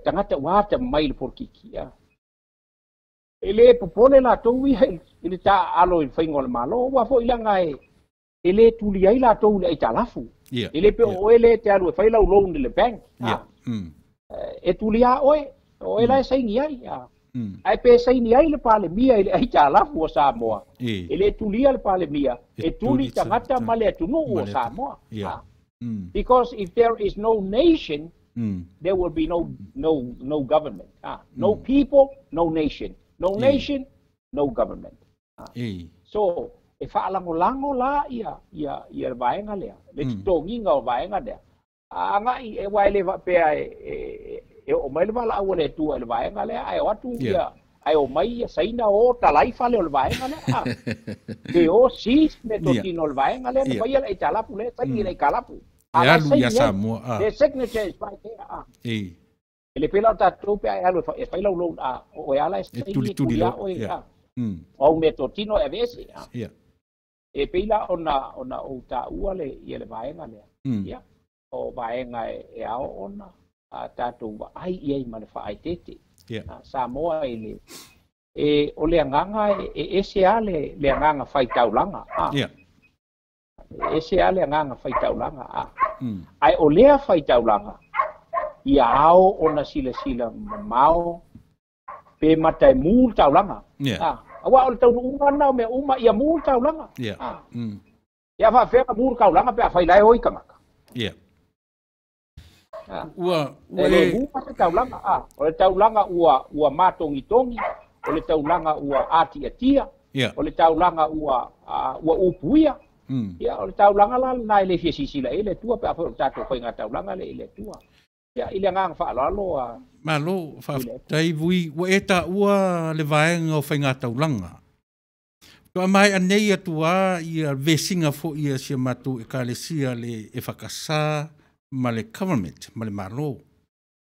Tagata ua atamai i le polokiki. E le popole latou ia i le taaalo i le faiga o le Malo, ua foi leaga e le tuli ai latou i le aitalafu. E le pe o oe le te alu e fai lau loan i le bank. E tuli a oe, o oe la e saini ai. Ae pe saini ai le Palemia i le aitalafu o Samoa, e le tulia le Palemia, e tuli tagata ma le atunuu o Samoa. Because if there is no nation, there will be no government. No people, no nation. No nation, no government. So, e faalagolago la ia ia ia le vaega lea, le totogiga o vaega lea. Agai e uae le faapea e oo mai le valaau a le Atua i le vaega lea, ae o atu ia ae o mai ia Saina o talai fale o le vaega lea. Pe o seize meatotino o le vaega lea na faia le aitalafu lea, saini le aitalafu. E alu ia Samoa. The signature is right there. E le pela o tatou pe ae alu e fai lau loan, o e ala e saini e tuli a oe. O au meatotino e aveese. E pei la ona ou taua le ia le vaega lea. Ia, o vaega e ao ona a tatou vaai i ai ma le faaeteete. Samoa i le e o le agaga e ese lava le agaga faitaulaga. E ese lava le agaga faitaulaga. Ae o lea faitaulaga ia ao ona silasila mamao pe mata e mu le taulaga. Aua o le taunuuga lena o mea uma ia mu le taulaga. Ia faafefea mu le taulaga pe a fai la e o i tagata. Ua E le mu se taulaga. O le taulaga ua matogitogi, o le taulaga ua atiatia, o le taulaga ua upuia. Ia, o le taulaga la lena e le fia silasila i ai le Atua pe a fai o le tatou faiga taulaga lea i le Atua. Ia, i le agaga faaaloalo. Malo, faafetai Vui, ua e taua le vaega o faiga taulaga. Toa mai anei atua ia vesiga foi ia si a matou ekalesia le EFKS ma le government ma le Malo.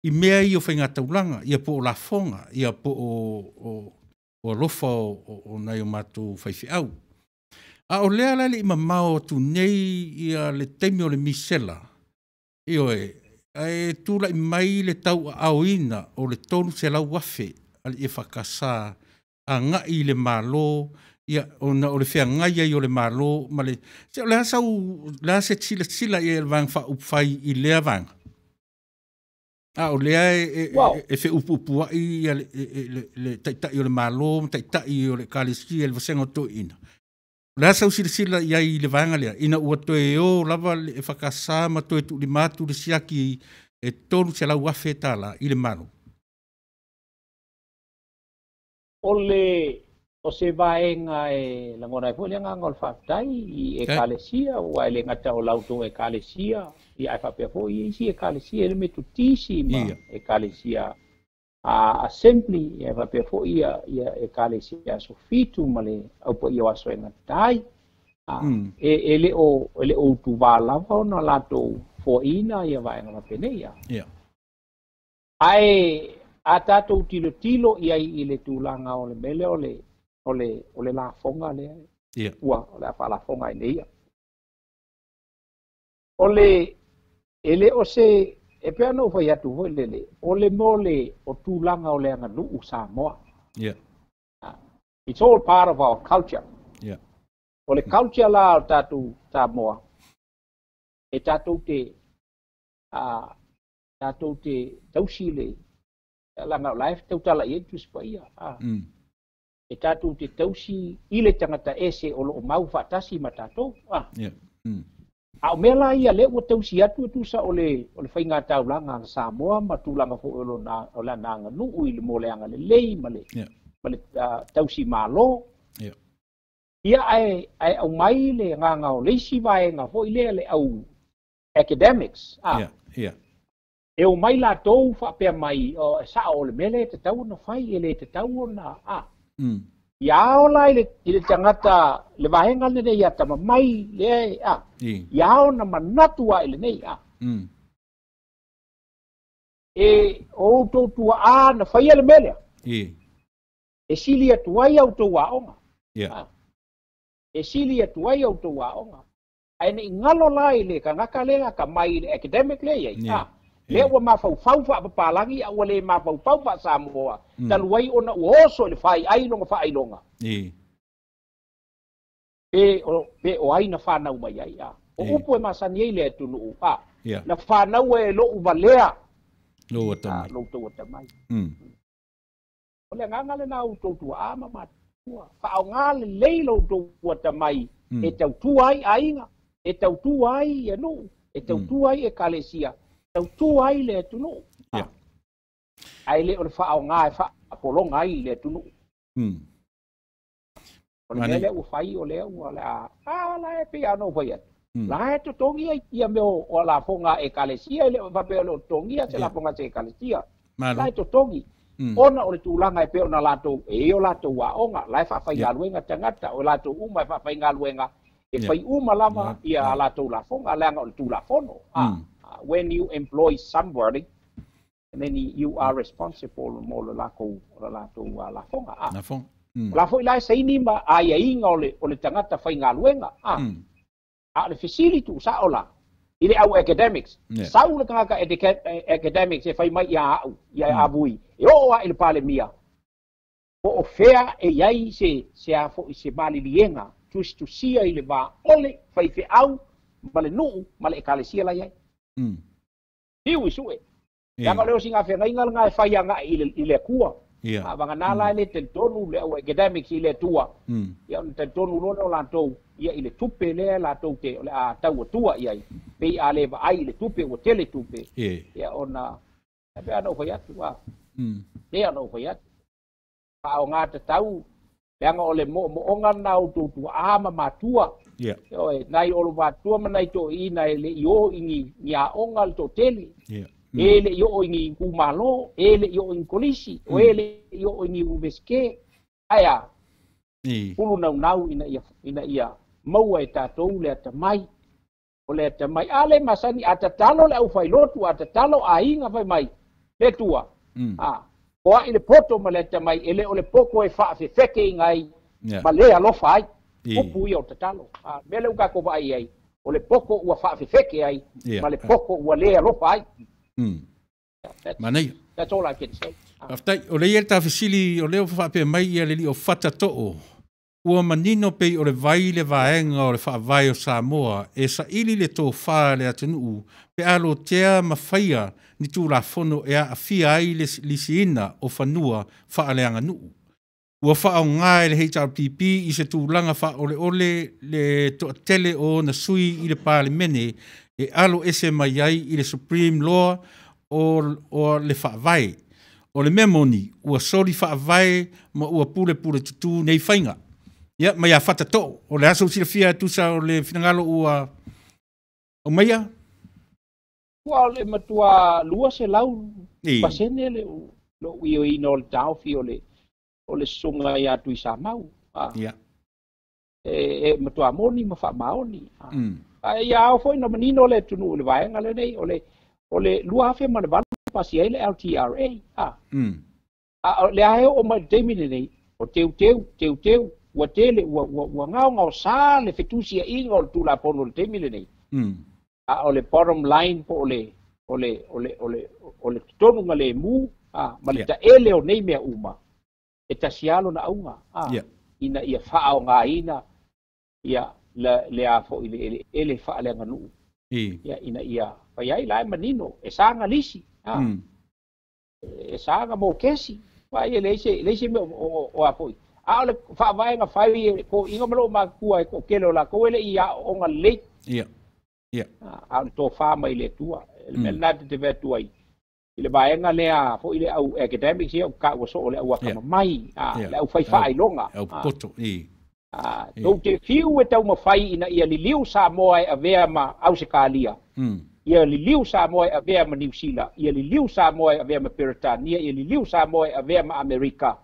I mea ia o faiga taulaga, ia po o lafoga, ia po o alofa o nai o matou faifeau. A o lea la le i mamao atu nei ia le taimi o le misela, ioe, ae tulai mai le tauaaoina o le 300,000 a le EFKS agai i le Malo, ia ona o le feagai ai o le Malo ma le se o le a sau le a se silasila i le vaega faaupufai i lea vaega. A o lea e feupuupuai ia le taitai o le Malo ma taitai o le ekalesia i le vasega o toeaiina. O le a sau silasila i ai i le vaega lea, ina ua toe o lava le EFKS ma toe tuulima atu le siaki e 300,000 tala i le Malo. O le o se vaega e lagona ai foi le agaga o le faafetai i ekalesia, ua e le gata o lautou ekalesia, ia ae faapea foi isi ekalesia, le Metotisi ma ekalesia Assembly, ia faapea foi ia ekalesia Aso Fitu ma le aupaia o aso e gatai. E le o utuvā lava ona latou foaina ia vaega faapenei. Ae a tatou tilotilo i ai i le tulaga o le mea lea o le lafoga lea. Ua o le a faalafoga ai nei. O le e le o se e pei ona ou fai atu foi lele, o le mo le o tulaga o le aganuu Samoa. It's all part of our culture. O le culture la o tatou Samoa, e tatou te tausi le laga o la e tautala i ai Tusi Paia. E tatou te tausi i le tagata ese o loo mau faatasi ma tatou. A o mea la ia lea ua tausi atu e tusa o le faiga taulaga a Samoa ma tulaga foi o lana aganuu i le mo le agalelei ma le tausi malo. Ia ae aumai le agaga o le isi vaega foi lea le au academics. E o mai latou faapea mai sao o le mea lea e tatau ona fai e le tatau ona Ia ao la i le tagata le vaega lenei ia tamamai lea ia ao na manatu ai lenei E o outou tuaa na faia le mea lea. E sili atu ai outou aoga. E sili atu ai outou aoga. Ae nei galo la i le kanaka lea ka mai i le academic lea iai. Lea ua mafaufau faapapalagi a ua le mafaufau faasamoa talu ai ona ua oso i le faiai loga faailoga. Pe o ai na whanau mai ai. O upu e masani ai le atunuu. Na whanau e lou valea. Lou atamai. Lou tou atamai. O le agaga lena o outou tuaa ma matua. Faaaoga lelei lou tou atamai e tautua ai aiga, e tautua ai ia nuu, e tautua ai ekalesia, tautua ai le atunuu. Ae le o le faaaoga e faapologa ai le atunuu. O le mea lea ua fai o lea ua le a la e pei ona ou fai atu. La e totogi ai ia mea o lafoga ekalesia e le o faapea o le o totogia se lafoga se ekalesia. La e totogi. Ona o le tulaga e pei ona latou e o latou aoga, la e faafaigaluega tagata, o latou uma e faafaigaluega, e fai uma lava ia latou lafoga, leaga o le tulafono. When you employ somebody, then you are responsible mo le latou lafoga. O la foi la e saini ma aiaiga o le tagata faigaluega. A o le fesili tuusao la i le au academics. Sau le tagata academics e fai mai ia au, ia avui. E oo a i le palemia. Po o fea e iai se a foi se maliliega. Tusitusia i le vā ole, faifeau, ma le nuu, ma le ekalesia la iai. Fiu i sue. Leaga o le osi gafeagaiga lena e fai agai i le Atua. A vagana la e le talitonu le au academics i le Atua. Ia ona talitonu loa lea o latou ia i le tupe lea latou te o le a tau atua i ai. Pei a le vaai i le tupe ua tele tupe. Ia ona e pei ona ou fai atu. Pei ona ou fai atu. Faaaoga tatau leaga o le moomooga lena o outou tuaa ma matua. Nai o lo matua ma nai toeaiina e le i o i ni aoga le toatele. E le i oo i ni itumalo, e le i oo i ni kolisi, o e le i oo i ni universite. Ae a, pulu naunau ina ia maua e tatou le atamai. O le atamai, a le masani, a tatalo le aufailotu, a tatalo aiga fai mai, le tua. O ai le poto ma le atamai, e le o le poto e faafefeke iga ai, ma le alofa ai. Upu ia o tatalo. Mea le uka ko vaai ai, o le poto ua faafefeke ai, ma le poto ua le alofa ai. That's all I can say. Faafetai, o le ia le tafesili o lea ua faapea mai ia le lio fata too. Ua manino pei o le vai le vaega o le faavae o Samoa e saili le tofā le atunuu pe a lotea ma faia ni tulafono e aafia ai le lisiina o fanua faaleaganuu. Ua faaaoga e le HRPP i se tulaga faaoleole le toatele o ona sui i le Palemene e alo ese mai ai i le Supreme Law o le faavae. O le mea moni, ua soli faavae ma ua pulepule tutū nei faiga. Ia, mai a fata too. O le aso silafia tusa o le finagalo ua o maia? Ua o le matua 200% le lou ioina o le taofi o le susuga ia Tuisamau. E matua moni ma faamaoni. A ia ao foi na manino le atunuu i le vaega lenei, o le 2008 pasi ai le LTRA. A o le a e oo mai le taimi lenei, o teuteu, teuteu, ua tele, ua gaogaosa le fetusiaiga o le Tulafono i le taimi lenei. A o le bottom line po o le o le o le o le o le totonuga lemu ma le taele o nei mea uma, e tasi lava lona auga, ina ia faaaogaina ia le a foi le eleele faaleaganuu, ia ina ia fai ai la e manino, e saga lisi, e saga mokesi, vai e leai se mea o a foi. A o le faavaega fai e toaiga ma loo matutua e toatele o latou e le i aooga lelei. A o le tofa mai le Atua. Le mea lena te vaai atu ai i le vaega lea foi le au academics ia, taua soo o le au atamamai, le au fai faailoga. Au poto. Tou te fiu e taumafai ina ia liliu Samoa e avea ma Ausetalia, ia liliu Samoa e avea ma Niu Sila, ia liliu Samoa e avea ma Peretania, ia liliu Samoa e avea ma Amerika.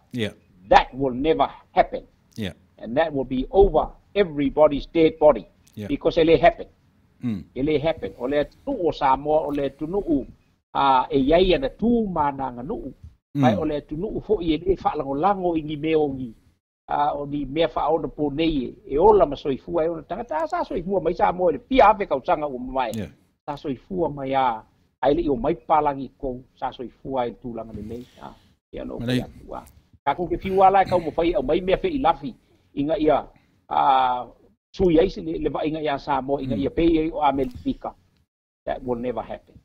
That will never happen. And that will be over everybody's dead body. Because e le happen. E le happen. O le atunuu o Samoa, o le atunuu e iai ana tu ma ana aganuu. Mai o le atunuu foi e le faalagolago i ni mea o ni mea faaonapo nei e ola ma soifua ai ona tagata. Sa soifua mai Samoa i le fia afe tausaga ua mavae. Sa soifua mai a ai le i o mai papalagi i totonu, sa soifua ai i le tulaga lelei. Ia na ou fai atu. Tatou te fiu lava la e taumafai e aumai mea feilafi ina ia sui ai le vaaiga ia Samoa ina ia pei ai o Amerika. That will never happen.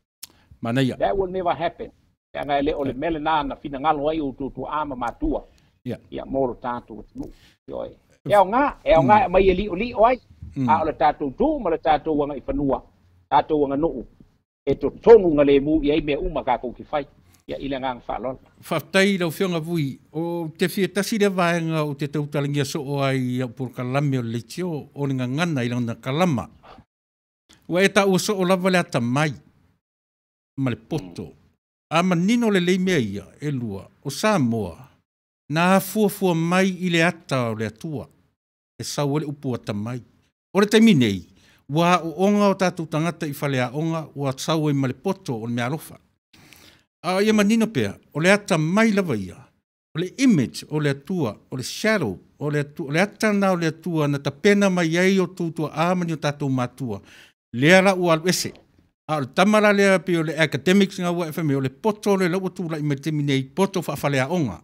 Manaia. That will never happen. Leaga e le o le mea lena na finagalo ai outou tuaa ma matua. Ia mo lo tatou atunuu. Ioe. E aoga, e aoga e aumai e li'oli'o ai, a o le tatou tu ma le tatou agaifanua, tatou aganuu, e totonu galemu i ai mea uma tatou te fai. Ia, i le agaga faaaloalo. Faafetai i lau Afioga Vui. Ou te fia tasi lea vaega ou te tautalagia soo ai i au polokalame o le leitio, o le gagana i lana kalama. Ua e taua soo lava le atamai ma le poto. A manino lelei mea ia e lua, o Samoa, na afuafua mai i le ata o le Atua, e sau ai le upu atamai. O le taimi nei, ua aooga o tatou tagata i faleaoga ua sau ai ma le poto o le meaalofa. A ia manino pea, o le atamai lava ia, o le image o le Atua, o le shadow o le Atua, o le ata lena o le Atua na tapena mai ai o outou tuaa ma ni o tatou matua, lea la ua alu ese. A o le tama la lea pei o le academics nga ua e fai mai, o le poto lea ua tulai mai i le taimi nei, poto faafaleaoga.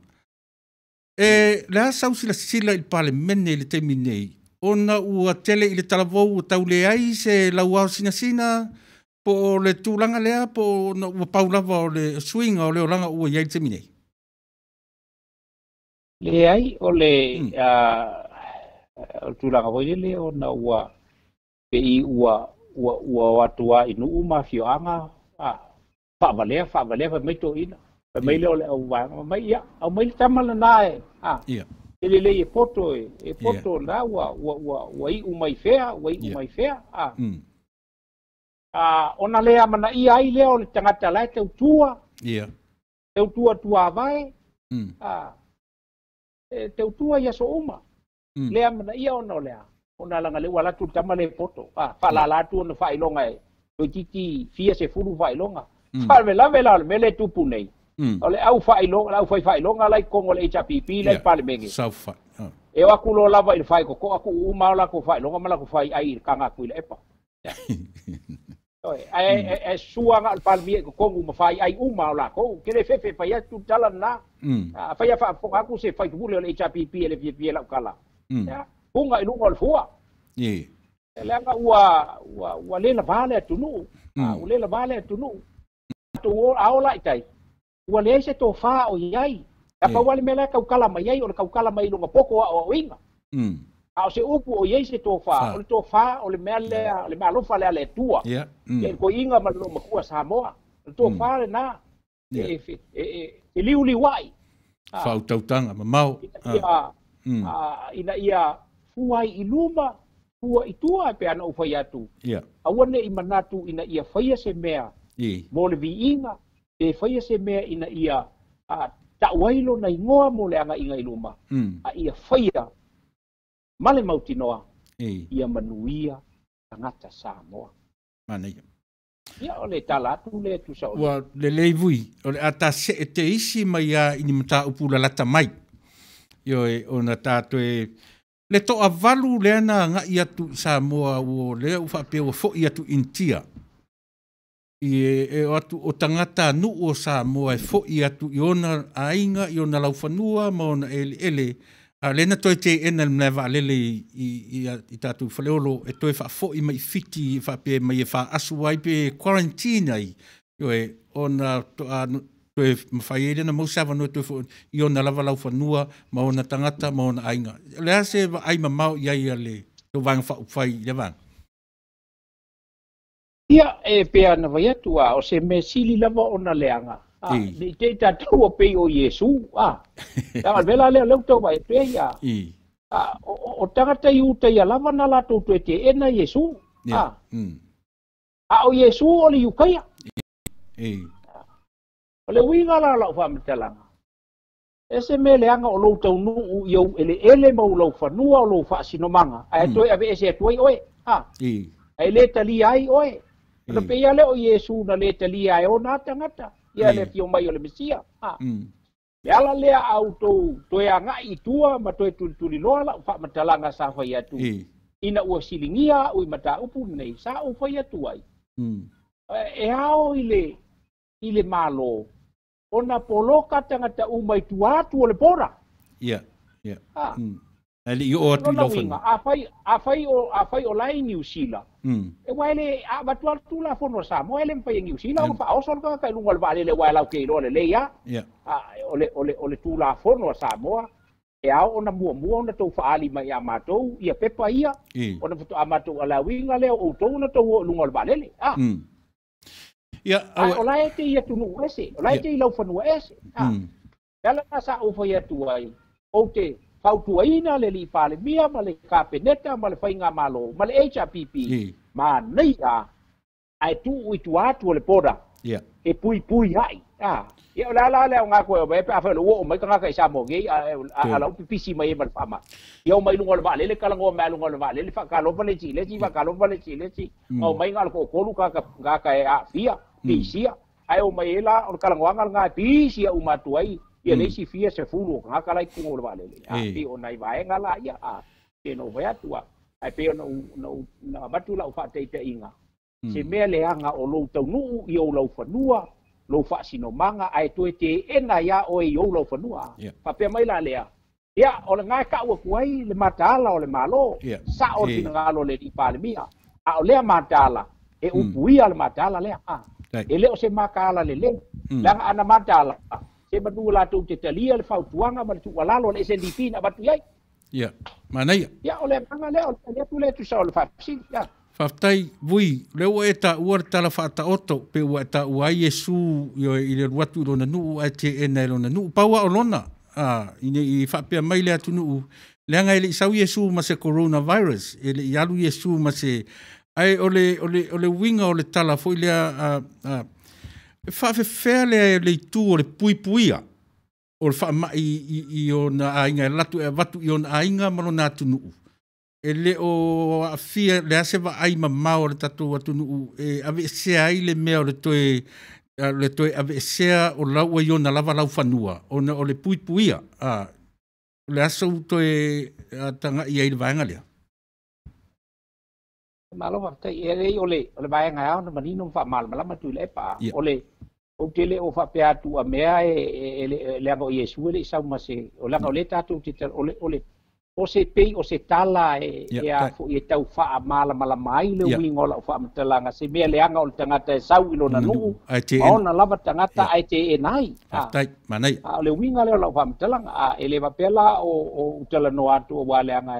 E le a sau silasila i le Palemene i le taimi nei, ona ua tele i le talavou ua tau leai se lauao sinasina, po o le tulaga lea, po o ua pau lava o le suiga o le olaga ua i ai i le taimi nei? Leai, o le o le tulaga foi lele ona ua pei ua o atu lava i nuu ma afioaga, faavalea, faavalea, fai mai toeaiina, fai mai lea o le auvaega, fai mai, ia, aumai le tama lena e, e lelei e poto, e poto lena ua iu mai fea, ua iu mai fea, Ona le amanaia ai lea o le tagata la e tautua, tautua tuavae, e tautua i aso uma. Le amanaia ona o le a? Ona leaga lea ua alu atu le tama lea e poto, faalala atu ona faailoga e toeitiiti fia sefulu faailoga. Faalavelave la o le mea lea e tupu nei, o le au faailoga, le au fai faailoga la i totonu o le HRPP la i le Palemene. E o atu loa lava i le faitotoa tuu uma o latou faailoga ma latou faiai i le taga a Tuilaepa. Ae sua na o le Palemia i totonu ma faiai uma o latou. Ke le fefe fai atu le tala lena. Afai a faafofoga atu se faipule o le HRPP e le fiafia i lau tala, ia, puga i luga o le fua. Leaga ua le lavā le atunuu. Ua le lavā le atunuu. A o la i tai, ua leai se tofa o i ai. A pau lava le mea la e tautala mai ai, o le tautala mai i lona poto aoaoina. A o se upu o i ai se tofa, o le tofa o le mea lea, o le meaalofa lea a le Atua. Ia i le toeaina ma le loomatua Samoa. O le tofa lena e liuliuai. Faautautaga mamao. Ina ia fua ai i luma, fua i tua, e pei ona ou fai atu. Aua ne i manatu ina ia faia se mea mo le viiga, pe faia se mea ina ia tau ai lona igoa mo le agaiga i luma, a ia faia. Ma le mautinoa ia manuia tagata Samoa. Manaia. Ia o le tala atu lea e tusa o le. Ua lelei vui, o le a ta see te isi mai a i ni mataupu lalata mai. Ioe, ona ta toe le toavalu lea na agai atu i Samoa ua lea ua faapea ua foi atu i Initia. I e o atu o tagata nuu o Samoa e foi atu i ona aiga, i ona laufanua ma ona eleele, a o lea na toe teena e le malae vaalele i tatou Faleolo e toe faafoi mai i Fiti faapea mai e faaasu ai pe quarantine ai, ioe, ona faatoa toe mafai ai lea ona maua se avanoa e toe foi i ona lava laufanua ma ona tagata ma ona aiga. O le a se vaai mamao i ai a le tou Vaega Faaupufai i lea vaega? Ia, e pei ona fai atu, a o se mea sili lava ona leaga, a, ne i te i tatou ua pei o Iesu, a. Leaga o le mea la lea o lea ua tau vaai atu ai, a, a, o tagata i uta ia lava na latou toe teena Iesu, a. A o Iesu o le Iukaia. O le uiga la o lau faamatalaga, e se mea leaga o lou taunuu i ou eleele ma ou laufanua o lou faasinomaga, ae toe aveese atu ai oe, a, ae le talia ai oe. Ona pei lava lea o Iesu na le talia ai ona tagata, ia le afio mai o le Mesia, a. Le ala lea a outou toe agai i tua ma toe tulituliloa lau faamatalaga sa fai atu, ina ua siligia au i mataupu lenei, sa ou fai atu ai, e ao i le Malo ona poloka tagata uma i tua atu o le border. Ia, ia. Ae le i oo atu i lau fanua. Afai o la e i Niu Sila, e aua e le, a avatu lava le Tulafono a Samoa, e le mafai e Niu Sila ona faaoso le tagata i luga o le vaalele aua e latou te iloa lelei lava. O le Tulafono a Samoa, e ao ona muamua ona tou faaali mai ia matou ia pepa ia, ona faatoa matou allow-ina lea o outou ona tou o i luga o le vaalele. Ia, ae o la e te i atunuu ese, o la e te i laufanua ese. Le ala lena sa ou fai atu ai, ou te fautuaina le alii Palemia ma le Kapeneta ma le Faigamalo ma le HRPP, manaia ae tuu i tua atu o le border, e puipui ai. Ia o le ala lea o ngā koe o mai, pe afai o le ua oo mai tagata i Samoa nei, a lau pipisi mai ai ma le faamai. Ia o mai luga o le vaalele, talanoa mai luga o le vaalele, faatalofa le isi i le isi, faatalofa le isi i le isi, o mai na o le toatolu tagata e aafia, pisia, ae o mai ai la, o le talanoaga lena e pisia uma atu ai, ia le isi fia sefulu o tagata la i totonu o le vaalele. Pei o nai vaega la ia, pe na ou fai atu, ae pei ona avatu lau faataitaiga, se mea leaga o lou taunuu i ou laufanua, lou faasinomaga, ae toe teena iā oe i ou laufanua. Faapea mai la lea, ia, o lena e tau atu ai le mataala o le Malo, sao le finagalo o le alii Palemia, a o lea mataala, e upuia le mataala lea. E le o se mataala lelei, leaga ana mataala, se manu latou te talia le fautuaga ma le tuualalo a le SNDP na avatu i ai. Ia, manaia. Ia, o le agaga lea, o le tali atu lea e tusa o le faafesili. Ia. Faafetai, Vui, o lea ua e taua le tala faataoto, pe ua e taua ai Iesu i le alu atu i lona nuu ae teena e lona nuu. Pau lava o lona, ina i faapea mai le atunuu, leaga e le i sau Iesu ma se coronavirus, e le i alu Iesu ma se... Ae o le, o le, o le uiga o le tala foi lea, e faafefea lea e le itu o le puipuia o le faamai i ona aiga, e alu atu e avatu i ona aiga ma lona atunuu. E le o aafia le a se vaai mamao a le tatou atunuu e aveesea ai le mea o le toe aveesea o lau ua i ona lava laufanua ona o le puipuia. O le aso ua toe tagai ai i le vaega lea. Malo faafetai. E lelei o le vaega e ao ona manino ma faamalamalama Tuilaepa. O le ou te le o faapea atu a mea e leaga o Iesu e le i sau ma se, o leaga o lea tatou te o le o se pei o se tala e a foi e tau faamalamalama ai le uiga o lau faamatalaga, se mea leaga o le tagata e sau i lona nuu ma ona lava tagata ae teena ai. Faafetai, manaia. A o le uiga lea o lau faamatalaga, e le faapea la o talanoa atu aua leaga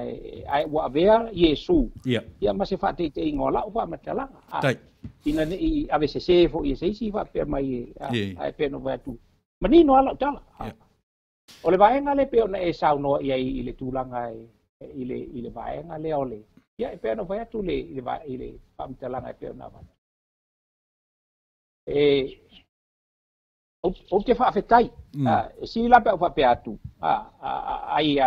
ae ua avea Iesu ia ma se faateiteiga o lau faamatalaga. Ina ne i avesese foi e se isi faapea mai ae pei ona fai atu, manino lava lau tala. O le vaega lea pei ona e saunoa i ai i le tulaga i le vaega lea o le, ia e pei ona fai atu i le faamatalaga e pei ona avatu. E ou te faafetai, e sili la pe au faapea atu, I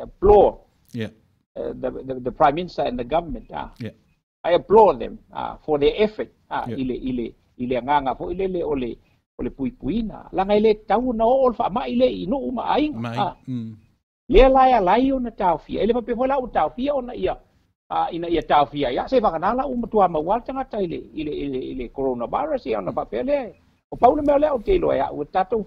applaud The Prime Minister and the government. I applaud them for their effort i le agaga foi lele o le puipuiga. Laga e lē tatau ona oo le faama'i le i nuu ma aiga. Lea la e alai ona taofia. E le faapea foi la ua taofia ona ia ina ia taofia ai. Se vagana la ua matua maua le tagata i le coronavirus ia ona faapea lea. O pau le mea lea ou te iloa ai ua tatou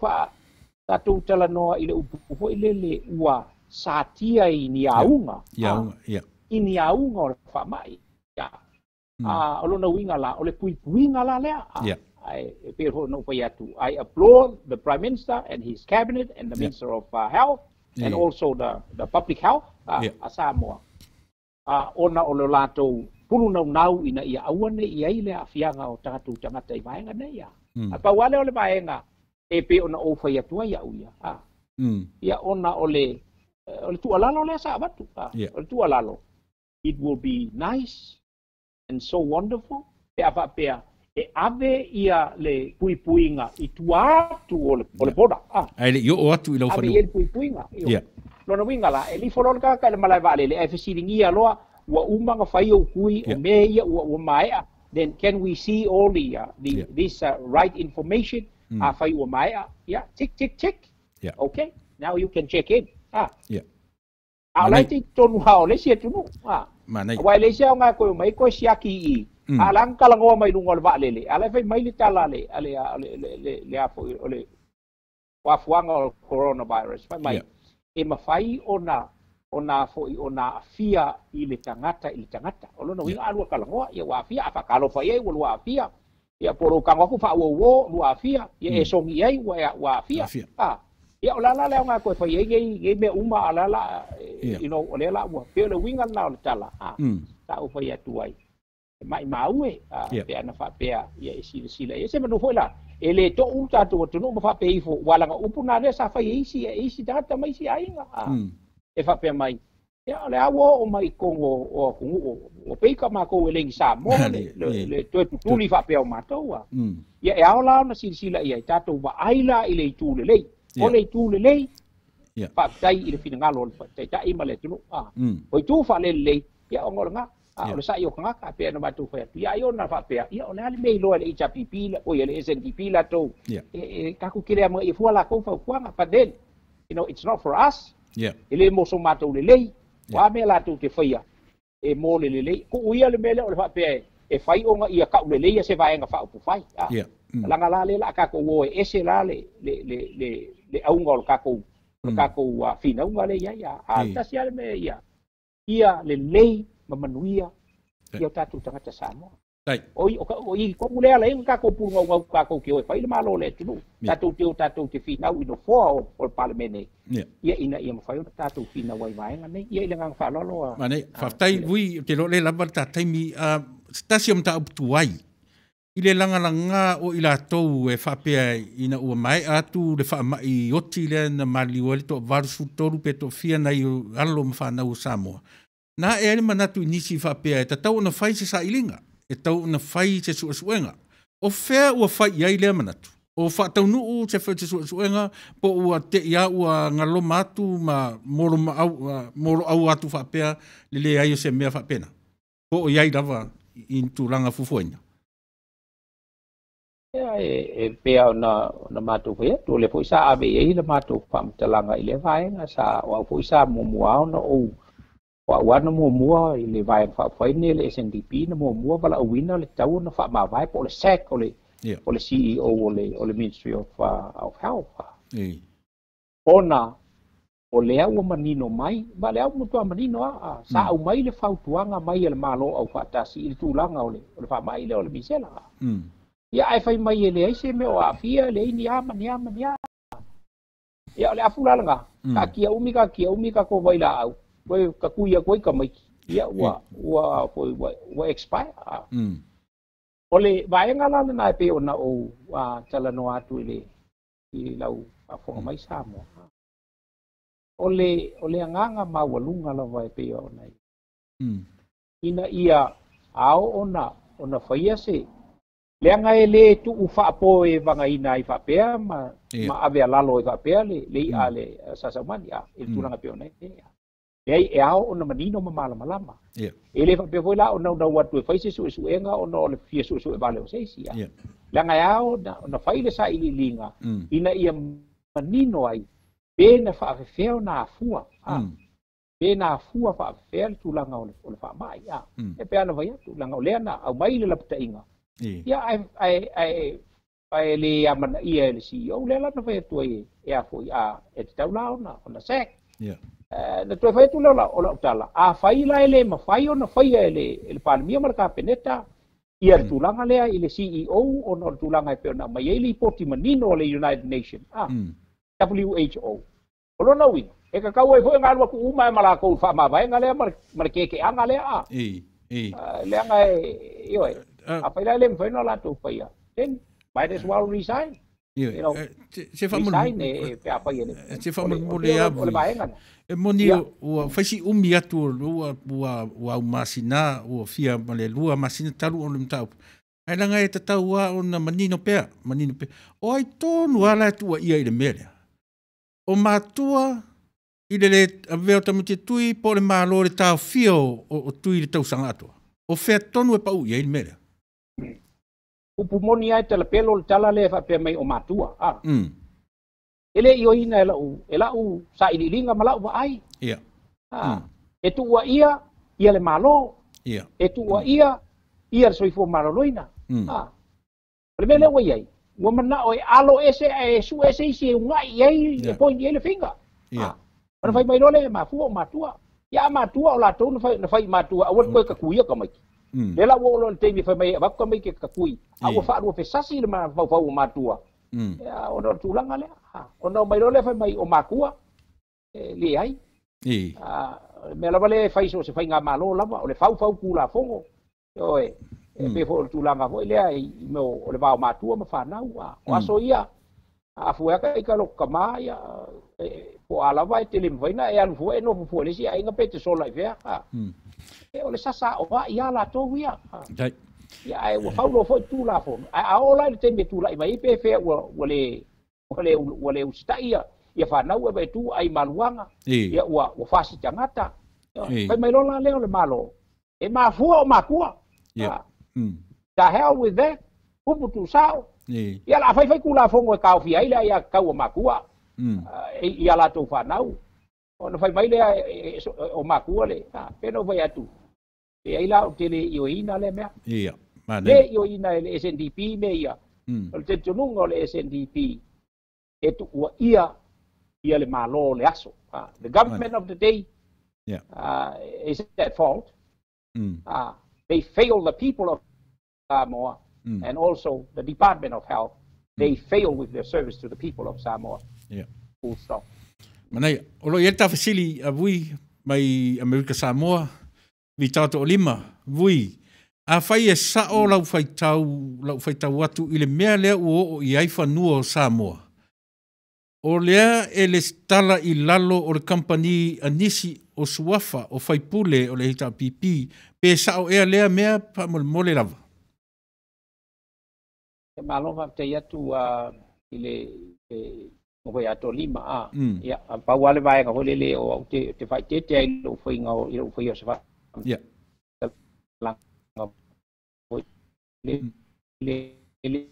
tatou talanoa i le upu foi lele ua satia i ni auga. Auga, ia. I ni auga o le faama'i. O lona uiga la, o le puipuiga la lea. E pei foi ona ou fai atu, I applaud the Prime Minister and his cabinet and the Minister of Health and also the public health a Samoa. Ona o le latou pulu naunau ina ia aua ne i ai le aafiaga o tatou tagata i vaega nei ia. A pau lava lea o le vaega e pei ona ou fai atu ai au ia. Ia ona o le tuualalo lea sa avatu. O le tuualalo. It will be nice and so wonderful pe a faapea e ave ia le puipuiga i tua atu o le border. Ae le i oo atu i lau Ave fanua. I le puipuiga. Lona uiga la, e lifo loa le tagata i le malae vaalele, ae fesiligia loa, ua uma ona fai ou tui, o mea ia ua maea, then can we see all the this right information? Afai ua maea, yeah, tick, tick, tick. Okay, now you can check in. A o la e tonu ha o le isi atunuu. Manai. Aua e leai se aoga e koe mai koe siaki i. A la kalagoa mai luga o le vaalele. A la e fai mai le tala le ale le le le le afo o le afuaga o coronavirus. Fai mai e mafai ona foi ona aafia i le tagata i le tagata. O lona uiga a lua kalagoa ia ua aafia a faakalofa i ai ua lua aafia. Ia po o lou kago aku faauauo lua aafia. Ia e sogi ai ua aafia. Aafia. Ia o la la le aoga koe fai ai nei mea uma a la la o lea la ua pei o le uiga lena o le tala. Sa ou fai atu ai. E mai mau e pe ana faapea ia e silasila ia se manu foi la e le to'u tatou atunuu ma faapea ifo ua laga upu na lea sa fai e isi tagata ma isi aiga e faapea mai ia o le a ua oo mai i totonu o atunuu ua pei ka matou e le i Samoa le toe tutuli faapea o matou a. Ia e ao la ona silasila i ai tatou vaai la i le itu lelei. O le itu lelei faafetai i le finagalo o le taitai ma le atunuu. O itu faalelelei ia ona o lena. O le sa'i o tagata pe ana matou fai atu. Ia ai ona faapea ia o le a le mea iloa e le HRPP o ia le SNDP latou e tatou kele ama ia fua latou fautuaga. But then, it's not for us. E le mo so matou lelei. O a mea latou te faia e mo le lelei. Kuu ia le mea lea o le faapea e fai ona ia kau lelei ia se vaega faaupufai. Laga la lea la a tatou o e ese la le auga o le tatou finauga lea i ai. A tasi lava le mea ia. Ia lelei ma manuia ia o tatou tagata Samoa. Tai. O i kogu lea la i tatou pulugaugaug tatou te o e fai le malo o le atunuu. Tatou te o tatou te finau i nofoa o le Palemene. Ia ina ia mafai ona tatou finau ai vaega nei. Ia i le agaga faaaloalo a. Manai, faafetai ui te lo le lava le ta taimi se tasi o mataupu tuai. I le lagalaga o i latou e faapea ina ua maea atu le faamai oti lea na maliliu ai le 83 pe toafia nai alo ma fanau o Samoa. Na e ai le manatu i nisi faapea e tatau ona fai se sailiga, e tatau ona fai se suesuega. O fea ua fai i ai lea manatu? O faataunuu se suesuega po ua te ia ua galoma atu ma molo molo au atu faapea le leai o se mea faapena. Po o iai lava i tulaga fuafuaina. Ia e pea ona matou fai atu, o le foi sa ave i ai le matou faamatalaga i lea vaega sa o au foi sa muamua ona ou o au ana muamua i le vaega faaupufai nei le SNDP na muamua valaauina le tatau ona faamavae po o le SAC o le CEO o le Ministry of Health. Ona o lea ua manino mai, ma lea ua matua manino a, sa aumai le fautuaga mai e le Malo au faatasi i le tulaga o le faamai lea o le misela. Ia ae fai mai e leai se mea o aafia, leai ni a ma ni a ma ni a. Ia o le afu la lena, ka kia umi ka ko vai laau, koe ka kui aku ai ka maiki. Ia ua foi ua expire. O le vaega la lena e pei ona ou talanoa atu i lau faafofoga mai Samoa. O le agaga maualuga lava e pei ona ina ia ao ona faia se leaga e le tuu faapo e vagaina ai faapea ma ave alalo ai faapea le i'a le sasaumani i le tulaga pei ona i ai. Leai e ao ona manino ma malamalama. E le faapea foi la o naunau atu e fai se suesuega ona o le fia suesue vale o se isi. Leaga e ao ona fai le sailiiliga ina ia manino ai pe na faafefea ona afua. Pe na afua faafefea le tulaga o le faamai. E pe ana fai atu, leaga o lea na aumai le lapataiga. Ia ae le amanaia e le CEO lea la na fai atu ai e afoi e tatau la ona sack. Na toe fai atu lea o lau tala, a fai la e le mafai ona faia e le Palemia ma le Kapeneta ia le tulaga lea i le CEO ona o le tulaga e pei ona aumai ai lipoti manino o le United Nations, WHO. O lona uiga, e tatau ai foi ona alu atu uma e ma latou faamavaega lea ma le kekeaga lea. Leaga e, ioe, a fai la e le mafai ona latou faia, then might as well resign. You know, resign e pe a fai e le. Se faamolemole lava. O le vaega na. E moni ua faisi umi atu ua au masina, ua fia ma le 2 masina talu o le mataupu. Ae laga e tatau lava ona manino pea, manino pea. O ai tonu lava la e tuuaia i le mea lea. O matua i le le avea o tamaiti tui po o le Malo le taofia o tui i le tausaga atoa. O fea tonu e pau i ai le mea lea. Upu moni ai talapelo le tala lea faapea mai o matua. E le ioina e lau sailiiliga ma lau vaai. E tuuaia ia le Malo. E tuuaia ia le soifua maloloina. O le mea lea ua i ai, ua manao e alo ese ae sue ese isi e ugai i ai e point i ai le figa. Ona fai mai loa lea e mafua o matua. Ia a matua o latou na fai matua aua le toe kakuia tamaiti. Lea la ua oo loa i le taimi e fai mai e avatu tamaiti e kakui. A ua faalua fesasi le mafaufau o matua. Ona o le tulaga lea. Ona o mai loa lea fai mai o matua e leai. O le mea lava lea e fai so se faigamalo lava o le faufau tulafono. Ioe, e pei foi o le tulaga foi lea i mea o le va o matua ma fanau. O aso ia, a fua aka i ka loko kamā, ia, po a lava e te le mawhai na e alu fua e nofo fua le isi aiga pe te sola i fea. E o le sasa o a ia latou ia. Ia ae ua faulo foi tulafono. Ae a oo la i le taimi e tulai mai ai pe fea ua le usitai ia fanau e vai tu ai maluaga. Ia ua fasi tagata. Fai mai loa la lea o le Malo. E mafua o matua. The hell with that. Upu tuusao. Ia la fai fai tulafono e taofia ai le ia tatau o matua. Ia latou fanau. Ona fai mai lea o matua le. Pe na fai atu. E ai la o te le ioina le mea. Le ioina e le SNDP me ia. O le talitonuga o le SNDP e tuua ia le Malo le aso. The government of the day is at fault. They fail the people of Samoa and also the Department of Health. They fail with their service to the people of Samoa. Full stop. Manaia, o lo i e tafasili a vui mai Amerika Samoa, vi tato o lima, vui, a fai e sao lau faitau atu i le mea lea ua oo i ai fanua o Samoa. O lea e le stala i lalo o le company a nisi o suafa o faipule o le HRPP, pe sao ea lea mea faamolemole lava. E malo faafetai atu i le o ato lima ia pau ale vaega foi lele o au te faitete ai lou faiga o i lou faia o se fa. Le le le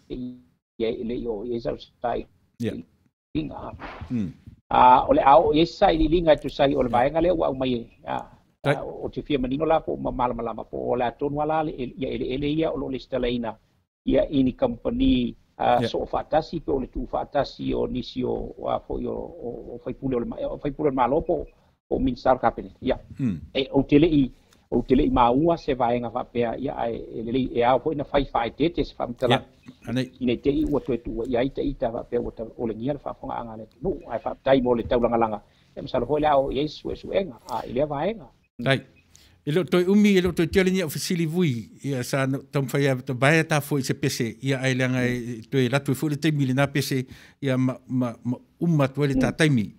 le o i sa sai. Linga. O le ao i sai linga tu sai o le vaega lea ua aumai o te fia manino la po ma malamalama po o le atonu ala le ia eleele ia o lo le stalaina ia ini company so faatasi pe o le tuufaatasi o nisi o a foi o faipule o le faipule o le Malo po o Minister Cabinet. Ia e o te le i maua se vaega faapea ia ae lelei e ao foi na fai faaeteete se faamatalaga. Ina te i ua toe tuua i ai ita faapea ua olegia le faafofogaaga a le atunuu ae faafetai mo le taulagalaga. E masalo foi le ao i ai suesuega i lea vaega. Tai. E leo toi umi, e leo toi tele ni au fesili vui, ia sa taumafai a vaea ta foi se pese, ia ai leaga e toe alu atu ai foi le taimi i lena pese, ia ma uma atu ai le ta taimi.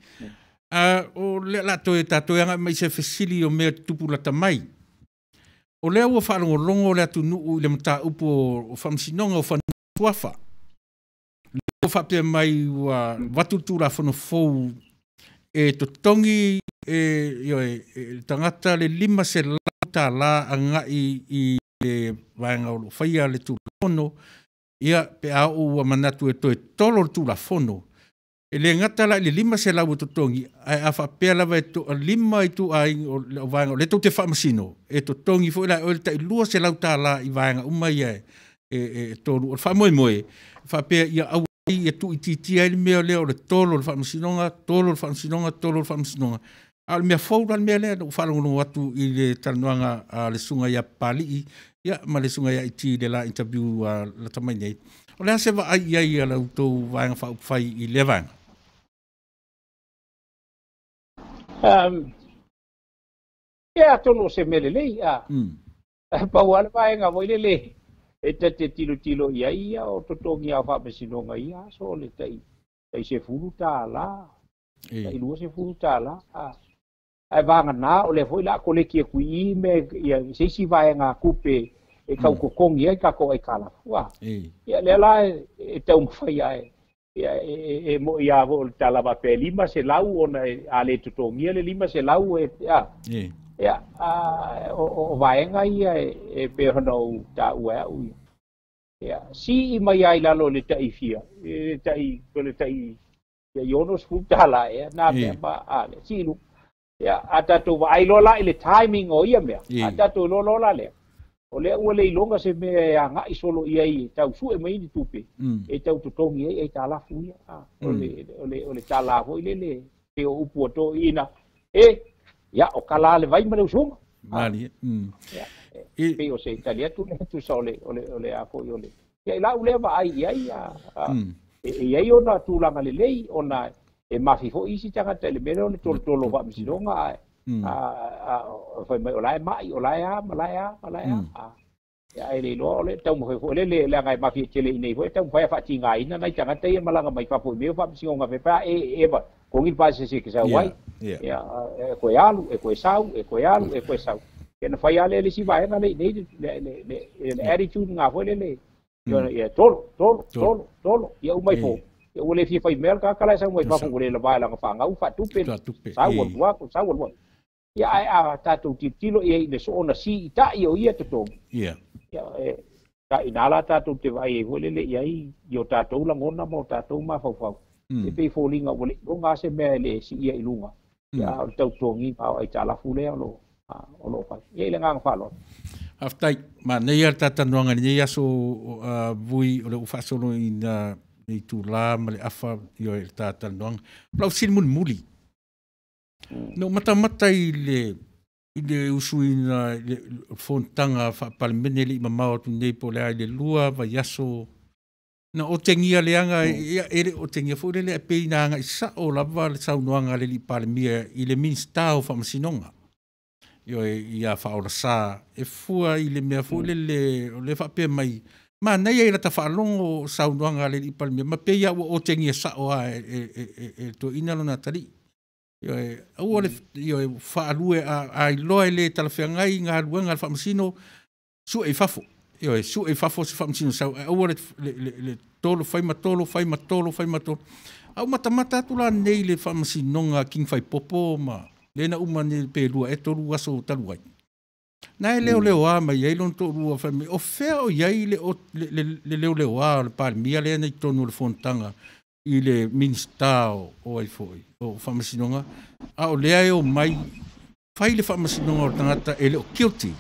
O lea la toe tatou agai mai se fesili o mea tupu lata mai. O lea ua faalogologo le atunuu i le mataupu o faamasinoga o fanua suafa. Lea ua faapea mai ua avatu le Tulafono fou e totogi e ioe e tagata le 500 tala agai i le vaega o lo o faia le Tulafono, ia pe a oo ua manatu e toe tolo le Tulafono, e le gata la i le 500 e totogi, ae a faapea lava e toalima ituaiga o le vaega o lea tou te faamasino, e totogi foi la e oe le tai $200 i vaega uma ia e tolu. O le faamoemoe, faapea ia aua ia tuuitiitia ai le mea lea o le tolo o le faamasinoga, tolo o le faamasinoga, tolo o le faamasinoga. A o le mea fou la le mea lea, na ou faalogologo atu i le talanoaga a le susuga ia Papalii, ia, ma le susuga ia Iti i le la interview lata mai nei. O le a se vaai i ai a la outou Vaega Faaupufai i lea vaega? Ia, atonu o se mea lelei, a. Pau lava le vaega foi lele e ta te tilotilo i ai ia o totogi lava o faamasinoga i ia aso o le tai $10, tai $20. Ae vagana o lea foi o le a koleki atu i i mea ia se isi vaega tupe e tau totogi ai tatou aitalafu. Ia lea la e taumafai ae ia e moi lava foi o le tala faapea e 500 ona a le totogia le 500 e a. Ia o vaega ia e pei ona ou taua e au ia. Ia sii mai ai lalo le tai fia, le tai le tai ia i $60 ea na mea ma a le sii lu. Ia a tatou vaai loa la i le timing o ia mea, a tatou iloa loa la lea. O lea ua le iloga se mea e agai solo i ai e tau sue mai ni tupe, e tau totogi ai aitalafu ia. O le tala foi lele pe o upu o toeaiina e ia o kala le vai ma le usuga. Mali. Ia pei o se tali atu lea tusa o le a foi o le ia i lau lea vaai i ai e i ai ona tulaga lelei ona e mafi foi isi tagata i le mea lea o le tolotolo o faamasinoga ae fai mai o la e mai, o la e a, ma la e a, ma la e a. Ia e le iloa o le taumafai foi lele leaga e mafi e tele i nei foi e taumafai a faatigaina nai tagata ia malaga mai fafo i mea o faamasinoga faapea e eva togi le pasese ke sau ai. Ia e koe alu, e koe sau, e koe alu, e koe sau. Ia na fai lea le isi vaega lea i nei le attitude ngā foi lele. Ia tolo, tolo, tolo, tolo, ia umai fo. Ia ua le fia fai mea le tagata la e sau mai fafo ua le lava e lana faagau faatupe. Sau alu atu, sau alu atu. Ia ae a tatou tilotilo i ai i le soona siitai o ia totogi. Ia e ina la tatou te vaai ai foi lele i ai i o tatou lagona ma o tatou mafaufau. E pei foliga ua le iloga se mea e le siia i luga. Ia o le tautogiga o aitalafu lea o lo o fai. Ia i le agaga faaaloalo. Faafetai, manaia le talanoaga i lenei aso Vui o le ua faasoloina i itula ma le afa i le talanoaga. O lau fesili mulimuli, na ou matamata i le usuina i le fonotaga faa-Palemene le i mamao atu nei po o le a i le 2 vaiaso, na otegia leaga, e le otegia foi lele e pei na agai sao lava le saunoaga a le alii Palemia i le Minisita o Faamasinoga, ia Faaolesa, e fua i le mea foi lele o le faapea mai, manaia i lata faalogo saunoaga a le alii Palemia, ma pei ua otegia sao lava e toeaina lona atalii. Aua le faalue a iloa e le talafeagai galuega a le faamasino, sue i fafo. Sue i fafo se faamasino sau, aua le tolo, fai ma tolo, fai ma tolo, fai ma tolo. Au matamata atu la nei le faamasinoga King Faipopo ma le na uma nei pe 2 e 3 aso talu ai. Na e leoleoa mai ai lona toalua fai mai, o fea o i ai le leoleoa o le Palemia lea nei totonu o le fonotaga i le Minisita o ai foi, o faamasinoga, a o lea e o mai fai le faamasinoga o le tagata e le o guilty.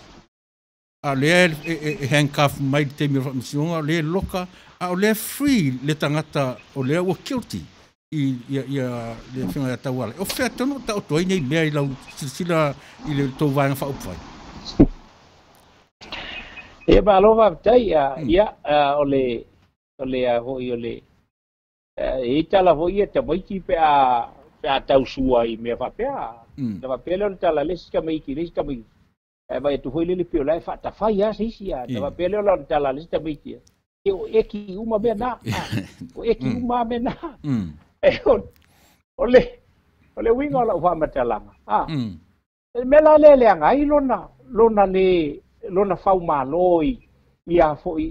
A o lea e handcuff mai le taimi o le faamasinoga, o lea e loka, a o lea free le tagata o lea ua guilty i ia le afioga ia Tauala. O fea tonu taoto ai nei mea i lau silasila i le tou vaega faaupufai? Ia malo faafetai, ia o le foi o le e tala foi ia tamaiti pe a tausua i mea faapea. Na faapea lea o le tala le isi tamaiti, le isi tamaiti. E vai atu foi lele pei o la e faatafai lava se isi. Na faapea lea o le tala le isi tamaiti. E o eki uma mea na. O eki uma mea na. O le uiga o lau faamatalaga. E mea la lea leaga ai lona faumalo i Ia foi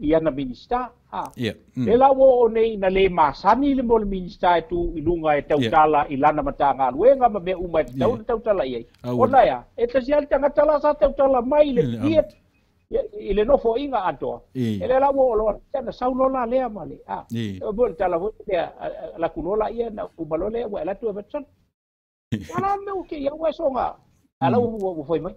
i ana Minista. Yeah. Le la ua oo nei ina le masani le mo le Minista e tu i luga e tautala i lana matagaluega ma mea uma e tatau ona tautala i ai. Ona ea, e tasi lava le tagata la sa tautala mai i le i le nofoaiga atoa. E le la ua oo loa na sau loa la lea ma le a. E mo le tala foi lea la ku loa la ia na uma loa lea ua alu atu e avatu sala. Ia la mea ua kei au e soga. A la ua fai mai.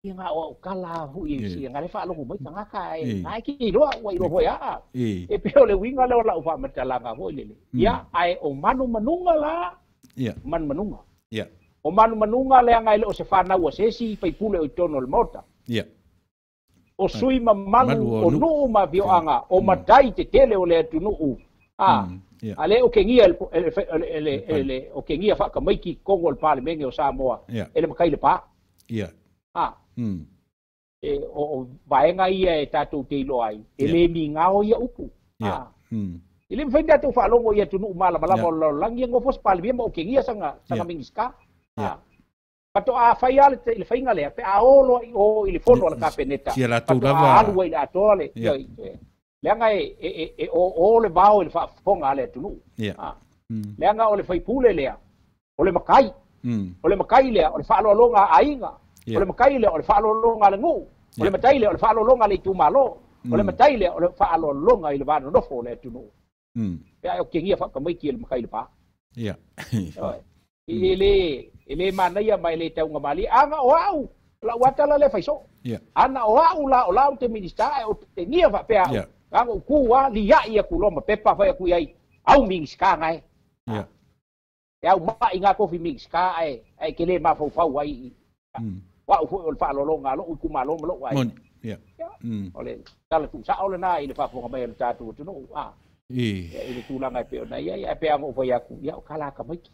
Ia nga o kala hui e si nga le faalogo mai tagata e ai ki iloa ua iloa foi a. E pei o le uiga lea o lau faamatalaga foi lele. Ia ae o manumanuga la. Ia. Manumanuga. Ia. O manumanuga leaga e le o se fanau a se isi faipule o i totonu o le Maota. Ia. O sui mamalu o nuu ma afioaga o matai tetele o le atunuu. A. A le o kegia le o kegia faakamaiki i totonu o le Palemene o Samoa e le matai Lepa. Ia. A. E o vaega ia e tatou te iloa ai, e le migao ia upu. A. E le mafai ona tatou faalogo i atunuu malamalama o le lalolagi e nofo se Palemia ma okegia sana Minisita. A. Faatoa fai lava le faiga lea pe a o loa i o i le fono a le Kapeneta, faatoa alu ai i le atoa le, leaga e o le vao i le faafofoga a le atunuu. A. Leaga o le faipule lea, o le matai. O le matai lea, o le faaaloaloga a aiga. O le matai lea, o le faaaloaloga a le nuu. O le matai lea, o le faaaloaloga a le itumalo. O le matai lea, o le faaaloaloga i le va nonofo o le atunuu. Pe a e okegia faatamaiti e le matai Lepa. E le manaia ma e le taugamalie. Ana o au, lau atala lea fai soo. Ana o au la o lau te Minista e okegia faapea au. Ana ou tu a liai atu loa ma pepa fai atu i ai, au Minista gae. E au mai ngā tofi Minista ae ke le mafaufau ai. O au foi o le faaaloaloga a lou itumalo ma lou aiga. O le tala tuusao lena i le faafofoga mai o le tatou atunuu. I le tulaga e pei ona i ai, ae pei ona ou fai atu, ia o kala tamaiti.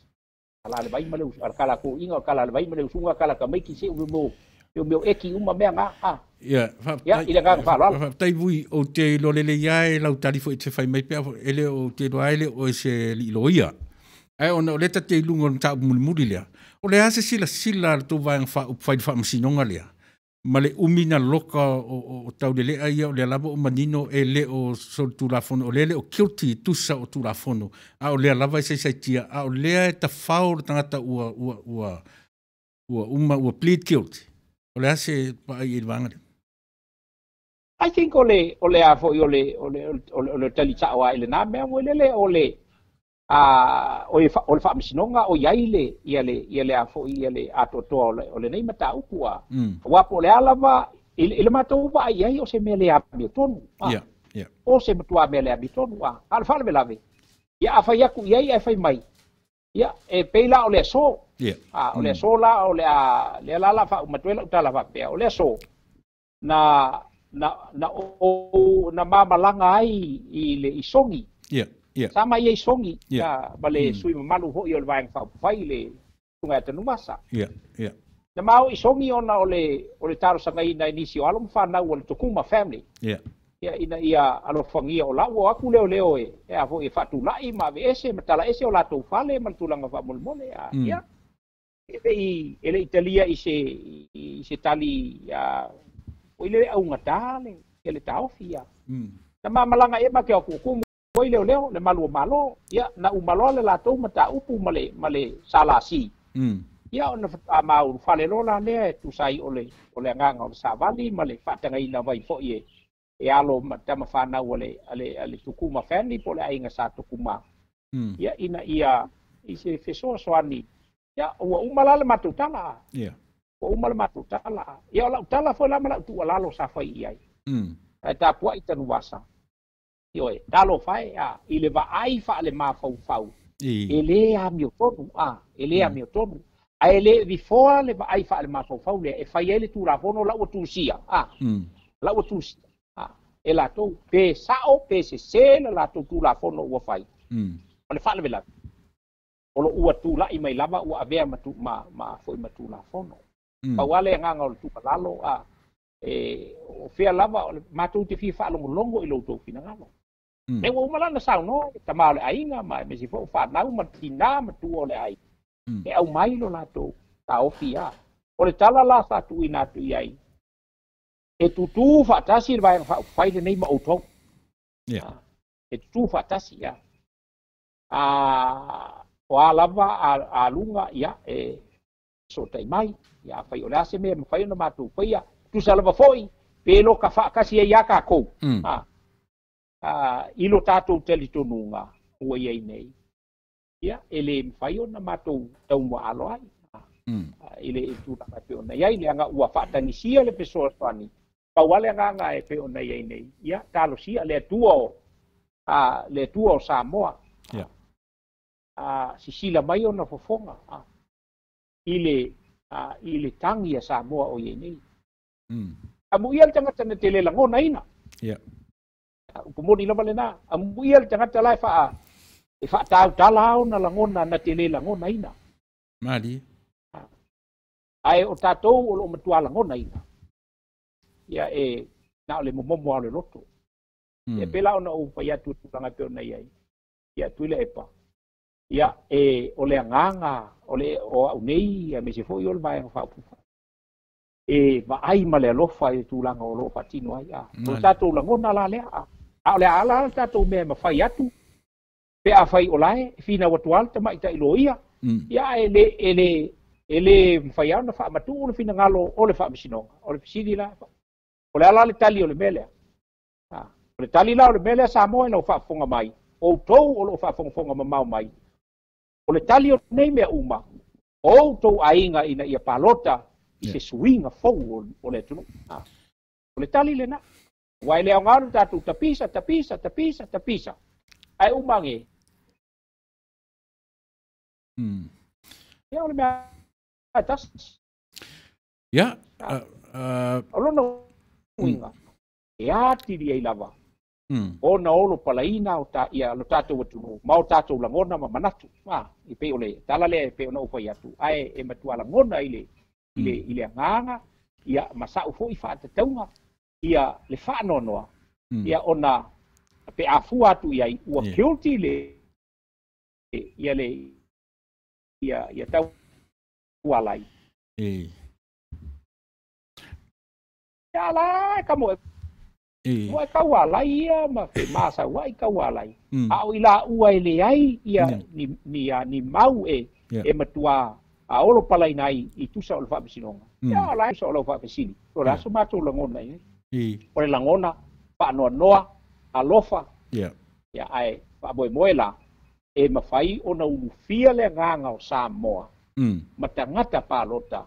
Kala le vai ma le usuga, kala toeaiina, o kala le vai ma le usuga, kala tamaiti, se o mea o eki uma mea ngā. Ia, Ia, i le agaga faaaloalo. Faafetai Vui, ou te iloa lelei lava e lau tali foi te fai mai pea, e le o te iloa ai le o e se liiloia. Ae ona o lea ta te i luga o le mataupu mulimuli lea, o le a se silasila a le tou vaega faaupufai i le faamasinoga lea, ma le umi na loka o Taulelea ia, o lea lava o manino e le o solitulafono, o lea le o guilty tusa o tulafono, a o lea lava e saisaitia, a o lea e tafao le tagata ua ua ua ua uma ua plead guilty. O le a se vaai i le vaega lea? I think o le o le a foi o le o le o le tali sao lava i lena mea foi lele o le a o le faamasinoga o i ai le ia le ia le a foi ia le atoatoa o lenei mataupu a. Aua po o le a lava i le matou vaai i ai o se mea le amiotonu. O se matua mea le amiotonu a. A o le faalavelave, ia a fai atu i ai ae fai mai, ia e pei la o le aso. A o le aso la o le a lea la la faauma atu ai lau tala faapea, o le aso na na na o na mamalaga ai i le i Sogi. Sa mai ai Sogi ma le sui mamalu foi o le Vaega Faaupufai le Susuga ia Tanuvasa. Na ma o i Sogi ona o le talosagaina i nisi o alo ma fanau o le Tokuma family. Ia ina ia alofagia o lau o atu leoleo e a foi e faatulai ma aveese ma talaese o latou fale ma le tulaga faamolemole. Ia e le i talia i se tali o i le augata le taofi ia. Na mamalaga e ma ke o kumu oi leo leo le malu o malo, ia na umaloa le latou mataupu ma le salasi. Ia ona mau fale lola lea e tusai o le agaga o le savali ma le faatagaina vai foi e alo ma tama whanau ale Tukuma family po le aiga sa Tukuma. Ia ina ia i se fesoasoani. Ia ua uma la le matou tala. Ua uma le matou tala. Ia o lau tala foi la ma lau tuualalo sa fai i ai. Ae tapuai Tanuvasa. Ioe, talofa e a i le vaai faale mafaufau. E le amiotonu a, e le amiotonu. Ae le vifoa le vaai faale mafaufau lea e fai ai le Tulafono la ua tusia a. La ua tusia. E latou pe sao pe sese le latou Tulafono ua fai. O le faalavelave. O lo ua tulai mai lava ua avea ma foi ma Tulafono. Pau lava le agaga o le tuualalo a e o fea lava o le matou te fia faalogologo i lo outou finagalo. E ua uma la na saunoa e tama o le aiga ma e mesi foi o fanau ma tina ma tua o le aiga. E aumai lo latou taofi a. O le tala la sa tuuina atu i ai. E tutū faatasi le Vaega Faaupufai lenei ma outou. Ia. E tutū faatasi, ia. O a lava aluga, ia, e fesootai mai, ia, afai o le a se mea e mafai ona matou faia, tusa lava foi, pe loka faatasi ai ia tatou, i lo tatou talitonuga ua i ai nei, ia, e le mafai ona matou taumuaalo ai, i le tulaga e pei ona i ai, leaga ua faatagisia le fesoasoani, pau lava le agaga e pei ona i ai nei, ia, talosia le Atua o, le Atua o Samoa, sisila mai ona fofoga i le tagi a Samoa o i ai nei. Amuia le tagata na te le lagonaina. Upu moni lava lena. Amuia le tagata la e faatautala ona lagona na te le lagonaina. Mali. Ae o tatou o loo matua lagonaina. Ia e na o le momomo lava o le loto. Ia pei la ona ou fai atu i tulaga e pei ona i ai. Ia Tuilaepa. Ia e o le agaga o le o au nei aemaise foi o le Vaega Faaupufai. E vaai ma le alofa i le tulaga o loo faatino ai. O le tatou lagona la lea. A o le a ala le tatou mea e mafai atu pe afai o la e finau atu lava le tamaitai loia. Ia e le mafai lava ona faamatuu le finagalo o le Faamasinoga. O le fesili la, o le a la le tali o le mea lea? O le tali la o le mea lea Samoa i lau faafofoga mai, outou o loo faafogafoga mamao mai, o le tali o nei mea uma, o outou aiga ina ia palota i se suiga fou o le atunuu. O le tali lena. Ua e le aoga le tatou tapisa, tapisa, tapisa, tapisa. Ae uma age. Ia o le mea e tasi. Ia. O lona uiga, e atili ai lava ona olo palaina o ta, ia, lo tatou atunuu ma o tatou lagona ma manatu. E pei o le tala lea e pei ona ou fai atu, ae e matua lagona i le agaga, ia, ma sa'u foi faatatauga, ia, le faanoanoa, ia, ona pe afua atu i ai, ua guilty le, ia, le, ia, ia tau alai. Ia la, ka mo mo e kau alai ia ma fe masaua'i kau alai. A o i la ua e leai ia ni mau e e matua a olo palaina ai i tusa o le Faamasinoga. Ia la o lau faafesili. O le aso matou lagona i ai. O le lagona faanoanoa, alofa. Ia ae faamoemoe la e mafai ona ulufia le agaga o Samoa ma tagata palota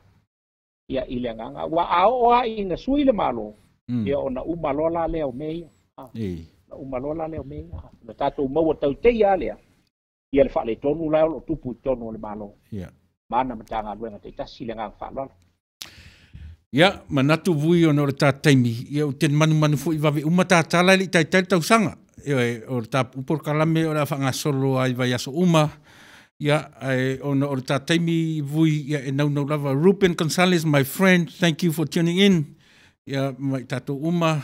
ia i le agaga. Ua a oo lava ina sui le Malo, ia ona uma loa la lea o mea ia. Na uma loa la lea o mea ia. Na tatou maua tauteia lea, ia le faaletonu la o loo tupu i totonu o le Malo. Ma ana Matagaluega taitasi le agaga faaaloalo. Ia, manatu vui ona o le ta taimi, ia ou te manumanu foi vave uma tatala i le taitai le tausaga. Ia, o le ta upu o le kalame o le a faagasolo ai vaiaso uma. Ia, ae ona o le ta taimi vui, ia e naunau lava. Ruben Gonzalez, my friend, thank you for tuning in. Ia, mai tatou uma.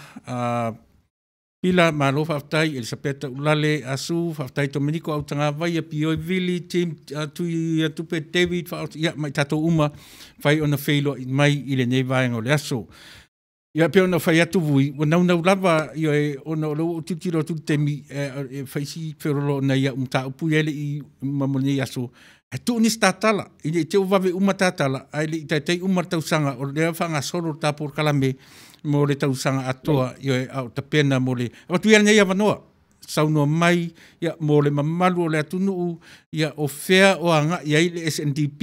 Pila, malo faafetai, Elisapeta Ulale, Asu, faafetai Dominiko Autagavaia, Pioi Vili, Tim, Tui Tupe, David, ia, mai tatou uma, fai ona feiloai mai i lenei vaega o le aso. Ia, pe ona fai atu vui, ua naunau lava, ia, ona o le ua tilotilo atu le taimi, e fai si feololo ona ia mataupu ia le i ma mo lenei aso. Ae tuu nisi tatala, i le te vave uma tatala, ae le i taitai uma le tausaga, o lea faagasolo le tatou polokalame mo le tausaga atoa, ia, a o tapena mo le avatu ia lenei avanoa. Saunoa mai, ia, mo le mamalu o le atunuu, ia, o fea o aga'i ai le SNDP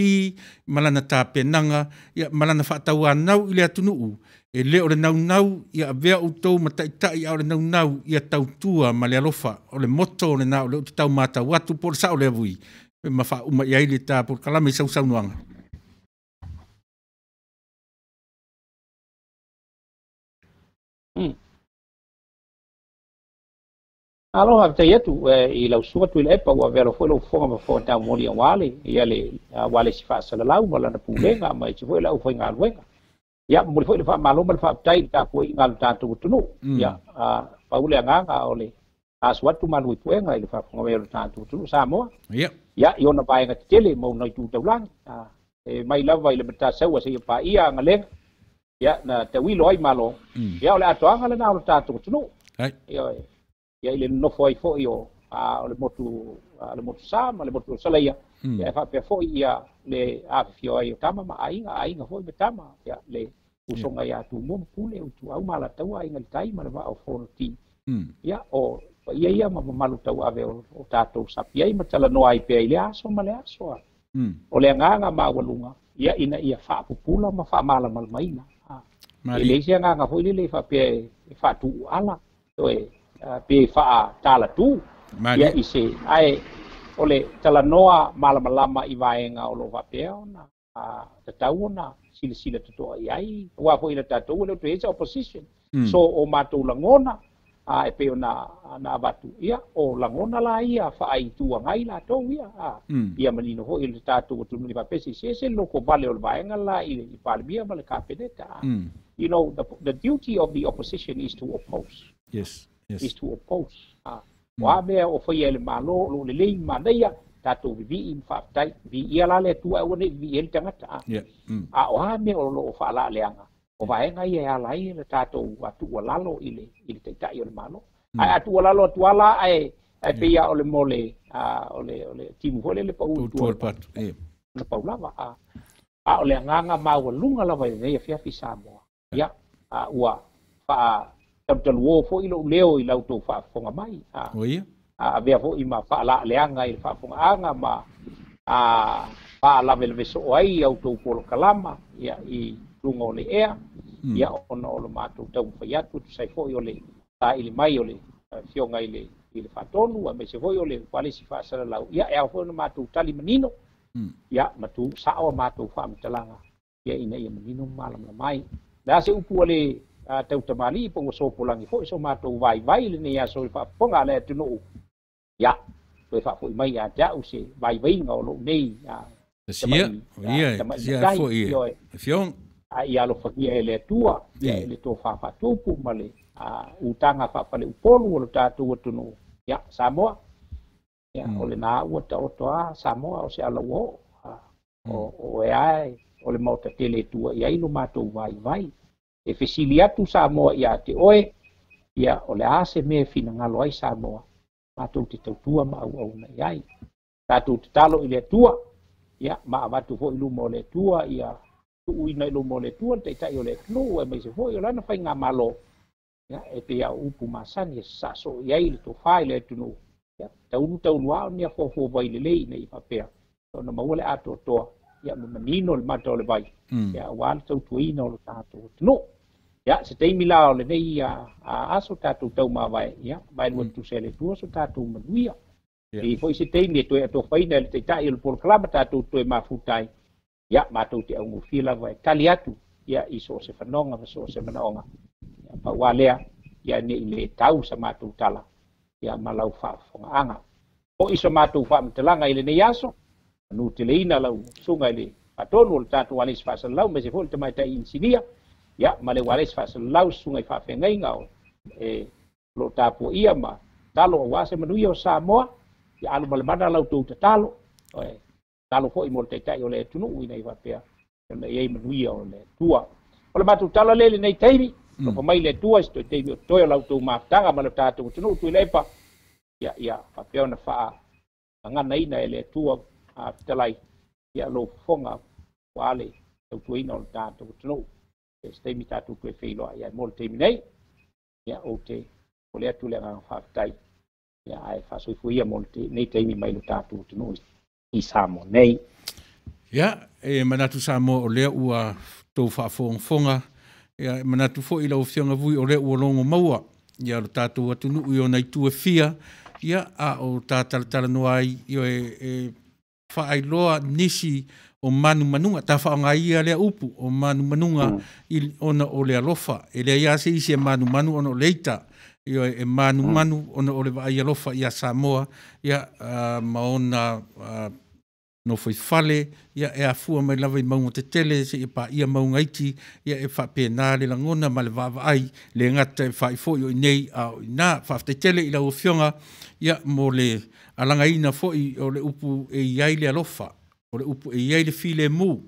ma lana tapenaga, ia, ma lana faatauanau i le atunuu. E le o le naunau ia avea outou ma taitai, a o le naunau ia tautua ma le alofa. O le motto lena o lea ou te tau matau atu po o le sao lea vui. Ma faauma i ai le ta polokalame i sausaunoaga. Alo faafetai atu i lau susuga Tuilaepa ua avea foi lou fofoga ma fofoga taumoli aua le ia le aua le isi faasalalau ma lana pulega ma isi foi le aufaigaluega. Ia momoli foi le faamalo ma le faafetai i le tapuaiga a le tatou atunuu. Ia pau le agaga o le asu atu malu i puega i le faafofoga mai o le tatou atunuu Samoa. Ia i ona vaega tetele ma ona itu taulagi. E mai lava i le Mataisaua seia paia Agalega. Ia na tauilo ai malo. Ia o le atoaga lena o le tatou atunuu. Ioe. Ia i le nonofo ai foi o le motu sa ma le motu o Salaia. Ia e faapea foi ia le afifio ai o tama ma aiga, aiga foi ma tama. Ia le usoga ia Tumua ma Pule, o Ituau ma Alataua, Aiga i le Tai ma le Vaa o Fonoti. Ia o paia ia ma mamalu tauave o tatou sapi ai ma talanoa ai pea i le aso ma le aso. O le agaga maualuga, ia ina ia faapupula ma faamalamalamaina. E leai se agaga foi lele faapea e faatuuala, toe pe faatalatu. Ia i se, ae o le talanoa malamalama i vaega o lo o faapea ona tatau ona silasila totoa i ai, aua foi le tatou e le o toe i ai se opposition. So o matou lagona, e pei ona avatu, ia o lagona la ia faaituagai latou ia. Ia manino foi le tatou atunuu i faapea se se loko vale o le vaega la i le Palemia ma le Kapeneta. You know, the duty of the opposition is to oppose. Yes, yes. Is to oppose. O a mea o faia e le Malo, o lo lelei manaia, tatou vivii ma faafetai. Viia la le Atua aua ne i vivii ai le tagata. A o a mea o lo o faalaaleaga, o vaega ia e ala ai le tatou atuualalo i le taitai o le Malo. Ae atuualalo atu ala, ae pei o le mole, o le timu foi lele pau i tua o le pau lava. A o le agaga maualuga lava i lenei afiafi Samoa. Ia, ua faatalutaluo foi lou leo i lau tou faafofoga mai. Avea foi ma faalaaleaga i le faafofogaaga ma faalavelave soo ai au tou polokalama ia i luga o le ea. Ia ona o le matou taumafai atu, tusa ai foi o le saili mai o le afioga i le Faatonu, aemaise foi o le ualesi faasalalau. Ia e ao foi ona matou tali manino, ia ma tu sao a matou faamatalaga, ia ina ia manino ma malamalama ai. Le a se upu a le tautamalii po ua sopolagi foi so matou vaivai lenei aso i le faafofoga a le atunuu. Ia, toe faafoi mai ia te au se vaivaiga o lou nei tamai foi afioga. A ia alofagia e le Atua, ia e le tofa faatupu ma le utaga faafaleupolu o le tatou atunuu. Ia, Samoa, ia o lena ua taoto a Samoa o se ala ua oo. O e ae o le maota tele e tua i ai lo matou vaivai. E fesili atu Samoa ia te oe, ia o le a se mea finagalo ai Samoa, matou te tautua ma auauna i ai. Tatou tatalo i le Atua, ia ma avatu foi i luma o le Atua, ia tuuina i luma o le Atua, le taitai o le atunuu, aemaise foi o lana faigamalo. Ia, e pei a o upu masani e sasoo i ai le tofa i le atunuu. Ia, taulu taulu lava o ni afuafua vai lelei ina ia faapea ona maua le atoatoa, ia ma manino le mata o le vai, ia aua le tautuaina o le tatou atunuu. Ia, se taimi la o lenei aso tatou taumavae, ia, vaelua tutusa e le Atua so tatou manuia. E foi se taimi e toe atofaina e le taitai o le polokalama tatou toe mafuta ai, ia, matou te augofie lava e tali atu, ia, i so o se fanoga ma so o se manaoga. Ia, pau a lea, ia ne i le tau sa matou tala, ia ma lau faafofogaaga. O i so matou faamatalaga i lenei aso, manu teleina lau susuga i le Faatonu o le tatou ualesi faasalalau, aemaise foi le tamaitai inisinia, ia ma le ualesi faasalalau susuga i faafeagaiga o e lo tapuaia ma talo aua se manuia o Samoa. Ia alu malemana lau tou tatalo, oe talo foi mo le taitai o le atunuu ina ia faapea ona i ai manuia o le Atua. O le matou tala lea i lenei taimi, alofa mai le Atua i se toe taimi o totoe o lau tou mafutaga ma le tatou atunuu Tuilaepa. Ia ia faapea ona faagaganaina e le Atua fetalai, ia lou fofoga ua le tautuaina o le tatou atunuu. Se taimi tatou toe feiloai ai mo le taimi nei, ia ou te momoli atu le agaga faafetai, ia ae faasoifua mo lenei taimi mai le tatou atunuu i Samoa nei. Ia, e manatu Samoa o lea ua tou faafogafoga, ia e manatu foi lau afioga Vui o lea ua logo maua ia lo tatou atunuu i ona itu e fia, ia a o tatalatalanoa ai e faailoa nisi o manumanuga, ta faaaoga lea upu o manumanuga i ona o le alofa. E leai lava se isi e manumanu ona o le ita, e manumanu ona o le vaai alofa ia Samoa, ia ma ona nofoifale, ia e afua mai lava i mauga tetele seia paia mauga iti, ia e faapena le lagona ma le vaavaai le gata e faifoi o i nei a o ina. Faafetai tele i lau afioga, ia mo le alagaina foi o le upu e i ai le alofa, o le upu e i ai le filemu.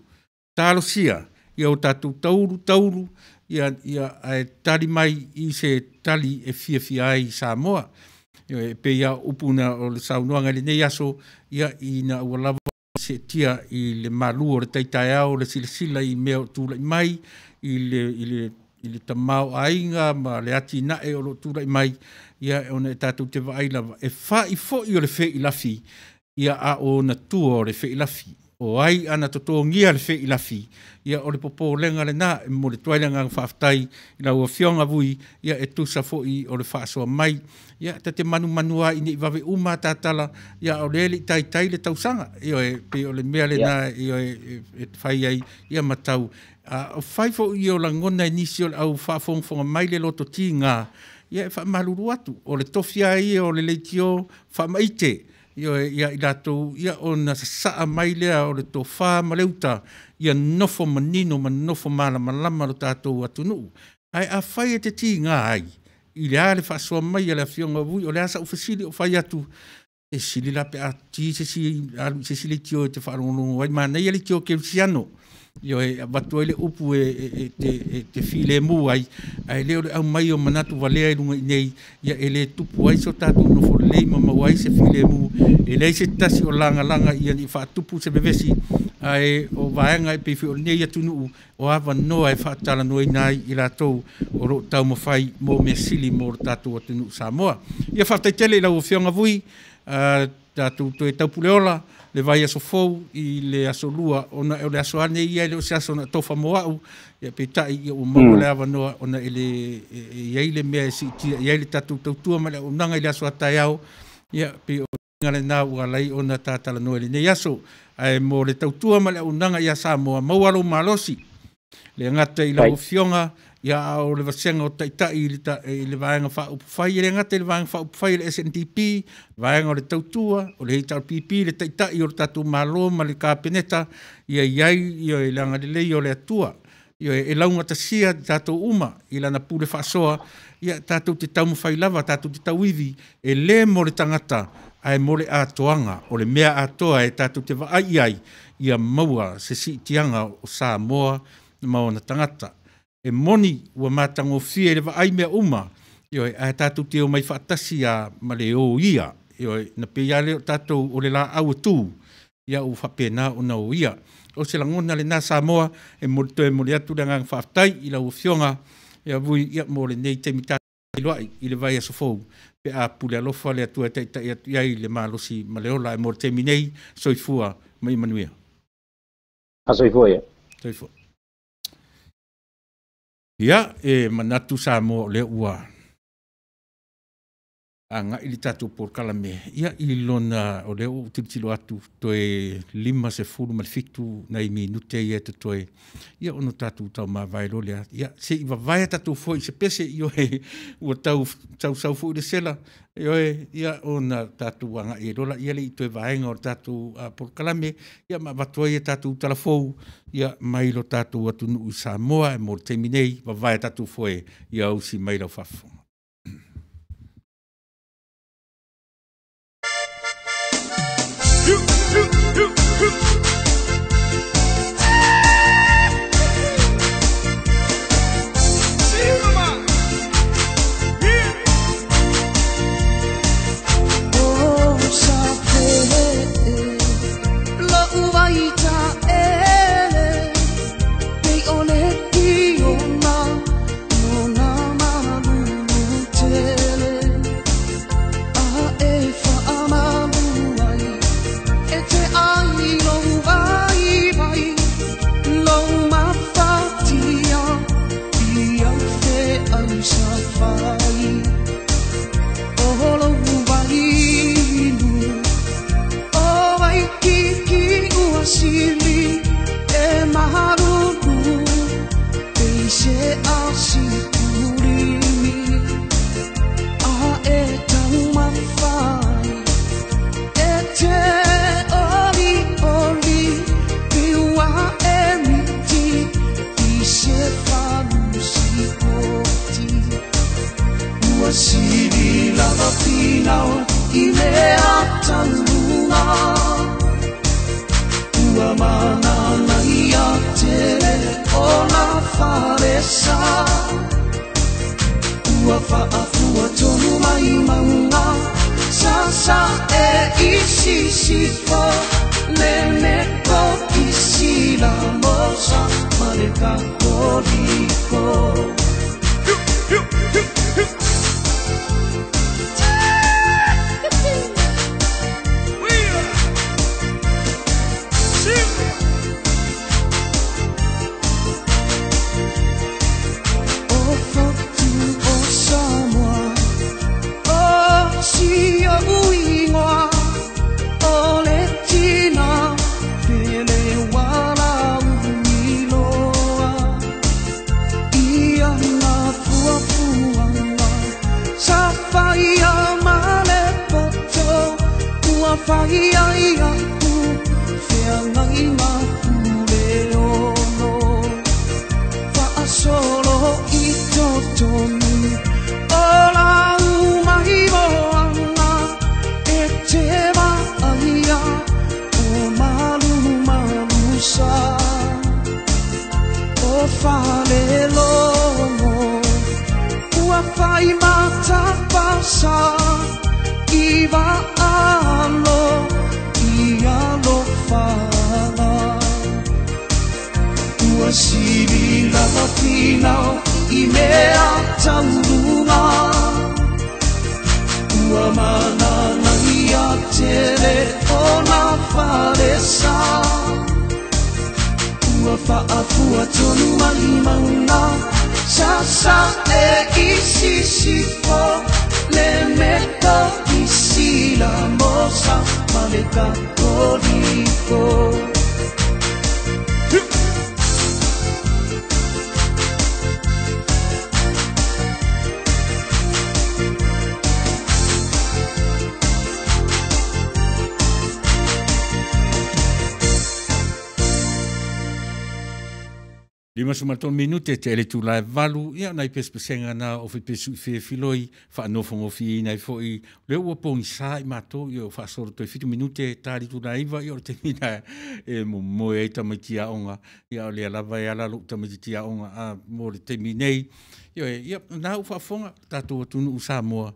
Talosia Ia o tatou taulu taulu ia ia ae tali mai i se tali e fiafia ai Samoa. Ioe, e pei lava o upu na o le saunoaga i lenei aso, ia ina ua lava seetia i le malu o le tai taeao le silasila i mea o tulai mai i le i le i le tamaoaiga ma le atinae o lo o tulai mai, ia ona e tatou te vaai lava e fa'i foi o le feilafi, ia a o ona tua o le feilafi. O ai ana totogia le feilafi, ia o le popolega lena. E momoli atu ai le agaga faafetai i lau Afioga Vui, ia e tusa foi o le faasoa mai. Ia ta te manumanu lava ina ne i vave uma a ta tala, ia a o lea e le i taitai le tausaga. Ioe, e pei o le mea lena, ioe, e fai ai ia ma tau. A fai foi ia o lagona e nisi o le au faafogafoga mai le loto tiga, ia e faamalulu atu, o le tofi lava ia o le leitio faamaite, ioe, ia i latou, ia ona sasaa mai lea o le tofa ma le uta, ia nofo manino ma nofo malamalama lo tatou atunuu. Ae afai e te tiga ai i le a le faasoa mai a le Afioga Vui, o le a sau fesili o fai atu, e sili la pe a ti se isi alu i se isi leitio e te faalogologo ai, manaia leitio kerisiano, ioe, e avatu ai le upu e te filemu ai, ae le o le aumai o manatu valea i luga i nei, ia e le tupu ai so tatou nofo lelei ma maua ai se filemu, e leai se tasi o lagalaga ia ni faatupu se vevesi, ae o vaega e pei foi o lenei atunuu o avanoa e faatalanoaina ai i latou o lo o taumafai mo mea sili mo le tatou atunuu Samoa. Ia faafetai tele i lau Afioga Vui, tatou toe taupuleola le vaiaso fou i le aso Lua, ona o le aso lava lenei ia e le o se aso na tofa mo au, ia peitai ia ua maua le avanoa ona e le i ai le mea e siitia i ai le tatou tautua ma le auaunaga i le aso a taeao, ia pei o lena ua ala ai ona tatalanoa i lenei aso. Ae mo le tautua ma le auaunaga ia Samoa, maua lou malosi, le gata i lau Afioga, ia a o le vasega o taitai i le Vaega Faaupufai, e le gata i le Vaega Faaupufai o le SNDP, vaega o le tautua, o le HRPP, le taitai o le tatou Malo ma le Kapeneta, ia i ai ia le agalelei o le Atua. Ia e laugatasia tatou uma i lana pule faasoa, ia tatou te taumafai lava, tatou te tauivi, e le mo le tagata, ae mo le atoaga, o le mea atoa e tatou te vaai i ai, ia maua se siitiaga o Samoa ma ona tagata. E moni ua matagofie i le vaai mea uma, ioe, ae tatou te omai faatasi lava ma le o ia, ioe, na pei lava lea o tatou o le laau e tu, ia ua faapena ona o ia. O se lagona lena Samoa, e momoli toe momoli atu le agaga faafetai i lau Afioga, ia Vui, ia mo lenei taimi tatou i le vaiaso fou, pe a pule alofa le Atua e taitai atu i ai le malosi ma le ola. E mo le taimi nei, soifua ma ia manuia. A soifua ia. Soifua. Ia, e manatu Samoa o lea ua agai le tatou polokalame, ia i lona, o lea ua ou tilotilo atu, toe 57 nai minute ia e totoe, ia ona tatou taumavae loa lea. Ia, se i vavae tatou foe i se pese, ioe, ua tau sausau foi le sela, ioe, ia ona tatou agai ai loa laia le i toe vaega o le tatou polokalame, ia ma avatu ai a tatou tala fou, ia mai lo tatou atunuu i Samoa. E mo le taimi nei, vavae tatou foe, ia ausi mai lau faafofoga. Ua mana ia tele. o na falesa. Ua faafua tonu mai mauga sasa e i sisifo le meko i silamosa ma le katoliko. O fotu o Samoa, o si o uigoa, o le tina pele wala uiloa. Ia na fuafuaga sa faia ma le poto, ua faia iaʻu feagaiga puleono. Faasolo i totonu o lau maimoaga e te vaaia o malumalusa. O falelogo ua fai matapasa i vaalo i alofaga. Ua sili lava finau i mea tauluga, ua mananaia tele o na falesa. Ua faafua tonu mai mauga sasa e i sisifo le meko i silamosa ma le katoliko. Lima sumatolu minute te ele tulae valu, ia nai pesepesega na o fepesu i fefiloi, faanofogofiina ai foʻi le ua pogisā i matou, ia o faasolo toe 7 minute tali tulaiva, ia o le taimi e momoe ai tamaiti aoga, ia o lea lava e ala loʻu tamaititi aoga a mo le taimi nei. Ia ia na u faafofoga tatou atunuu Samoa,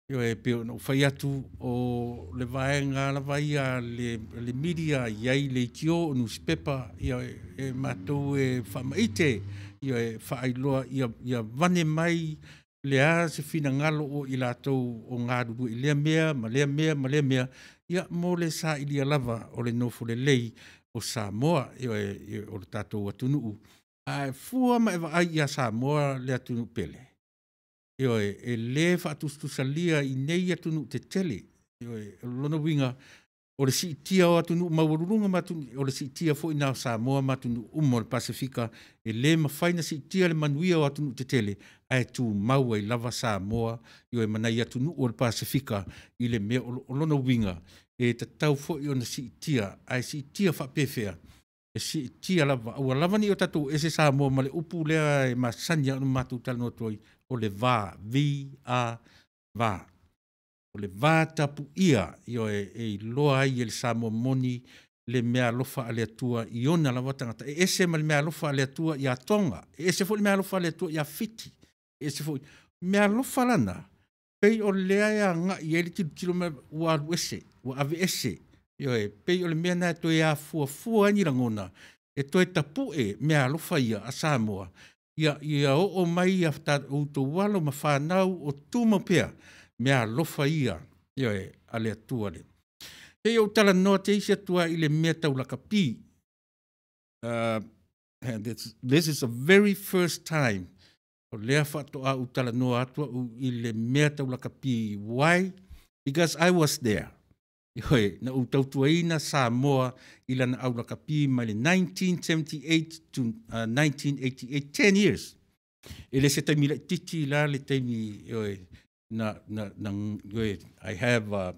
ia e pei ona ou fai atu o le vaega lava ia le media iai leitio o newspaper, ia e matou e faamaite, ia e faailoa ia vane mai le a se finagalo o i latou o galulue i lea mea ma lea mea ma lea mea, ia mo le sailia lava o le nofo lelei o Samoa, ia o le tatou atunuu. Ae fua ma e vaai ia Samoa le atunuu pele. Ioe, e lē faatusatusalia i nei atunuu tetele. Ioe, o lona uiga o le siitia o atunuu maualuluga ma atunuu, o le siitia foʻi na o Samoa ma atunuu uma o le Pasefika, e lē mafai na siitia le manuia o atunuu tetele, ae tumau ai lava Samoa, ioe, ma nai atunuu o le Pasefika i le mea o lona uiga e tatau foʻi ona siitia, ae siitia faapefea e siitia lava aua lava nei o tatou ese Samoa ma le upu lea e masani a ona matou talanoa atu ai o le va, V A va, o le va tapuia, ioe, e iloa ai e le Samoa moni le mea alofa a le Atua i ona lava tagata, e ese ma le mea alofa a le Atua ia Tonga, e ese foi le mea alofa a le Atua ia Fiti, e ese foi mea alofa lana pei o lea e agai ai le tilotilo mai ua alu ese, ua ave ese. Ioe, pei o le mea na e toe afuafua ai ni lagona e toe tapuʻe mea alofa ia a Samoa, ia oo mai ia outou alo ma fanau o tumau pea mea alofa ia, ioe, a le Atua le. E ou talanoa te isi atua i le mea tau lakapi. And this is the very first time o lea faatoa ou talanoa atu au i le mea tau lakapi. Why? Because I was there. Ioe, na ou tautuaina Samoa i lana au lakapi mai le 1978 to 1988, 10 years. E le se taimi laititi la le taimi, ioe, na ioe, I have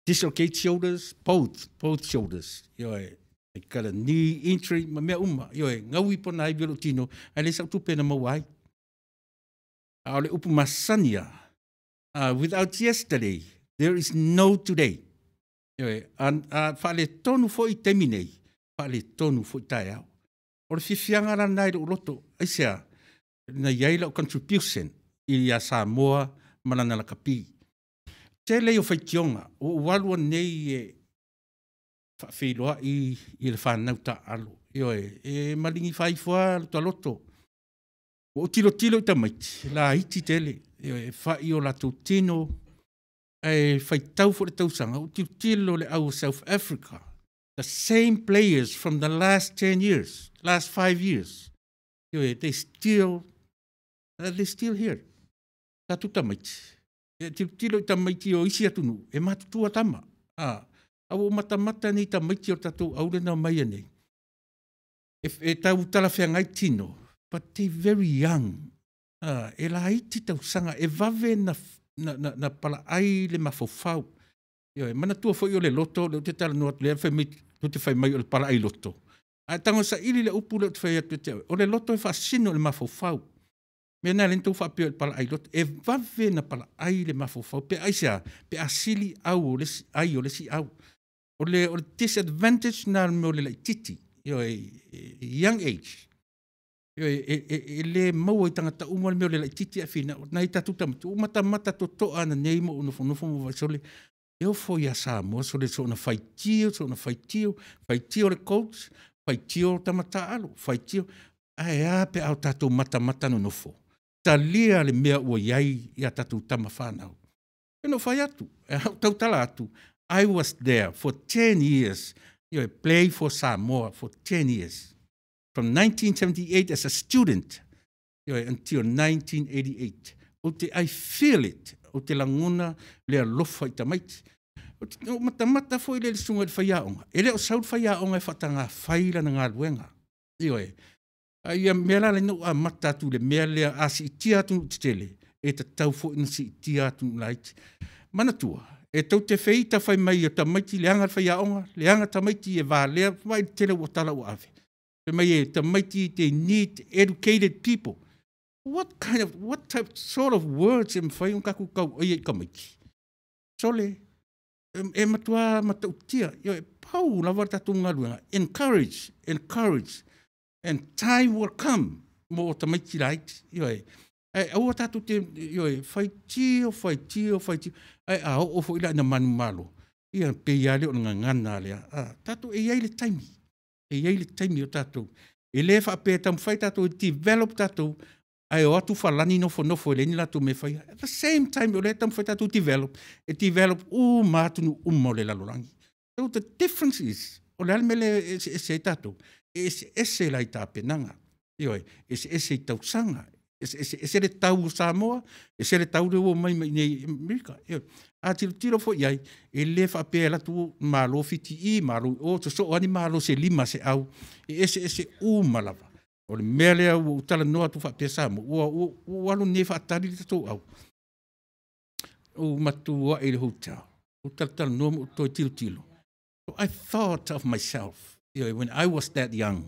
dislocate shoulders, both shoulders. Ioe, I got a knee injury, ma mea uma. Ioe, gaui pona ai velo tino, ai le sau tupe na maua ai. A o le upu masani a, without yesterday, there is no today. Ioe, faale tonu foi taimi nei, faale tonu foi taeao. O le fiafiaga la lena i lou loto, aisea? Na i ai lau contribution ia Samoa ma lana lakapi. Tele ia o faitioga, ua ou alu anei e faafeiloai i le fanau taaalo, ioe, e maligi faaifo lava lo ta loto. Ua ou tilotilo i tamaiti, laiti tele, ioe, e fai o latou tino, ae faitau foi i le tausaga, ua ou tilotilo i le au South Africa, the same players from the last 10 years, last 5 years, ioe, they still here. Tatou tamaiti, e tilotilo i tamaiti o isi atunuu, e matutua tama. A ua ou matamata nei i tamaiti o le tatou aule na omai nei, e tau talafeagai tino, but they very young. E laiti tausaga, e vave na palaai le mafaufau. Ioe, manatua foi o le loto, lea ou te talanoa atu, lea fai mai, tou te fai mai o le palaai loto. Ae tago saili le upu lea ou te fai atu ia te oe, o le loto e faasino i le mafaufau. Mea na lea na tou faapea o le palaai loto, e vave na palaai le mafaufau. Pe aisea, pe a sili au o le isi, ai o le isi au. O le disadvantage na o le laitiiti, ioe, young age. Ioe, e le maua i tagata uma le mea o le laitiiti ae finau. Nai tatou tamaiti, ua matamata totoa ananei ma ou nofonofo ma vaai sole, e ofo ia Samoa sole soona faitio, soona faitio, faitio le coach, faitio tama taaalo, faitio. Ae a pe a o tatou matamata nonofo, talia le mea ua i ai ia tatou tama fanau. E no fai atu, e au tautala atu, I was there for 10 years, you know, play for Samoa for 10 years. From 1978 as a student, you know, until 1988. Ou te, I feel it, ou te lagona le alofa i tamaiti. Ou te ou matamata foi le susuga i le faiaoga. E le o sau le faiaoga e faatagafai lana galuega. Ioe. A ia mea la lena ua amata atu i le mea lea, a siitia atunuu tetele, e tatau foi ona siitia atunuu laiti. Manatua, e tou te feita fai mai o tamaiti leaga le faiaoga, leaga tamaiti e valea, vaai le tele ua tala ua ave. Fai mai e tamaiti, they need educated people. What kind of, what type, sort of words e mafai ona tatou tauaia i tamaiti? Sole, e matua matautia, ioe, pau lava le tatou galuega, encourage, encourage, and time will come mo tamaiti laiti, ioe. Ae aua tatou te, ioe, faitio, faitio, faitio, ae a oo foi la ina manumalo, ia pei lava lea o le gagana lea. Tatou e i ai le taimi, e i ai le taimi o tatou. E le faapea e taumafai tatou e develop tatou, ae o atu falani nofonofo e leai ni latou mea e faia. At the same time, o lea e taumafai tatou develop, e develop uma atunuu uma o le lalolagi. So the difference is, o le a le mea lea e eseese ai tatou? E eseese la i tapenaga, ioe, eseese i tausaga, eseese le tau o Samoa, ese le tau lea ua omai mai nei i Amerika. Ioe. A tilotilo foi i ai, e le faapea e alu atu malo Fiti i, malo i o, sosoo lava ni malo se 5 se au, e eseese uma lava. O le mea lea ua ou talanoa atu faapea Samoa, ua ua alu nei faatali le tatou au. Ou matuai i le hotel, ou talatalanoa ma ou toe tilotilo. So I thought of myself, you know, when I was that young.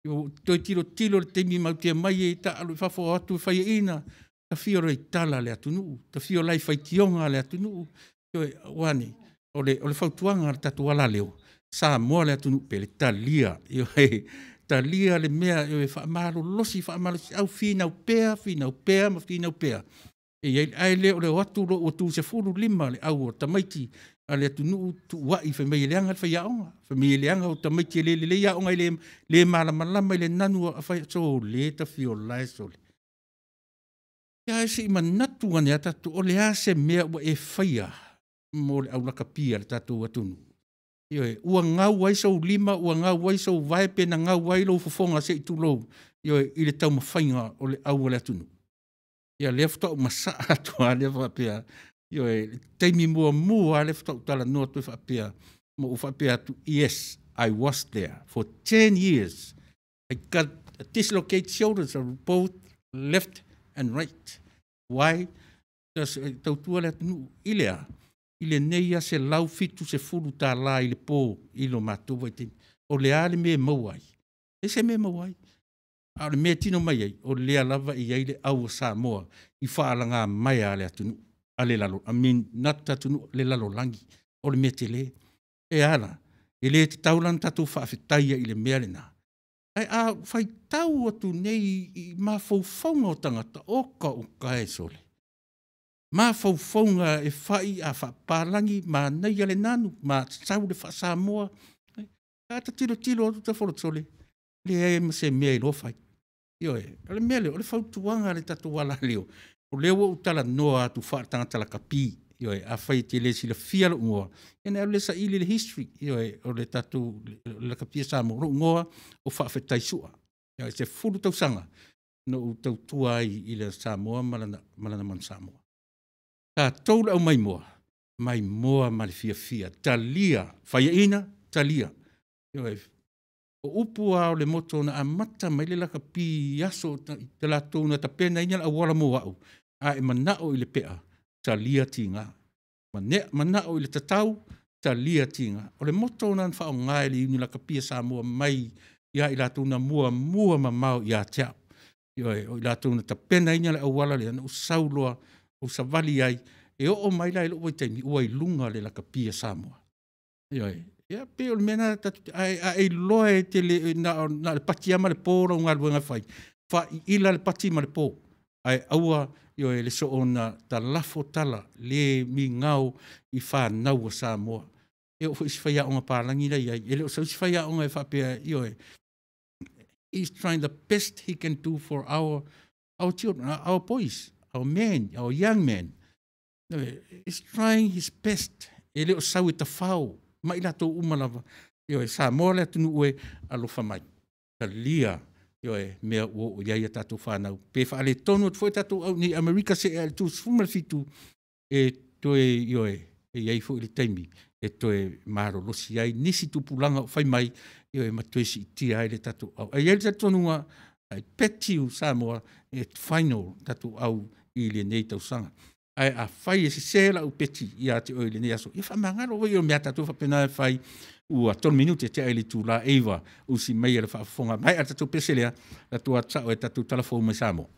Ua toe tilotilo le taimi matou te omai ai taaalo i fafo o atu e faiaina, tafia loa i tala le atunuu, tafia loa i faitioga le atunuu. Ioe, ua ne, o le fautuaga a le tatou alaleo, Samoa le atunuu pele, talia, ioe, talia le mea, ioe, faamalolosi, faamalosi, au finau pea, finau pea ma finau pea. E i ai, ae le o le o atu loa ua tu 15 le au o tamaiti a le atunuu tuuai fai mai e leaga le faiaoga, fai mai e leaga o tamaiti e le lelei aoga e le malamalama i le nanu a fai, sole tafiola e sole. Ia ae se i manatu ane a tatou, o le a se mea ua e faia mo le aulakapi a le tatou atunuu. Ioe, ua gau ai sou lima, ua gau ai sou vae, pe na gau ai lou fofoga se i tulou, ioe, i le taumafaiga o le au a le atunuu. Ia lea faatoa ou masaa atu lava lea faapea, ioe, le taimi muamua lava lea faatoa ou talanoa atu ai faapea, ma ou faapea atu, yes, I was there for 10 years. I got dislocated shoulders of both left and right. Why? Because e tautua le atunuu i le a? I lenei lava $170 i le po i lo matou vaitaimi. O le a le mea e maua ai? E se mea e maua ai. A o le mea e tino mai ai, o lea lava e i ai le au o Samoa i faalaga maea a le atunuu, a le lalo, I mean, not atunuu, le lalolagi. O le mea tele. E ala, e le tatau la ona tatou faafetaia i le mea lena. Ae a faitau atu nei i mafaufauga o tagata, o ka uka e sole. Mafaufauga e fai a faapalagi, manaia le nanu, ma sau le faasamoa. A ta tilotilo atu ta folosole, leai ma se mea iloa fai. Ioe, o le mea lea, o le fautuaga a le tatou alaleo, o lea ua ou talanoa atu faatagata lakapi. Ioe, afai e te le silafia lou igoa, ia ona e alu lea e saili le history, ioe, o le tatou lakapi a Samoa, o lou igoa o Faafetai Sua. Ioe, 10 tausaga na ou tautua ai i le Samoa ma lana Manu Samoa. Tatou le aumaimoa, maimoa ma le fiafia, talia, faiaina, talia. Ioe, o upu lava o le moto na amata mai le lakapi i aso i latou na tapenaina le auala mo au, a e manao i le pea, talia tiga. Manao i le tatau, talia tiga. O le moto na faaaoga e le Iuni Lakapi a Samoa mai ia i latou na muamua mamao ia te au. Ioe, o i latou na tapenaina le auala lea, na ou sau loa, ou savali ai, e oo mai la i lou vaitaimi, ua i luga le lakapi a Samoa. Ioe, ia pei o le mea lena tatou te, a e iloa e te le, na o le pati lava ma le po lau galuega e fai, faaiila le pati ma le po, ae aua, ioe, le soona talafo tala le migao i fanau a Samoa. E oo foi i isi faiaoga palagi la e i ai, e le o sau isi faiaoga e faapea, ioe, he's trying the best he can do for our children, our boys, our men, our young men. He's trying his best. E le o sau e tafao ma i latou uma lava. Ioe, Samoa le atunuu e alofa mai. Talia, ioe, mea ua oo i ai a tatou fanau. Pe faaletonu atu foi tatou au nei Amerika se e 37 e toe, ioe, e i ai foi le taimi e toe malolosi ai nisi tupulaga o fai mai, ioe, ma toe siitia ai le tatou au. Ai ai le talitonuga, I bet you Samoa e final tatou au i lenei tausaga. Ae a fai e sese lau peti ia te oe i lenei aso, ia faamagalo oi o mea tatou faapena e fai ua 3 minute te ai le itula 9 usi mai e le faafofoga. Mai a tatou pese lea, tatou atsao e tatou talafou mai Samoa.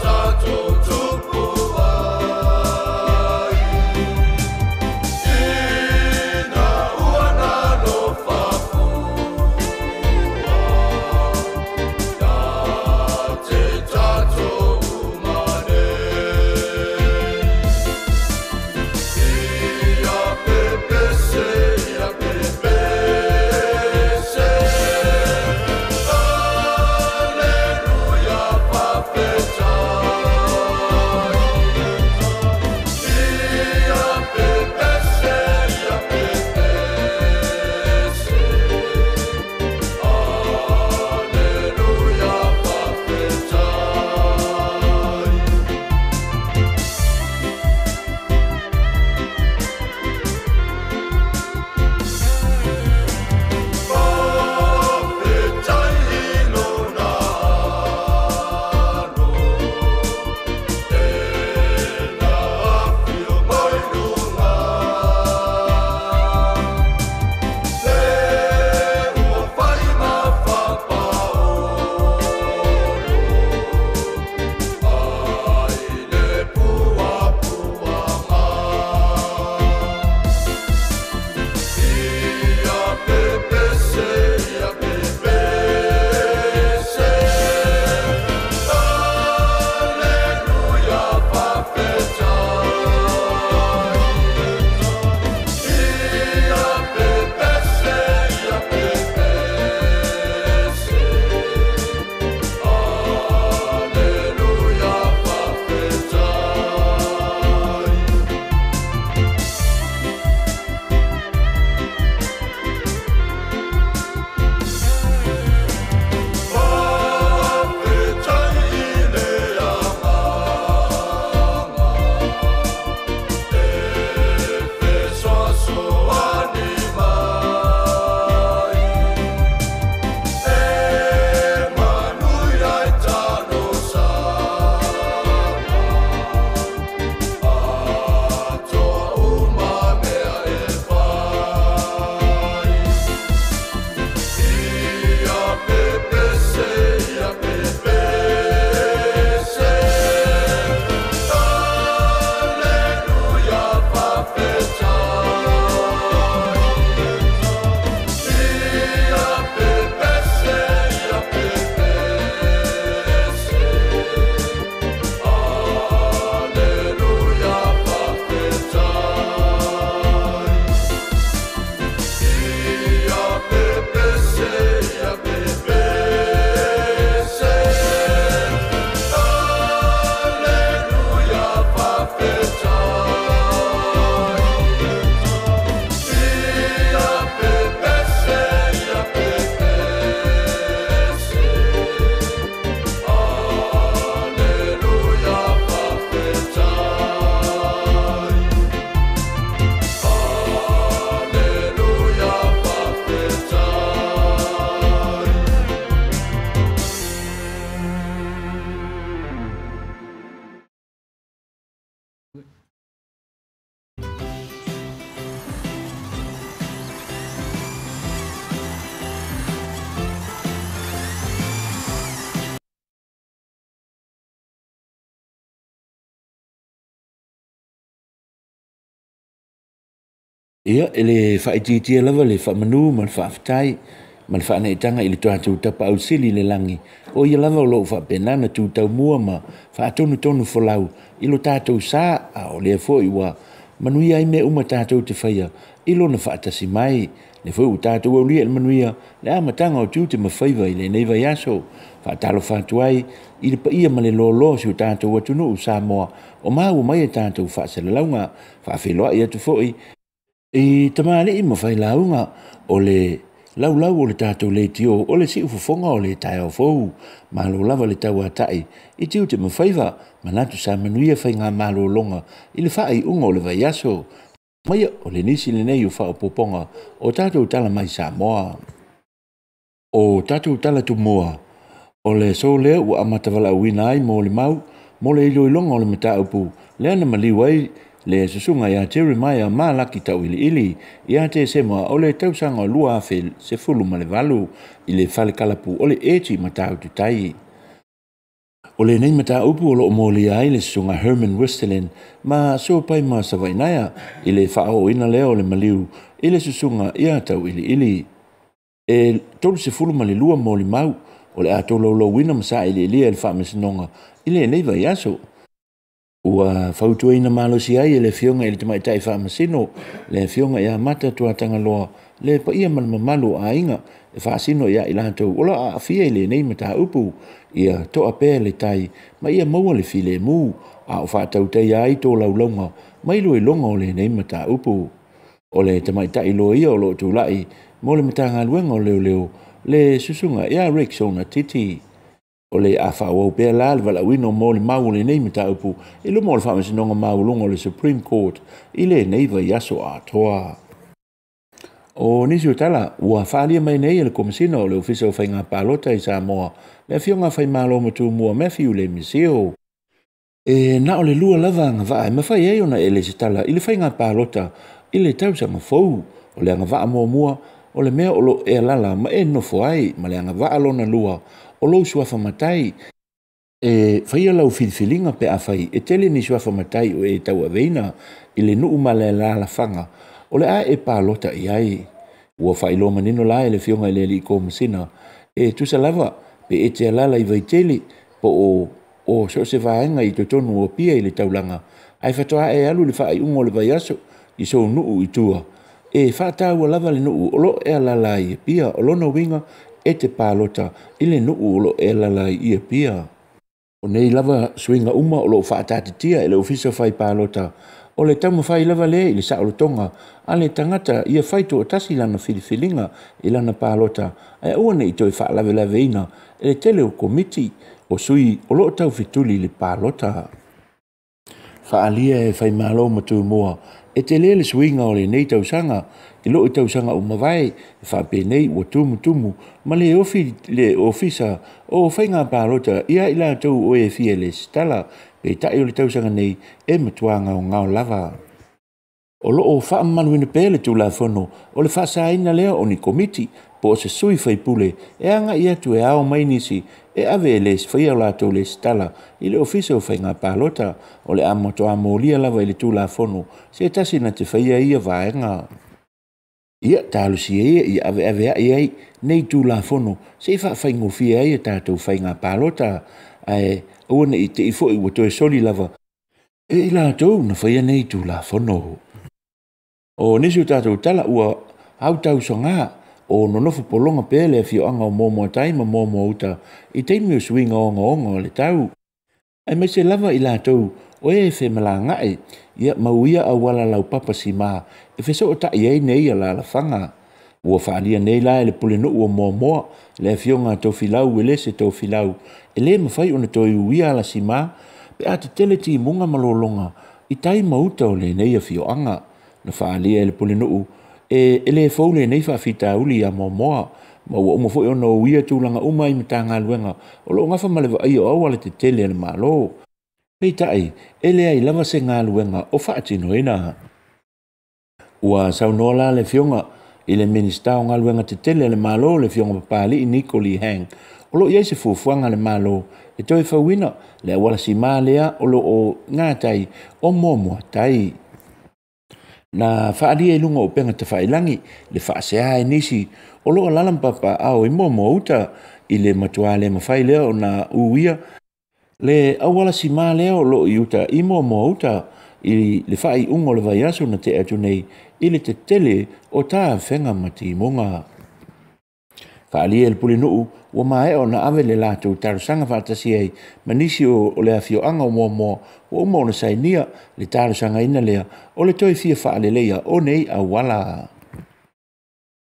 Tatou tupu ai. Ia, e le faaitiitia lava le faamanu ma le faafetai ma le faaneetaga i le tatou Tapaau Sili i le lagi, o ia lava o lo o faapena ona tu taumua ma faatonutonu folau i lo tatou sa, a o lea foi ua manuia ai mea uma tatou te faia i lona faatasi mai. Le foi ua tatou aulia i le manuia le amataga o tiute ma faiva i lenei vaiaso. Faatalofa atu ai i le paia ma le loaloa o si o tatou atunuu Samoa o maua mai e tatou faasalalauga. Faafeiloai atu foi i tamalii ma failauga o le laulau o le tatou leitio o le siufofoga o le taeao fou. Malo lava le tauatai i tiute ma faiva, manatu sa manuia faigamalologa i le faaiuga o le vaiaso. Maia o le nisi lenei o faaopoopoga o tatou tala mai Samoa. O tatou tala tumua, o le aso lea ua amata valaauina ai molimau mo le iloiloga o le mataupu lea na maliu ai le susuga ia Jeremiah Malaki Tauiliili ia Tesema o le tausaga 2018 i le fale kalapu o le Eti Matautu Tai. O lenei mataupu o loo molia ai le susuga Herman Westerlin ma Sopai ma Savainaia i le faaooina lea o le maliu i le susuga ia Tauiliili. E 32 molimau o le a tolaulauina ma sailiilia e le Faamasinoga i lenei vaiaso. Ua fautuaina malosi ai e le Afioga i le Tamaitai Faamasino, le Afioga ia Mata Tuatagaloa, le paia ma le mamalu o aiga e faasino ia i latou o lo o aafia i lenei mataupu, ia toa pea le tai ma ia maua le filemu, a o faatautaia ai tolaulauga mai iloiloga o lenei mataupu. O le tamaitai loia o lo o tulai mo le Matagaluega o Leoleo, le susuga ia Rexona Titi. O le a faaauau pea la le valaauina o molimau o lenei mataupu i luma o le Faamasinoga Maualuga o le Supreme Court i lenei vaiaso atoa. O nisi o tala ua faaalia mai nei e le Komesina o le Ofisa o Faiga Palota i Samoa, le Afioga Faimalo Matumua Matthew Lemisio. E na o le lua lava agavaa e mafai ai ona e lesitala i le faiga palota i le tausaga fou. O le agavaa muamua o le mea o lo o e alaala ma e nofo ai, ma le agavaa lona lua o lou suafa matai. E faia lau filifiliga pe afai e tele ni suafa matai o e tauaveina i le nuu ma le alaalafaga o le a e palota i ai. Ua faailoa manino la e le Afioga i le Alii Komesina e tusa lava pe e te alaala i Vaitele po o so o se vaega i totonu o Apia i le taulaga, ae faatoa e alu i le faaiuga o le vaiaso i sou nuu i tua, e faataua lava le nuu o lo o e alaala ai i Apia. O lona uiga e te palota i le nuu o lo o e alaala ai i Apia. O nei lava suiga uma o lo o faataatitia e le Ofisa Fai Palota, o le taumafai lava lea i le saolotoga a le tagata ia fai toatasi lana filifiliga i lana palota, ae aua ne i toe faalavelaveina e le tele o komiti o sui o lo o taufetuli i le palota. Faaalia e Faimalo ma Tumua e tele le suiga o lenei tausaga i loo i tausaga ua mavae, e faapenei ua tumutumu ma le ofi le ofisa o faiga palota ia i latou o e fia lesitala, peitai o le tausaga nei e matua gaogao lava. O lo o faamamaluina pea le Tulafono o le faasaina lea o ni komiti po o se sui faipule e agai atu e ao mai nisi e ave e les faia o latou lesitala i le Ofisa o Faiga Palota. O le a matua molia lava i le Tulafono se tasi na te faia ia vaega. Ia talosia ia ia aveaveai ai nei Tulafono se i faafaigofie ai a tatou faiga palota, ae aua ne i te i foi ua toe soli lava e i latou na faia nei Tulafono. O nisi o tatou tala ua autausaga o nonofo pologa pea le afioaga o Moamoatai ma Moamoauta i taimi o suiga ogaoga o le tau, aemaise lava i latou o e femalagaai ia mauia auala laupapa sima e fesootai ai nei alaalafaga. Ua faaalia nei la e le pulenuu o Moamoa, le Afioga a Tofilau Uelese Tofilau, e le mafai ona toe uia ala sima pe a tetele timuga ma lologa i tai ma uta o lenei afioaga. Na faaalia e le pulenuu e le fou lenei faafitauli ia Moamoa, ma ua uma foi ona uia tulaga uma i Matagaluega o lo o gafa ma le vaaia o auala tetele a le Malo. Peitai, e leai lava se galuega o faatinoina. Ua saunoa la le Afioga i le Minisita o Galuega Tetele a le Malo, le Afioga Papali'i Niko Lee Hang, o lo o i ai se fuafuaga a le Malo e toe fauina le auala sima lea o lo o gatai o Moamoatai. Na faaalia i luga o upega tafailagi le faasea e nisi o loo alala ma papaaao i Moamoa Uta i le matuā le mafai lea ona uia le auala simā lea o loo i uta i Moamoa Uta i le faaiuga o le vaiaso na tea atu nei i le tetele o tafega ma timuga. Faaalia e le pulenuu ua maea ona ave le latou talosaga faatasi ai ma nisi o le afioaga o Moamoa ua uma ona sainia le talosagaina lea o le toe fia faaleleia o nei auala.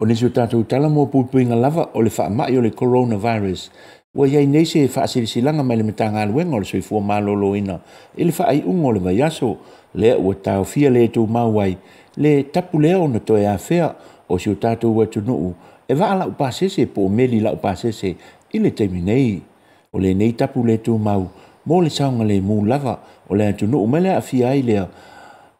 O nisi o tatou tala mo puipuiga lava o le faamai o le coronavirus, ua i ai nei se faasilasilaga mai le Matagaluega o le Soifua Maloloina i le faaiuga o le vaiaso lea ua taofia le tumau ai le tapu lea ona toe afea o si o tatou atunuu e vaa laupasese po o meli laupasese i le taimi nei. O lenei tapu le tumau mo le saogalemu lava o le atunuu mai le aafia ai lea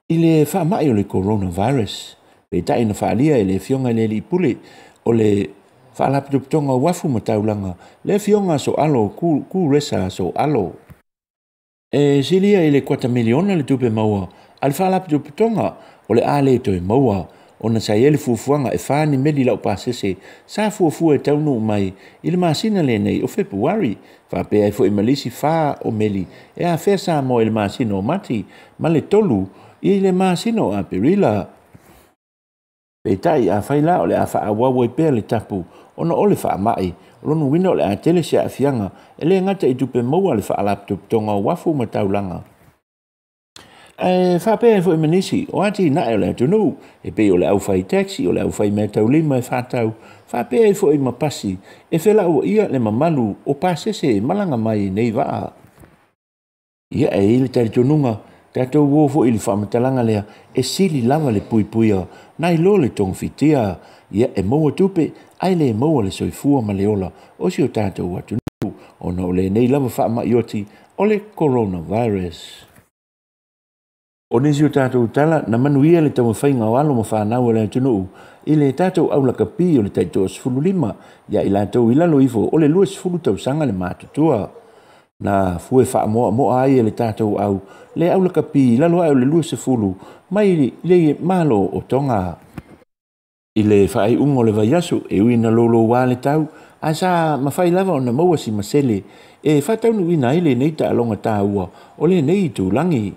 i le faamai o le coronavirus. Peitai na faaalia e le Afioga i le Alii Pule o le Faalapotopotoga o Uafu ma Taulaga, le Afioga Sooalo Kuresa Sooalo, e silia i le kuata miliona le tupe maua a le Faalapotopotoga o le a le toe maua ona sa i ai le fuafuaga e 4 ni meli laupasese sa fuafua e taunuu mai i le masina lenei o Fepuari, faapea ai foi ma le isi 4 o meli e afea Samoa i le masina o Mati ma le 3 i le masina o Aperila. Peitai afai la o le a faaauau ai pea le tapu ona o le faamai, o lona uiga o le a tele se aafiaga e le gata i tupe maua a le Faalapotopotoga o Uafu ma Taulaga, ae faapea ai foi ma nisi o atinae o le atunuu e pei o le aufai taxi, o le aufai meataulima e faatau, faapea ai foi ma pasi e felauaia le mamalu o pasese e malaga mai i nei vaa. Ia e i ai le talitonuga tatou o foi i le faamatalaga lea e sili lava le puipuia nai lo le togafitia. Ia e maua tupe ae le maua le soifua ma le ola o si o tatou atunuu ona o lenei lava faamai oti o le coronavirus. O nisi o tatou tala na manuia le taumafaiga o alo ma fanau o le atunuu i le tatou aulakapi o le 15 ia i latou i lalo ifo o le 20 tausaga le matutua. Na fue faamoamoa ai e le tatou au le aulakapi i lalo ae o le 20 mai le Malo o Tonga. I le faaiuga o le vaiaso e ui na louloua le tau, ae sa mafai lava ona maua si masele e faataunuuina ai lenei taaloga taua o lenei itulagi.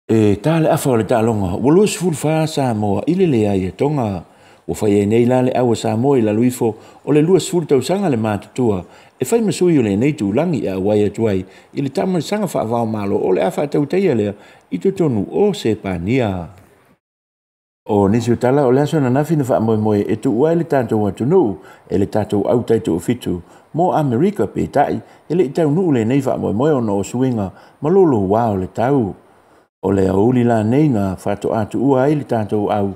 E tā le afa o le taaloga ua 24 Samoa i le leai e Tonga. Ua fai ai nei la le au a Samoa i lalo ifo o le 20 tausaga le matutua e fai ma sui o lenei tulagi e auai atu ai i le taamaisaga faavao malo o le a faatautaia lea i totonu o Sepania. O nisi o tala o le aso ananafi na faamoemoe e tuua ai le tatou atunuu e le tatou au taitoafitu mo Amerika, peitai e le i taunuu lenei faamoemoe ona o suiga ma louloua o le tau. O le aoauli lanei na faatoa tuua ai le tatou au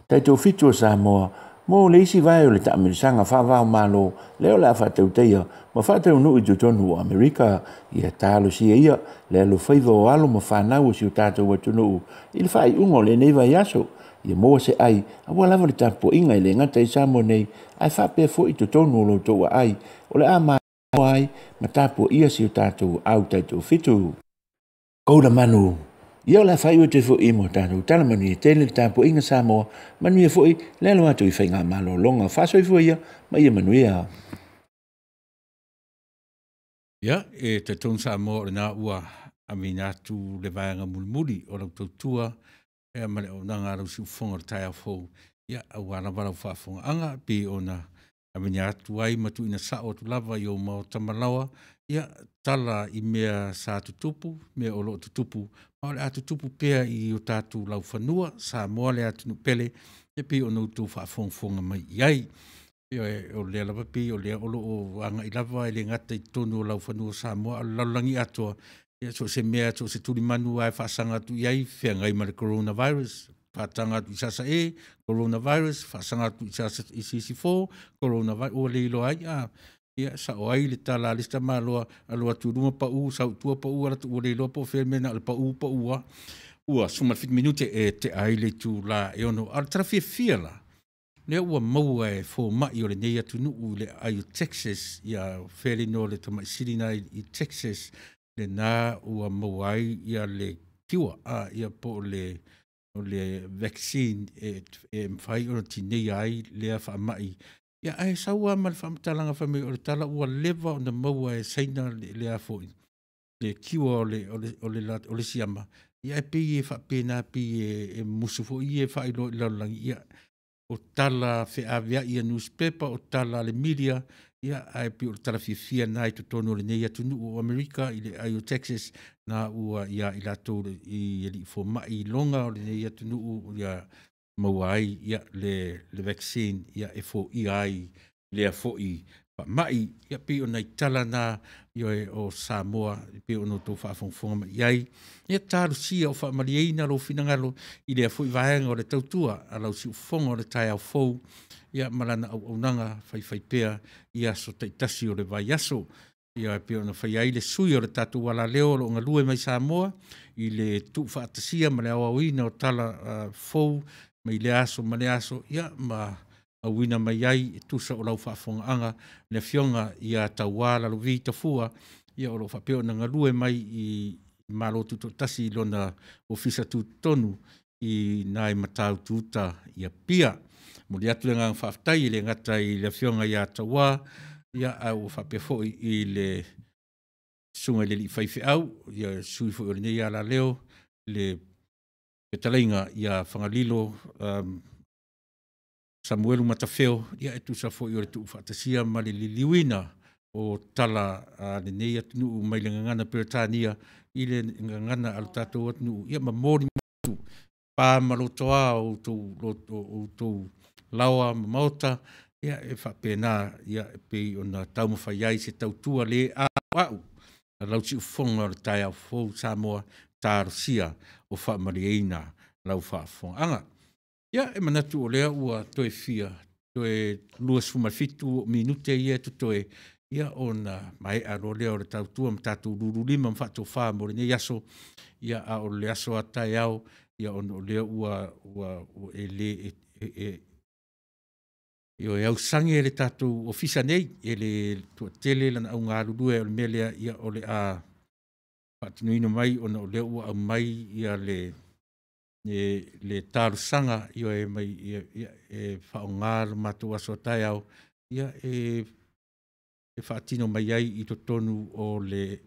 taitoafitu o Samoa mo le isi vae o le taamilisaga faavao malo lea o le a faatautaia ma faataunuu i totonu o Amerika. Ia talosia ia le alofaiva o alo ma fanau o si o tatou atunuu i le faaiuga o lenei vaiaso. Ia maua se ai aua lava le tapuaiga e le gata i Samoa nei ae faapea foi i totonu o lo outou aai o le a maua ai ma tapuaia si o tatou au taitoafitu. Koula manu. Ia o le a faaiu atu ai foi mo tatou tala manuia tele le tapuaiga Samoa, manuia foi le alo atu i faigamalologa. Faasoifua ia ma ia manuia. Ia, e talitonu Samoa o lena ua aveina atu le vaega mulimuli o lau tautua ia ma le auaunaga a lau siufofoga o le taeao fou, ia aua lava lau faafofogaaga pei ona aveina atu ai ma tuuina sao atu lava i ou maota malaoa, ia tala i mea sa tutupu, mea o loo tutupu, ma o le a tutupu pea i o tatou laufanua, Samoa le atunuu pele, e pei ona outou faafogafoga mai i ai. Ioe, o lea lava pei o lea o loo agai lava e le gata i totonu o laufanua o Samoa, a o le lalolagi atoa, ia so o se mea, so o se tulimanu lava e faasaga atu i ai, feagai ma le coronavirus, faataga atu i Sasae, coronavirus, faasaga atu i i Sisifo, coronavirus, ua le iloa ai, a ia sao ai le tala a le isi tamaloa, alu atu i luma pau, sau i tua pau, alu atu ua le iloa po o fea le mea na o le pau pau lava. Ua 17 minute e tea ai le itula e 6. A o le tala fiafia la, lea ua maua e fomai o lenei atunuu i le aai o Texas, ia fea le igoa o le tamai sili na i Texas, lena ua maua ai ia le cure, a ia po o le o le vaccine e mafai ona tineia ai lea faamai. Ia ae sau lava ma le faamatalaga fai mai o le tala ua leva ona maua e Saina lea foi le cure o le siama. Ia ae pei e faapena, pei e musu foi ia e faailoa i le lalolagi. Ia o tala feaveai a newspaper, o tala a le media, ia ae pei o le tala fiafia na i totonu o lenei atunuu o Amerika i le ai o Texas, na ua ia i latou i alii fomai iloga o lenei atunuu ia maua ai ia le vaccine ia e foia ai lea foi faamai. Ia pei o nai tala na ia o Samoa pei ona outou faafogafoga mai ai. Ia talosia o faamalieina lou finagalo i lea foi vaega o le tautua a lau siufofoga o le taeao fou, ia ma lana auaunaga faifaipea i aso taitasi o le vaiaso. Ia pei ona fai ai le sui o le tatou alaleo o lo o galue mai Samoa i le tuufaatasia ma le aoaoina o tala fou mai le aso ma le aso, ia ma auina mai ai e tusa o lau faafofogaaga le afioga ia Tauā Lalovi Tafua, ia o lo o faapea ona galue mai i Malo Tutoatasi i lona ofisa tutotonu i nai Matautu-uta i Apia. Momoli atu le agaga faafetai e le gata i le afioga ia Tauā, ia ae ua faapea foi i le susuga i le alii faifeau, ia sui foi o lenei alaleo, le fetalaiga ia Fagalilo Samuelu Matafeo, ia e tusa foi o le tuufaatasia ma le liliuina o tala a lenei atunuu mai le gagana Peretania i le gagana a le tatou atunuu, ia ma moli atu pa ma lotoa o outou laoa ma maota, ia e faapena, ia e pei ona taumafai ai se tautua le a'ua'u a lau siufofoga o le taeao fou Samoa, talosia o faamalieina lau faafofogaaga. Ia e manatu o lea ua toe fia toe 27 minute ia e totoe, ia ona maea loa lea o le tautua ma tatou lululima ma faatofa mo lenei aso. Ia a o le aso a taeao, ia ona o lea ua e le e ausage le tatou ofisa nei, e le toatele lana augalulue o le mea lea, ia o le a faatinoina mai ona o lea ua aumai ia le talosaga ia e mai ia e faaaoga le matou aso a taeao, ia e faatino mai ai i totonu o le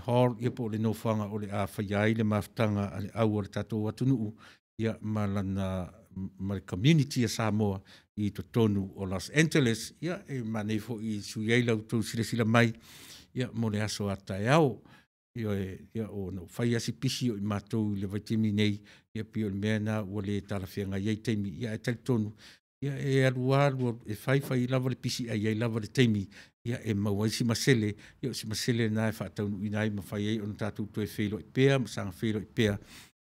hall, ia po o le nofoaga o le a faia ai le mafutaga a le au o le tatou atunuu, ia ma lana ma le community a Samoa i totonu o Los Angeles. Ia e manaia foi i sui ai la outou silasila mai ia mo le aso a taeao. Ia o ona fai asi pisi o i matou i le vaitaimi nei, ia pei o le mea na ua le talafeagai ai taimi, ia ae talitonu ia e alu alu e fai lava le pisi ae i ai lava le taimi ia e maua ai si masele, ia o si masele na e faataunuuina ai ma fai ai ona tatou toe feiloai pea ma saga feiloai pea,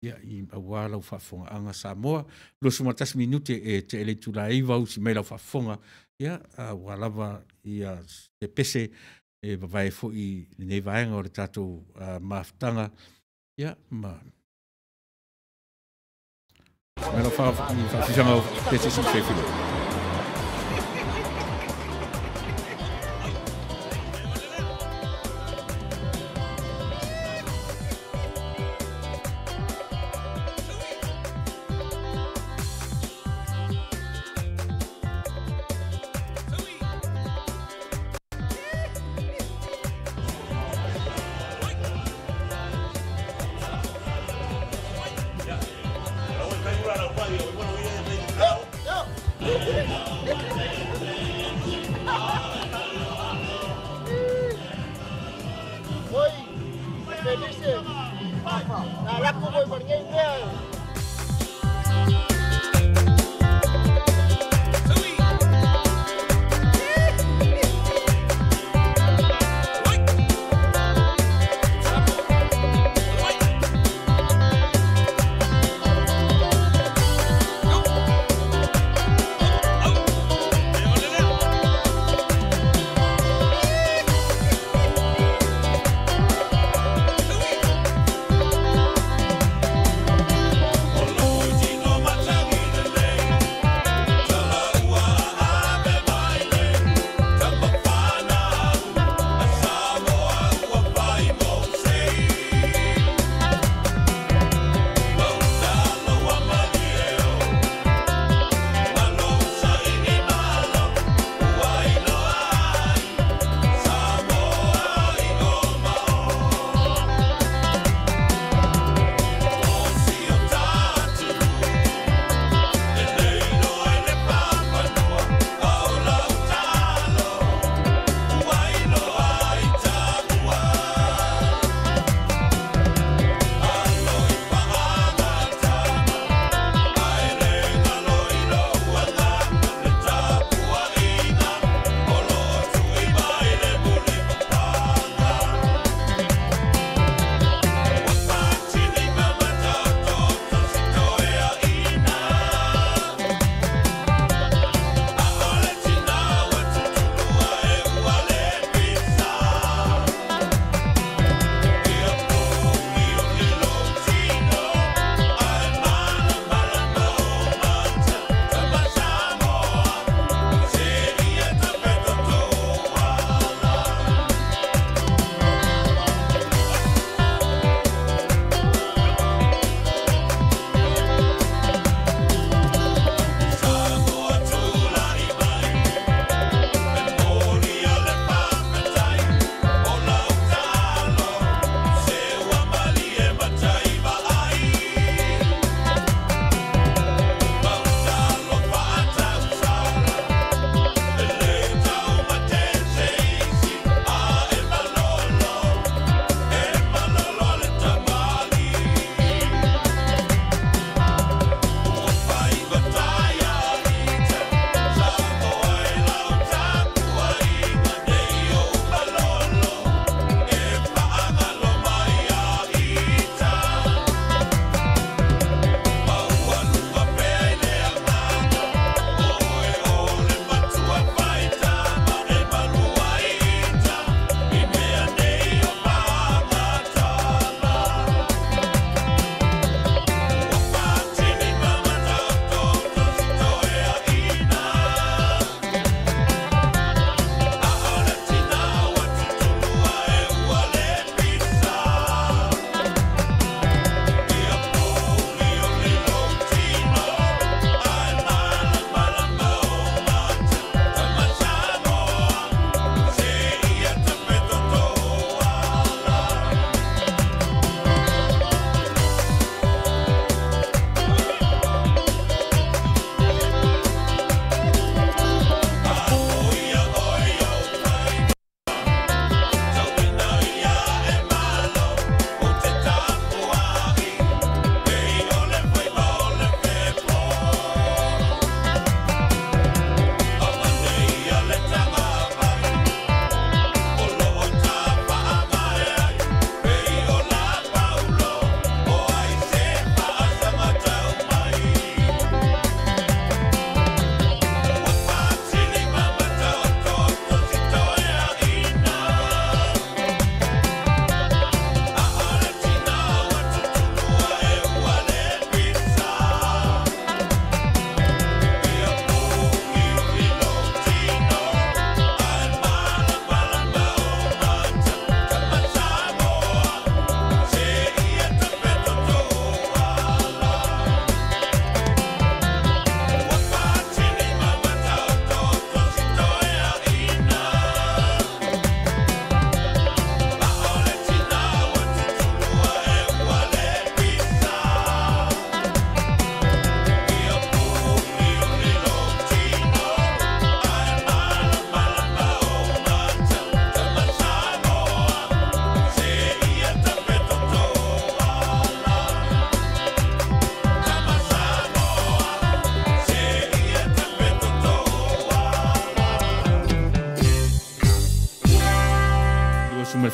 ia i aua lau faafofogaaga Samoa. 21 minute e tea i le itula e 9 usi mai lau faafofoga, ia aua lava ia se pese e vavae foi lenei vaega o le tatou mafutaga, ia ma lau faafifiaga o pese si fefilo. Thank you.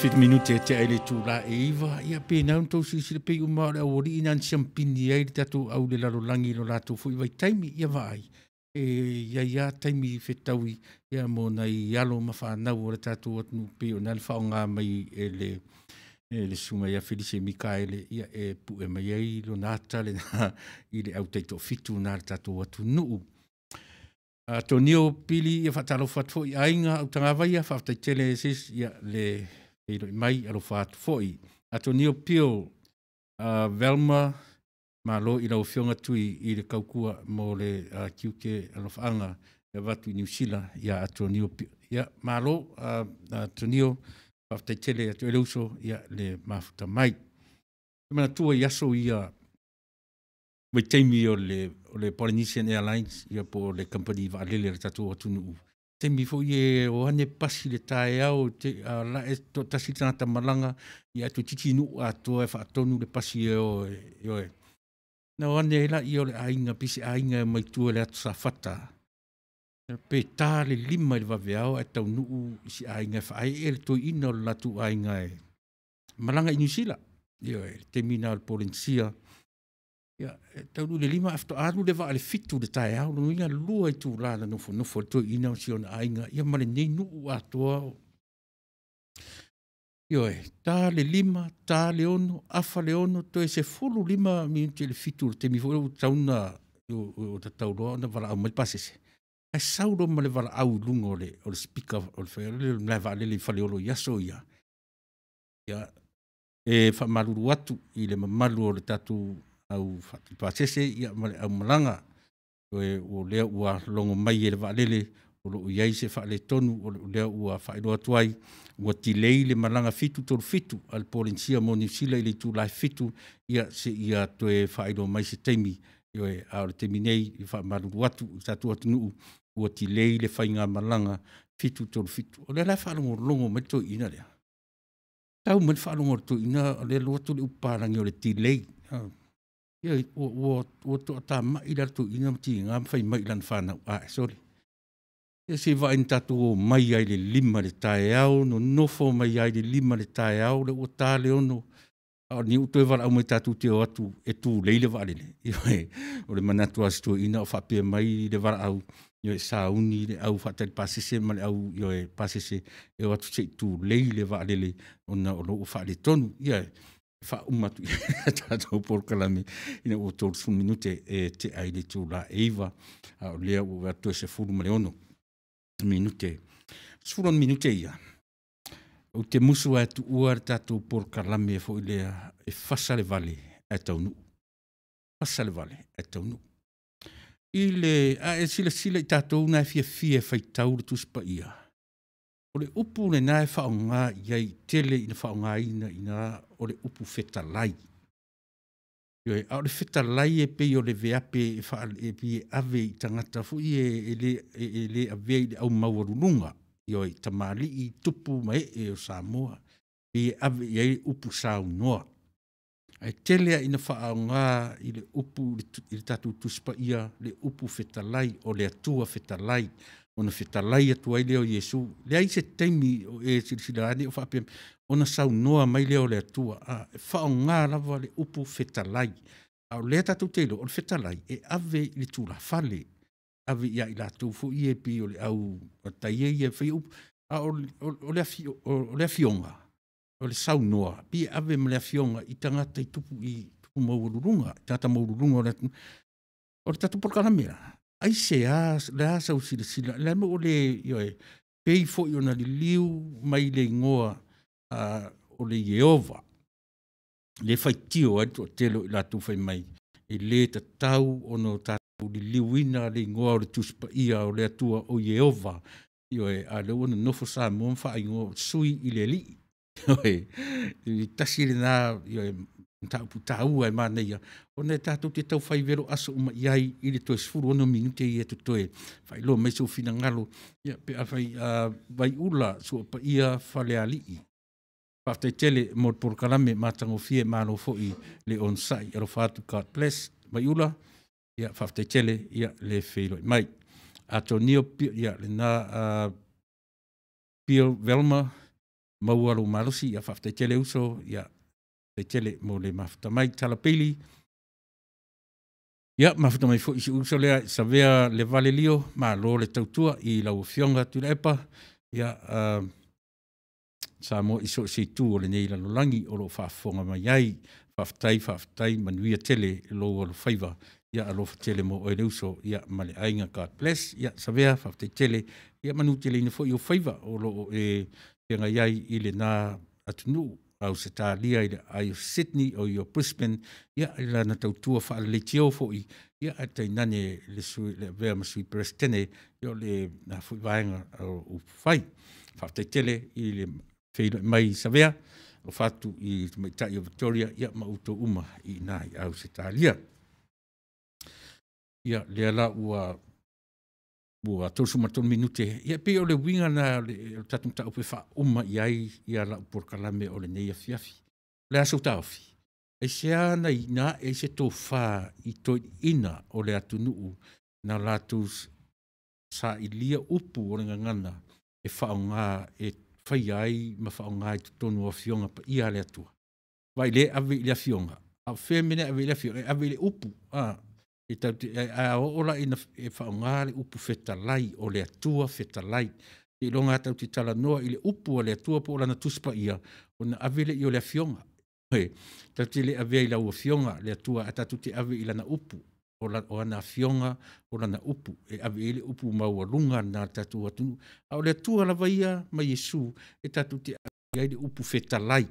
7 minute e tea i le itula e 9, ia pe na ona outou silasila pei uma o le aualii na na siampini ai le tatou au i le lalolagi i lo latou foi vaitaimi, ia vaai, e i ai lava taimi fetaui ia mo nai alo ma fanau o le tatou atunuu pei ona le faaaoga mai e le e le susuga ia Felise Mikaele, ia e pue mai ai lona ata lena i le au taitoafitu na le tatou atunuu. Tonio Pili, ia faatalofa atu foi i aiga au tagavaia, faafetai tele sis, ia le feiloi mai, alofa atu foi. Tonio Pio, Velma, malo i lau afioga Tui i le kaukua mo le tiute alofaaga e avatu i Niu Sila ia Tonio Pio. Ia malo Tonio, faafetai tele atu e le uso ia le mafuta mai. E manatua i aso ia vaitaimi o le Polynesian Airlines, ia po o le kamupani vaalele a le tatou atunuu. Taimi foi e o ane pasi le taeao, te, la e toatasi le tagata malaga, ia toeitiiti nuu atoa e faatonu le pasi e o e, oe. Na o ane ai laia o le aiga, pei se aiga e omai tua i le atu Safata, pe ta le 5 i le vaveao ae taunuu i si aiga e faaee le toeaina o le latou aiga e malaga i Niu Sila. Ioe, le taimi lena o le Polenisia. Ia, e taunuu i le 5 ae faatoa alu le vaa i le 7 i le taeao, lona uiga 2 itula na nofonofo ai le toeaina ma si ona aiga, ia ma lenei nuu atoa. Ioe, ta le 5, ta le 6, afa le 6, toe 15 minute i le 7 i le taimi foi ua tatau ona ua tatau loa ona valaau mai le pasese. Ae sau loa ma le valaau i luga o le speaker o le malae vaalele i Faleolo i aso ia. Ia, e faamalulu atu i le mamalu o le tatou au pasese ia ma le au malaga. O lea ua logo mai e le vaalele o loo i ai se faaletonu, o lea ua faailoa atu ai ua delay le malaga 737 a le Polenisia mo Niu Sila i le itula e 7, ia se ia toe faailoa mai se taimi. Ioe, a o le taimi nei i faamalulu atu i le tatou atunuu ua delay le faigamalaga 737. O lea la e faalogologo mai le toeaina lea. Tau mai le faalogo a le toeaina, o lea e alu atu le upu palagi o le delay. Ia, ua toatamai la le toeaina ma tiga ma fai mai i lana fanau, a sorry. Ia se i vaai na tatou omai ai i le 5 i le taeao, nonofo mai ai i le 5 i le taeao, lea ua ta le 6, a o lenei ua toe valaau mai tatou te o atu e tulei le vaalele. O le manatu a si toeaina o faapea mai le valaau, ioe, sauni le au faatali pasese ma le au ioe pasese e o atu se i tulei le vaalele ona o lo o faaletonu. Ia, faauma atu i tatou polokalame ina ua 30 minute e tea i le itula e 9, a o lea ua toe 16 minute. 16 minute ia. Ou te musu ai tuua le tatou polokalame foi lea e fasa le vale ae taunuu. Fasa le vale ae taunuu. I le a e silasila i tatou na e fiafia e faitau le Tusi Paia, o le upu lena e faaaoga i ai tele ina faaaogaina ina o le upu fetalai. Ioe, a o le fetalai e pei o le veape e e pei e ave i tagata foi e le avea i le au maualuluga, ioe, tamalii, tupu ma ee o Samoa, pei e ave i ai upu saunoa. Ae tele a ina faaaoga i le upu i le tatou Tusi Paia le upu fetalai, o le Atua fetalai, ona fetalai atu ai lea o Iesu. Leai se taimi o e silasila ane o faapea ona saunoa mai lea o le Atua. A, e faaaoga lava le upu fetalai. A o lea tatou te iloa, o le fetalai e ave i le tulafale, ave ia i latou foi e pei o le au taia ia e faia upu. A o le afioga, o le saunoa, pei e ave ma le afioga i tagata i tupu maualuluga, tagata maualuluga o le atunuu. O le tatou polokalame la, ai se a, le a sau silasila, le mo le, ioe, pei foi ona liliu mai le igoa o le Ieova, le faitio ai le toatele o i latou fai mai, e le tatau ona tatou liliuina le igoa o le Tusi Paia o le Atua o Ieova, ioe, a lea ua nonofo Samoa ma faaigoa sui i le alii. Ioe, i tasi lena, ioe, mataupu taua e manaia, ona e tatou te tau fai velo aso uma i ai i le toe 16 minute ia totoe faailoa mai sou finagalo, ia, pe a fai Vaiula Suapaia Falealii. Faafetai tele mo le polokalame matagofie, malo foi le onosai, alofa atu, God bless. Vaiula, ia, faafetai tele, ia, le feiloi mai. Antonio, ia, lena Bill Velma, maua lou malosi. Ia faafetai tele uso, ia faafetai tele mo le mafuta mai Talapili. Ia mafuta mai foi si uso lea Savea le Valelio, malo le tautua i lau afioga Tuilaepa. Ia Samoa i so o se itu o lenei lalolagi o lo o faafofoga mai ai. Faafetai, faafetai, manuia tele lou alofaiva. Ia alofa tele mo oe le uso, ia ma le aiga, God bless. Ia Savea, faafetai tele. Ia manuteleina foi o faiva o lo o e feagai ai i lena atunuu Ausetalia i le ai o Sydney o i o Brisbane, ia i lana tautua faaleleitio foi, ia ae tainane le sui le avea ma sui Peresetene, ia o le na foi vaega o upufai. Faafetai tele i le feiloai mai Savea, alofa atu i le tamaitai o Victoria, ia ma outou uma i ina i Ausetalia. Ia lea la ua 33 minute. Ia pei o le uiga na o le tatou mataupu e faauma i ai ia lau polokalame o lenei afiafi. O le a sou taofi? Aisea na iina ae ai se tofa i toeaiina o le atunuu na latou sailia upu o le gagana e faaaoga e faia ai ma faaaoga i totonu o afioga paia a le Atua. Vaai le ave i le afioga, a o fea mea e ave i le afioga? E ave i le upu, e tatou te, a oo la ina e faaaoga le upu fetalai o le Atua fetalai, seiloga lava tatou te talanoa i le upu a le Atua po o lana Tusi Paia, ona ave lea o le afioga. Tatou te le avea i lau afioga le Atua, ae tatou te ave i lana upu, o ana afioga, o lana upu, e ave i ai le upu maualuga lena a le tatou atunuu. A o le Atua lava ia ma Iesu e tatou te ave i ai le upu fetalai,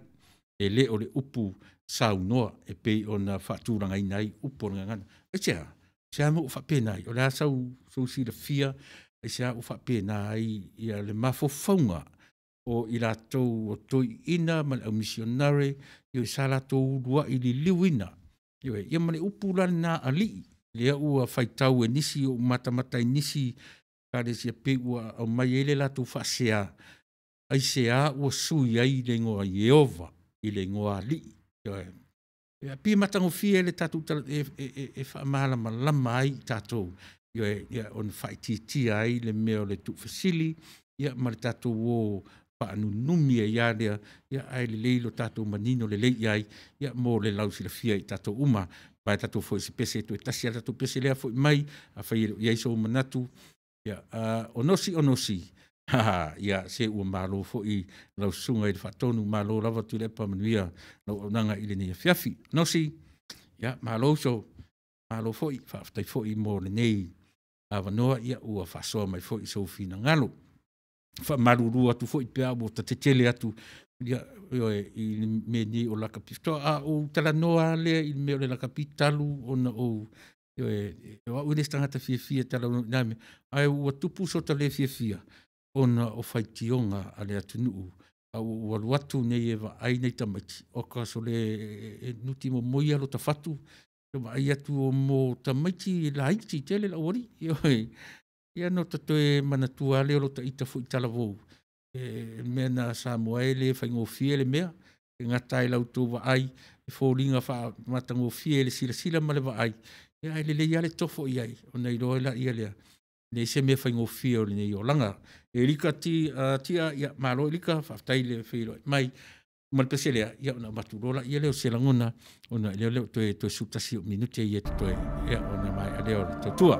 e le o le upu saunoa e pei ona faatulagaina ai upu o le gagana. Aisea? Aisea mea ua faapena ai? O le a sau silafia? Aisea ua faapena ai ia le mafaufauga o i latou o toeaiina ma le aumisionare, ioe, sa latou uluai liliuina, ioe, ia ma le upu la lena alii, lea ua faitau e nisi, ua matamata i nisi ekalesia pei ua aumai ai le latou faasea, aisea ua sui ai le igoa Ieova i le igoa alii. Ioe. Ia, pei e matagofie le tatou e faamalamalama ai i tatou, ioe, ia, ona faaitiitia ai le mea o le tuufesili, ia, ma le tatou o faanunumi ai lava lea, ia, ae lelei lo tatou manino lelei i ai, ia, mo le lausilafia i tatou uma. Vae tatou foi se pese toe tasi a tatou pese lea foi mai, afai e le o i ai sou manatu, ia, o nosi o nosi, ha, ia, se ua malo foi lau susuga i le faatonu, malo lava Tuilaepa, manuia lau auaunaga i lenei afiafi. Nosi, ia, malo uso, malo foi, faafetai foi mo lenei avanoa, ia, ua faasoa mai foi sou finagalo. Faamalulu atu foi pe a ua ta tetele atu, ia, ioe, i le mea nei o lakapi. Faatoa ou talanoa lava lea i le mea o le lakapi talu ona ou, ioe, o au e le se tagata fiafia e talanoa i na mea, ae ua tupu sota le fiafia ona o faitioga a le atunuu. A ua ou alu atu nei e vaai nai tamaiti, o ka sole e nuti momoi ia lota fatu, e vaai atu o mo tamaiti laiti tele lau alii, ioe. Ia no ta toe manatua lea o lota ita foi talavou, e mea na Samoa e le faigofie le mea, e gata ai lau tou vaai, e foliga faamatagofie le silasila ma le vaai, ia ae lelei lava le tofo i ai, ona iloa ai lea, leai se mea faigofie o lenei olaga. Elika tia, ia malo Elika, faafetai le feiloai mai ma le pese lea, ia ona avatu loa laia lea o se lagona, ona lea lea o toe 11 minute ia totoe, ia ona maea lea o le tautua.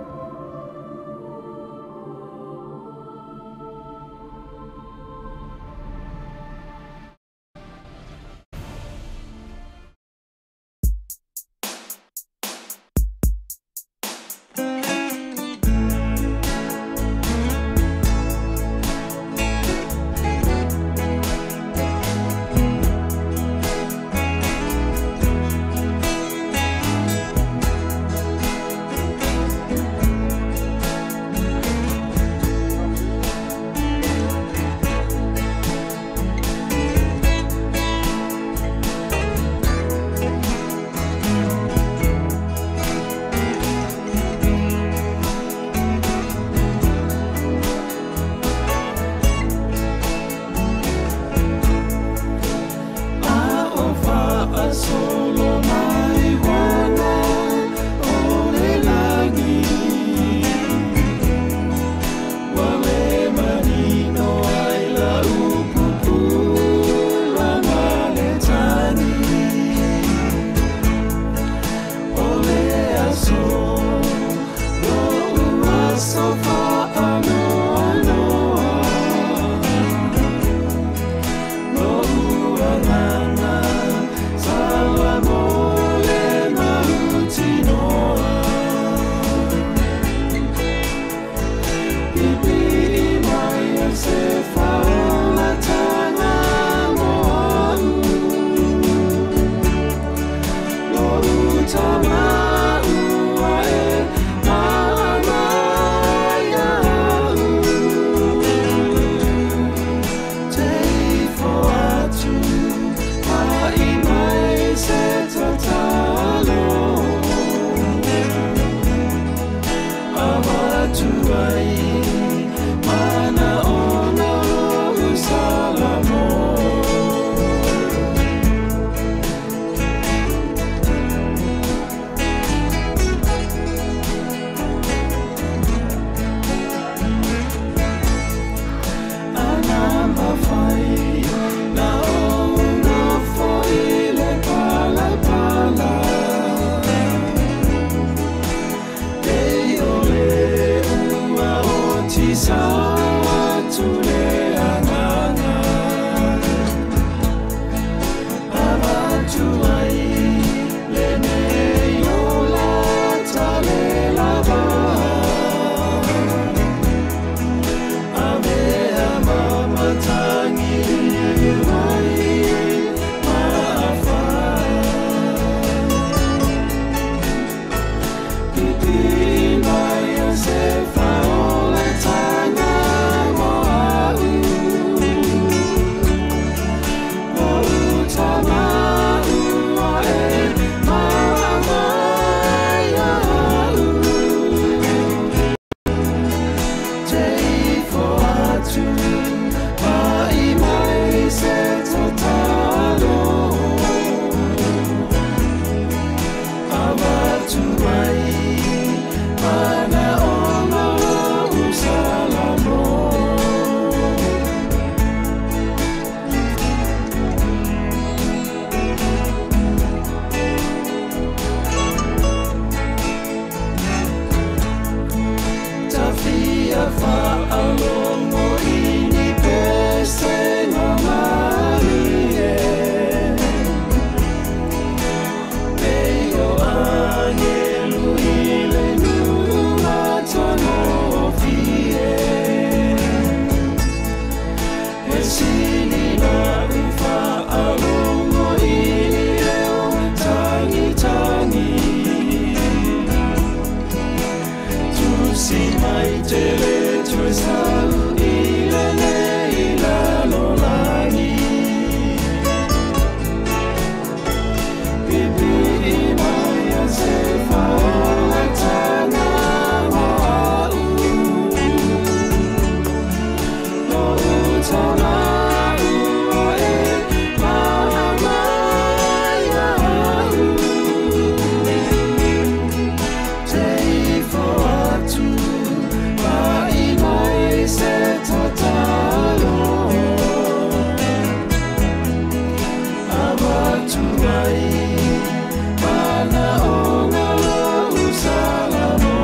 Manaoga lo'u salamo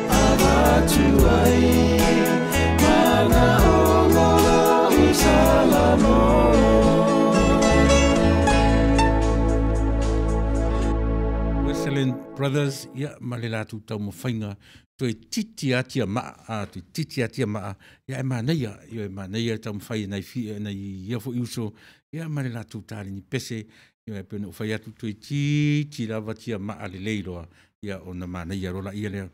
Avatu ai Manaoga lo'u salamo. Westland Brothers, ia, ma le latou taumafaiga toe titi atia maa, a toe titi atia maa, ia e manaia, ia e manaia le taumafai e nai fi nai ia foi uso, ia ma le latou taleni pese, ia e pei ona ou fai atu toe titi lava tia maa lelei loa, ia ona manaia loa laia lea.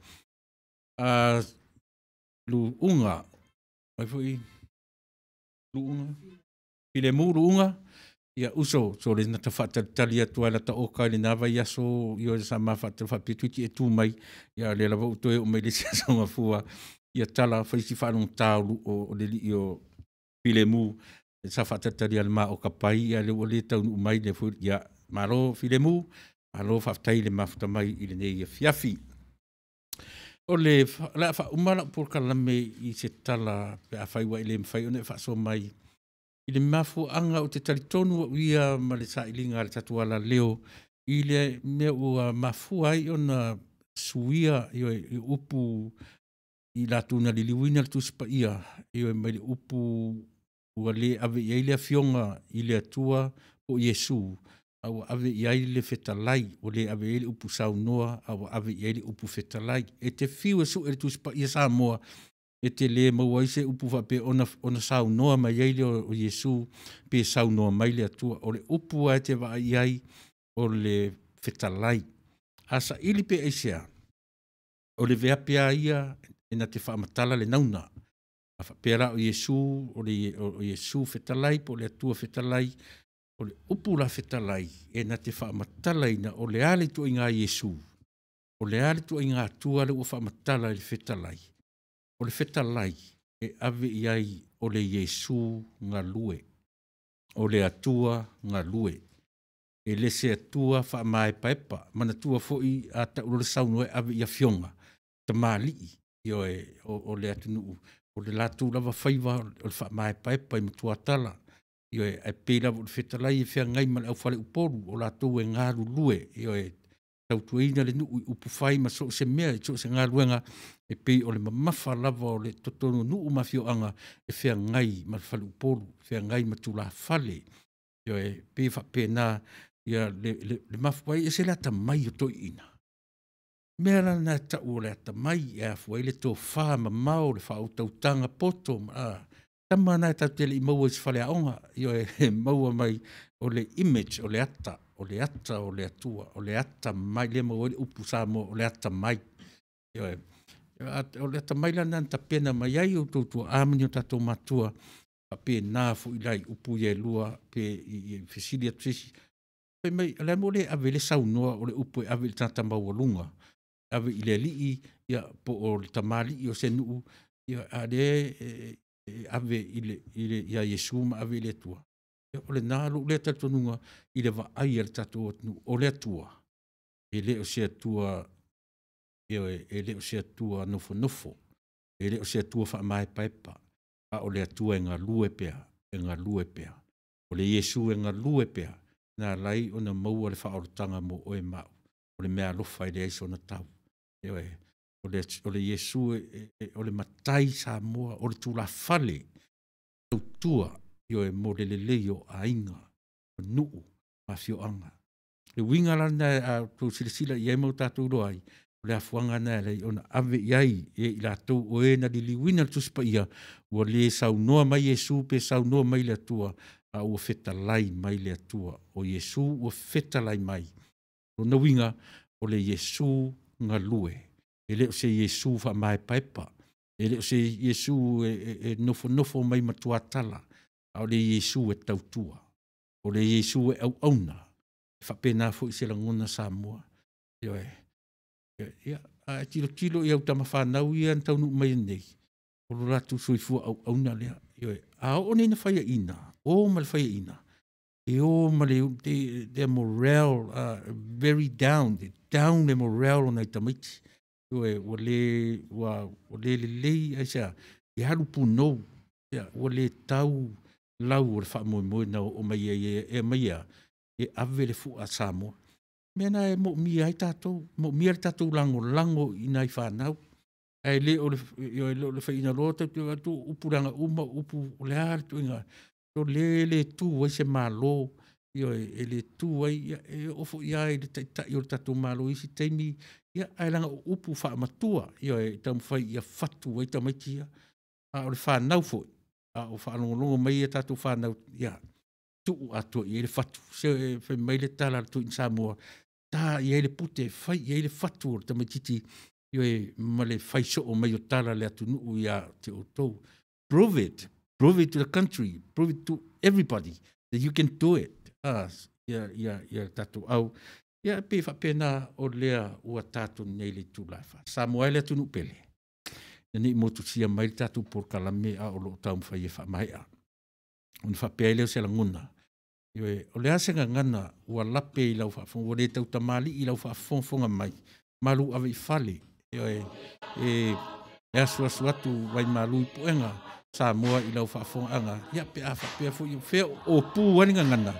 A luuga, ai foi luuga, filemu luuga, ia uso, so le na ta faatalitali atu ai lata oka i lena vaiaso, ioe sa ma faapea toeitiiti e tu mai, ia lea lava ua toe oo mai le isi aso Gafua, ia tala fai si faalogogata o le alii o Filemu, sa faatalitali lava i le ma oka pai, ia lea ua le taunuu mai lea foi, ia malo Filemu, malo faafetai le mafuta mai i lenei afiafi. O le a faauma lau polokalame i se tala pe afai ua e le mafai ona e faasoa mai i le mafuaaga ou te talitonu au ia ma le sailiga a le tatou alaleo i le mea ua mafua ai ona suia i upu i latou na liliuina le Tusi Paia, ioe, mai le upu ua le ave i ai le Afioga i le Atua po o Iesu, a ua ave i ai le fetalai, ua le ave i ai le upu saunoa, a ua ave i ai le upu fetalai. E te fiu e sue le Tusi Paia Samoa, e te le maua ai se upu faapea ona saunoa mai ai lea o Iesu pe saunoa mai le Atua. O le upu lava e te vaai i ai o le fetalai. A saili pe aisea, o le veape lava ia e na te faamatala le nauna. A faapea la o Iesu, o Iesu fetalai po o le Atua fetalai, o le upu la fetalai e na te faamatalaina o le a le ituaiga Iesu, o le a le ituaiga Atua lea ua faamatala i le fetalai. O le fetalai e ave i ai o le Iesu galue, o le Atua galue. E le se Atua faamaepaepa. Manatua foi a tau loa le saunoa e ave i afioga, tamalii, ioe, o le atunuu, o le latou lava faiva o le faamaepaepa i matuatala. Ioe, ae pei lava o le fetalai e feagai ma le aufaleupolu, o latou e galulue, ioe, tautuaina le nuu i upufai ma so o se mea i so o se galuega, e pei o le mamafa lava o le totonu o nuu ma afioaga e feagai ma le faleupolu, feagai ma tulafale. Ioe, pei e faapena ia le mafua ai, e ese le atamai o toeaiina. Mea la na e tau o le atamai e afua ai le tofa mamao, le faautautaga poto, tama na e tatou te le i maua i se faleaoga, ioe, e maua mai o le image, o le ata, o le ata o le Atua, o le ata mai, lea e maua ai le upu Samoa, o le ata mai. Ioe, o le atamai la lena na tapena mai ai outou tuaa ma ni o tatou matua, faapena foi la i upu ia e lua, pe i fesili atu se isi, fai mai, o le a le mea ua le ave i le saunoa o le upu e ave i le tagata maualuga, ave i le alii, ia, po o le tamalii o se nuu, ia, a lea e ave ia Iesu ma ave i le Atua. Ia, o lena lou lea talitonuga i le vaai a le tatou atunuu, o le Atua, e le o se Atua, ioe, e le o se Atua nofonofo, e le o se Atua faamaepaepa, a o le Atua e galue pea, e galue pea. O le Iesu e galue pea, na ala ai ona maua le faaolataga mo oe ma au, o le meaalofa e leai sona tau. Ioe, o le Iesu o le matai Samoa, o le tulafale, tautua, ioe, mo le lelei o aiga, o nuu, ma afioaga. Le uiga la lena a outou silasila i ai ma o tatou iloa ai, o le afuaga lena e ala ai ona ave i ai e i latou o e na liliuina le Tusi Paia, ua le saunoa mai Iesu pe saunoa mai le Atua, a ua fetalai mai le Atua. O Iesu ua fetalai mai. Lona uiga, o le Iesu galue. E le o se Iesu faamaepaepa, e le o se Iesu e nofonofo mai matuatala, a o le Iesu e tautua, o le Iesu e auauna. E faapena foi se lagona Samoa. Ioe, ia, a e tilotilo i au tamafanau ia na taunuu mai nei, o lo latou soifua auauna lea. Ioe, a oo nei na faiaina, o ma le faiaina, e o ma le, their morale very down, down le morale o nai tamaiti. Ioe, ua le lelei, aisea, e alu punou, ia, ua le tau lau o le faamoemoe na oo mai ai e mai ia. E ave le fua a Samoa. Mea na e moomia ai tatou, moomia le tatou lagolago i nai fanau. Ae le o le, le o le faiina loa tatou te atu upu leaga uma, upu o le a le tuiga, o le le tu ai se malo, ioe, e le tu ai, ia, e oo foi lava i le taitai o le tatou Malo i isi taimi, ia, ae leaga o upu faamatua, ioe, e taumafai ia fatu ai tamaiti ia. A o le fanau foi, a o faalogologo mai a tatou fanau, ia, tuu atoa i ai le fatu. Se fai mai le tala a le Tuiina Samoa, ta i ai le pute, fai i ai le fatu o le tamaitiiti, ioe, ma le fai soo mai o tala a le atunuu ia te outou. Prove it. Prove it to the country. Prove it to everybody that you can do it. Ah, ia, ia, ia tatou au. Ia, pe faapena o lea ua tatou nei le itula e fa. Samoa ai le atunuu pele. Ina ne i motusia mai le tatou polokalame a o lo o taumafai e faamaea. Ona faapea ai lea o se lagona. Ioe, o le a se gagana ua lape i lau faafofoga, ua le tautamalii i lau faafogafoga mai, malu ave i fale, ioe, e asuasu atu vaimalu i puega Samoa i lau faafofogaaga, ia pe a faapea foi o fea o pu ai le gagana,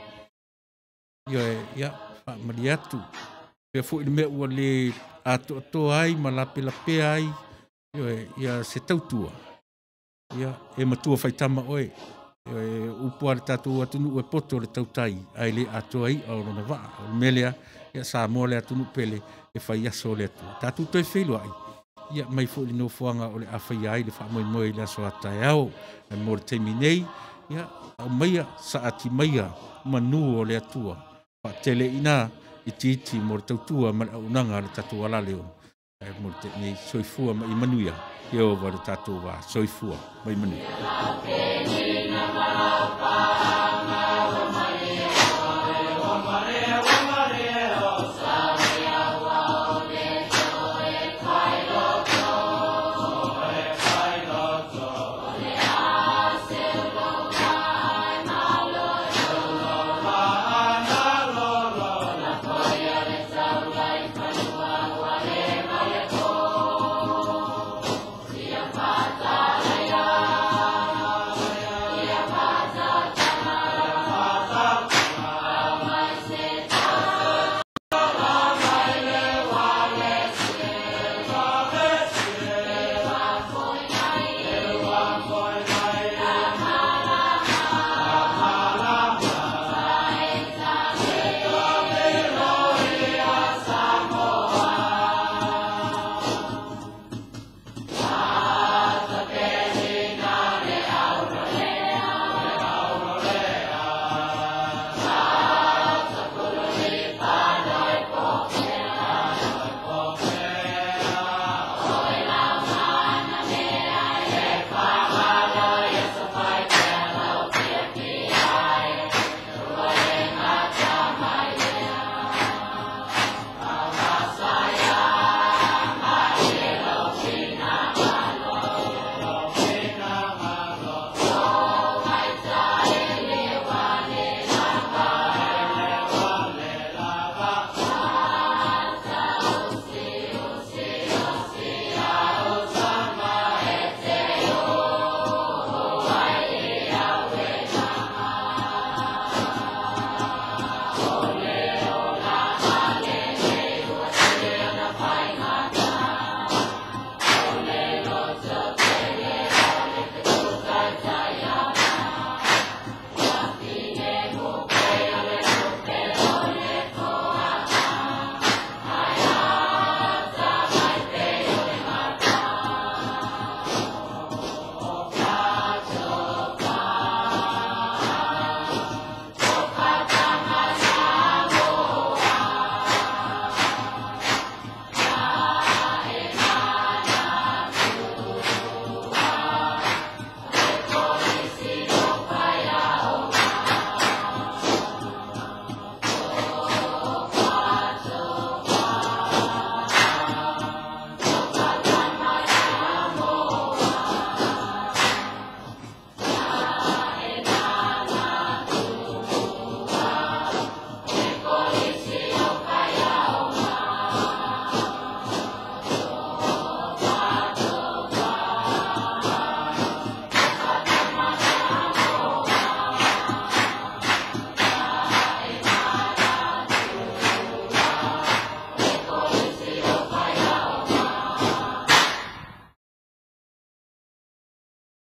ioe, ia faamalie atu, pea foi le mea ua le atoatoa ai ma lapelapea ai, ioe, ia se tautua, ia, e matua faitama oe, ioe, upu a le tatou atunuu e poto le tautai, ae le atoa i'a o lona vaa. O le mea lea, ia Samoa le atunuu pele, e fai aso o le Atua. Tatou toe feiloai, ia mai foi le nofoaga o le a faia ai le faamoemoe i le aso a taeao. Ae mo le taimi nei, ia, aumaia, saati maia manu o le Atua. Faatele i ina, itiiti mo le tautua ma le auaunaga a le tatou alaleo. Ae mo le taimi nei, soifua ma ia manuia, Ieova le tatou va. Soifua ma ia manuia.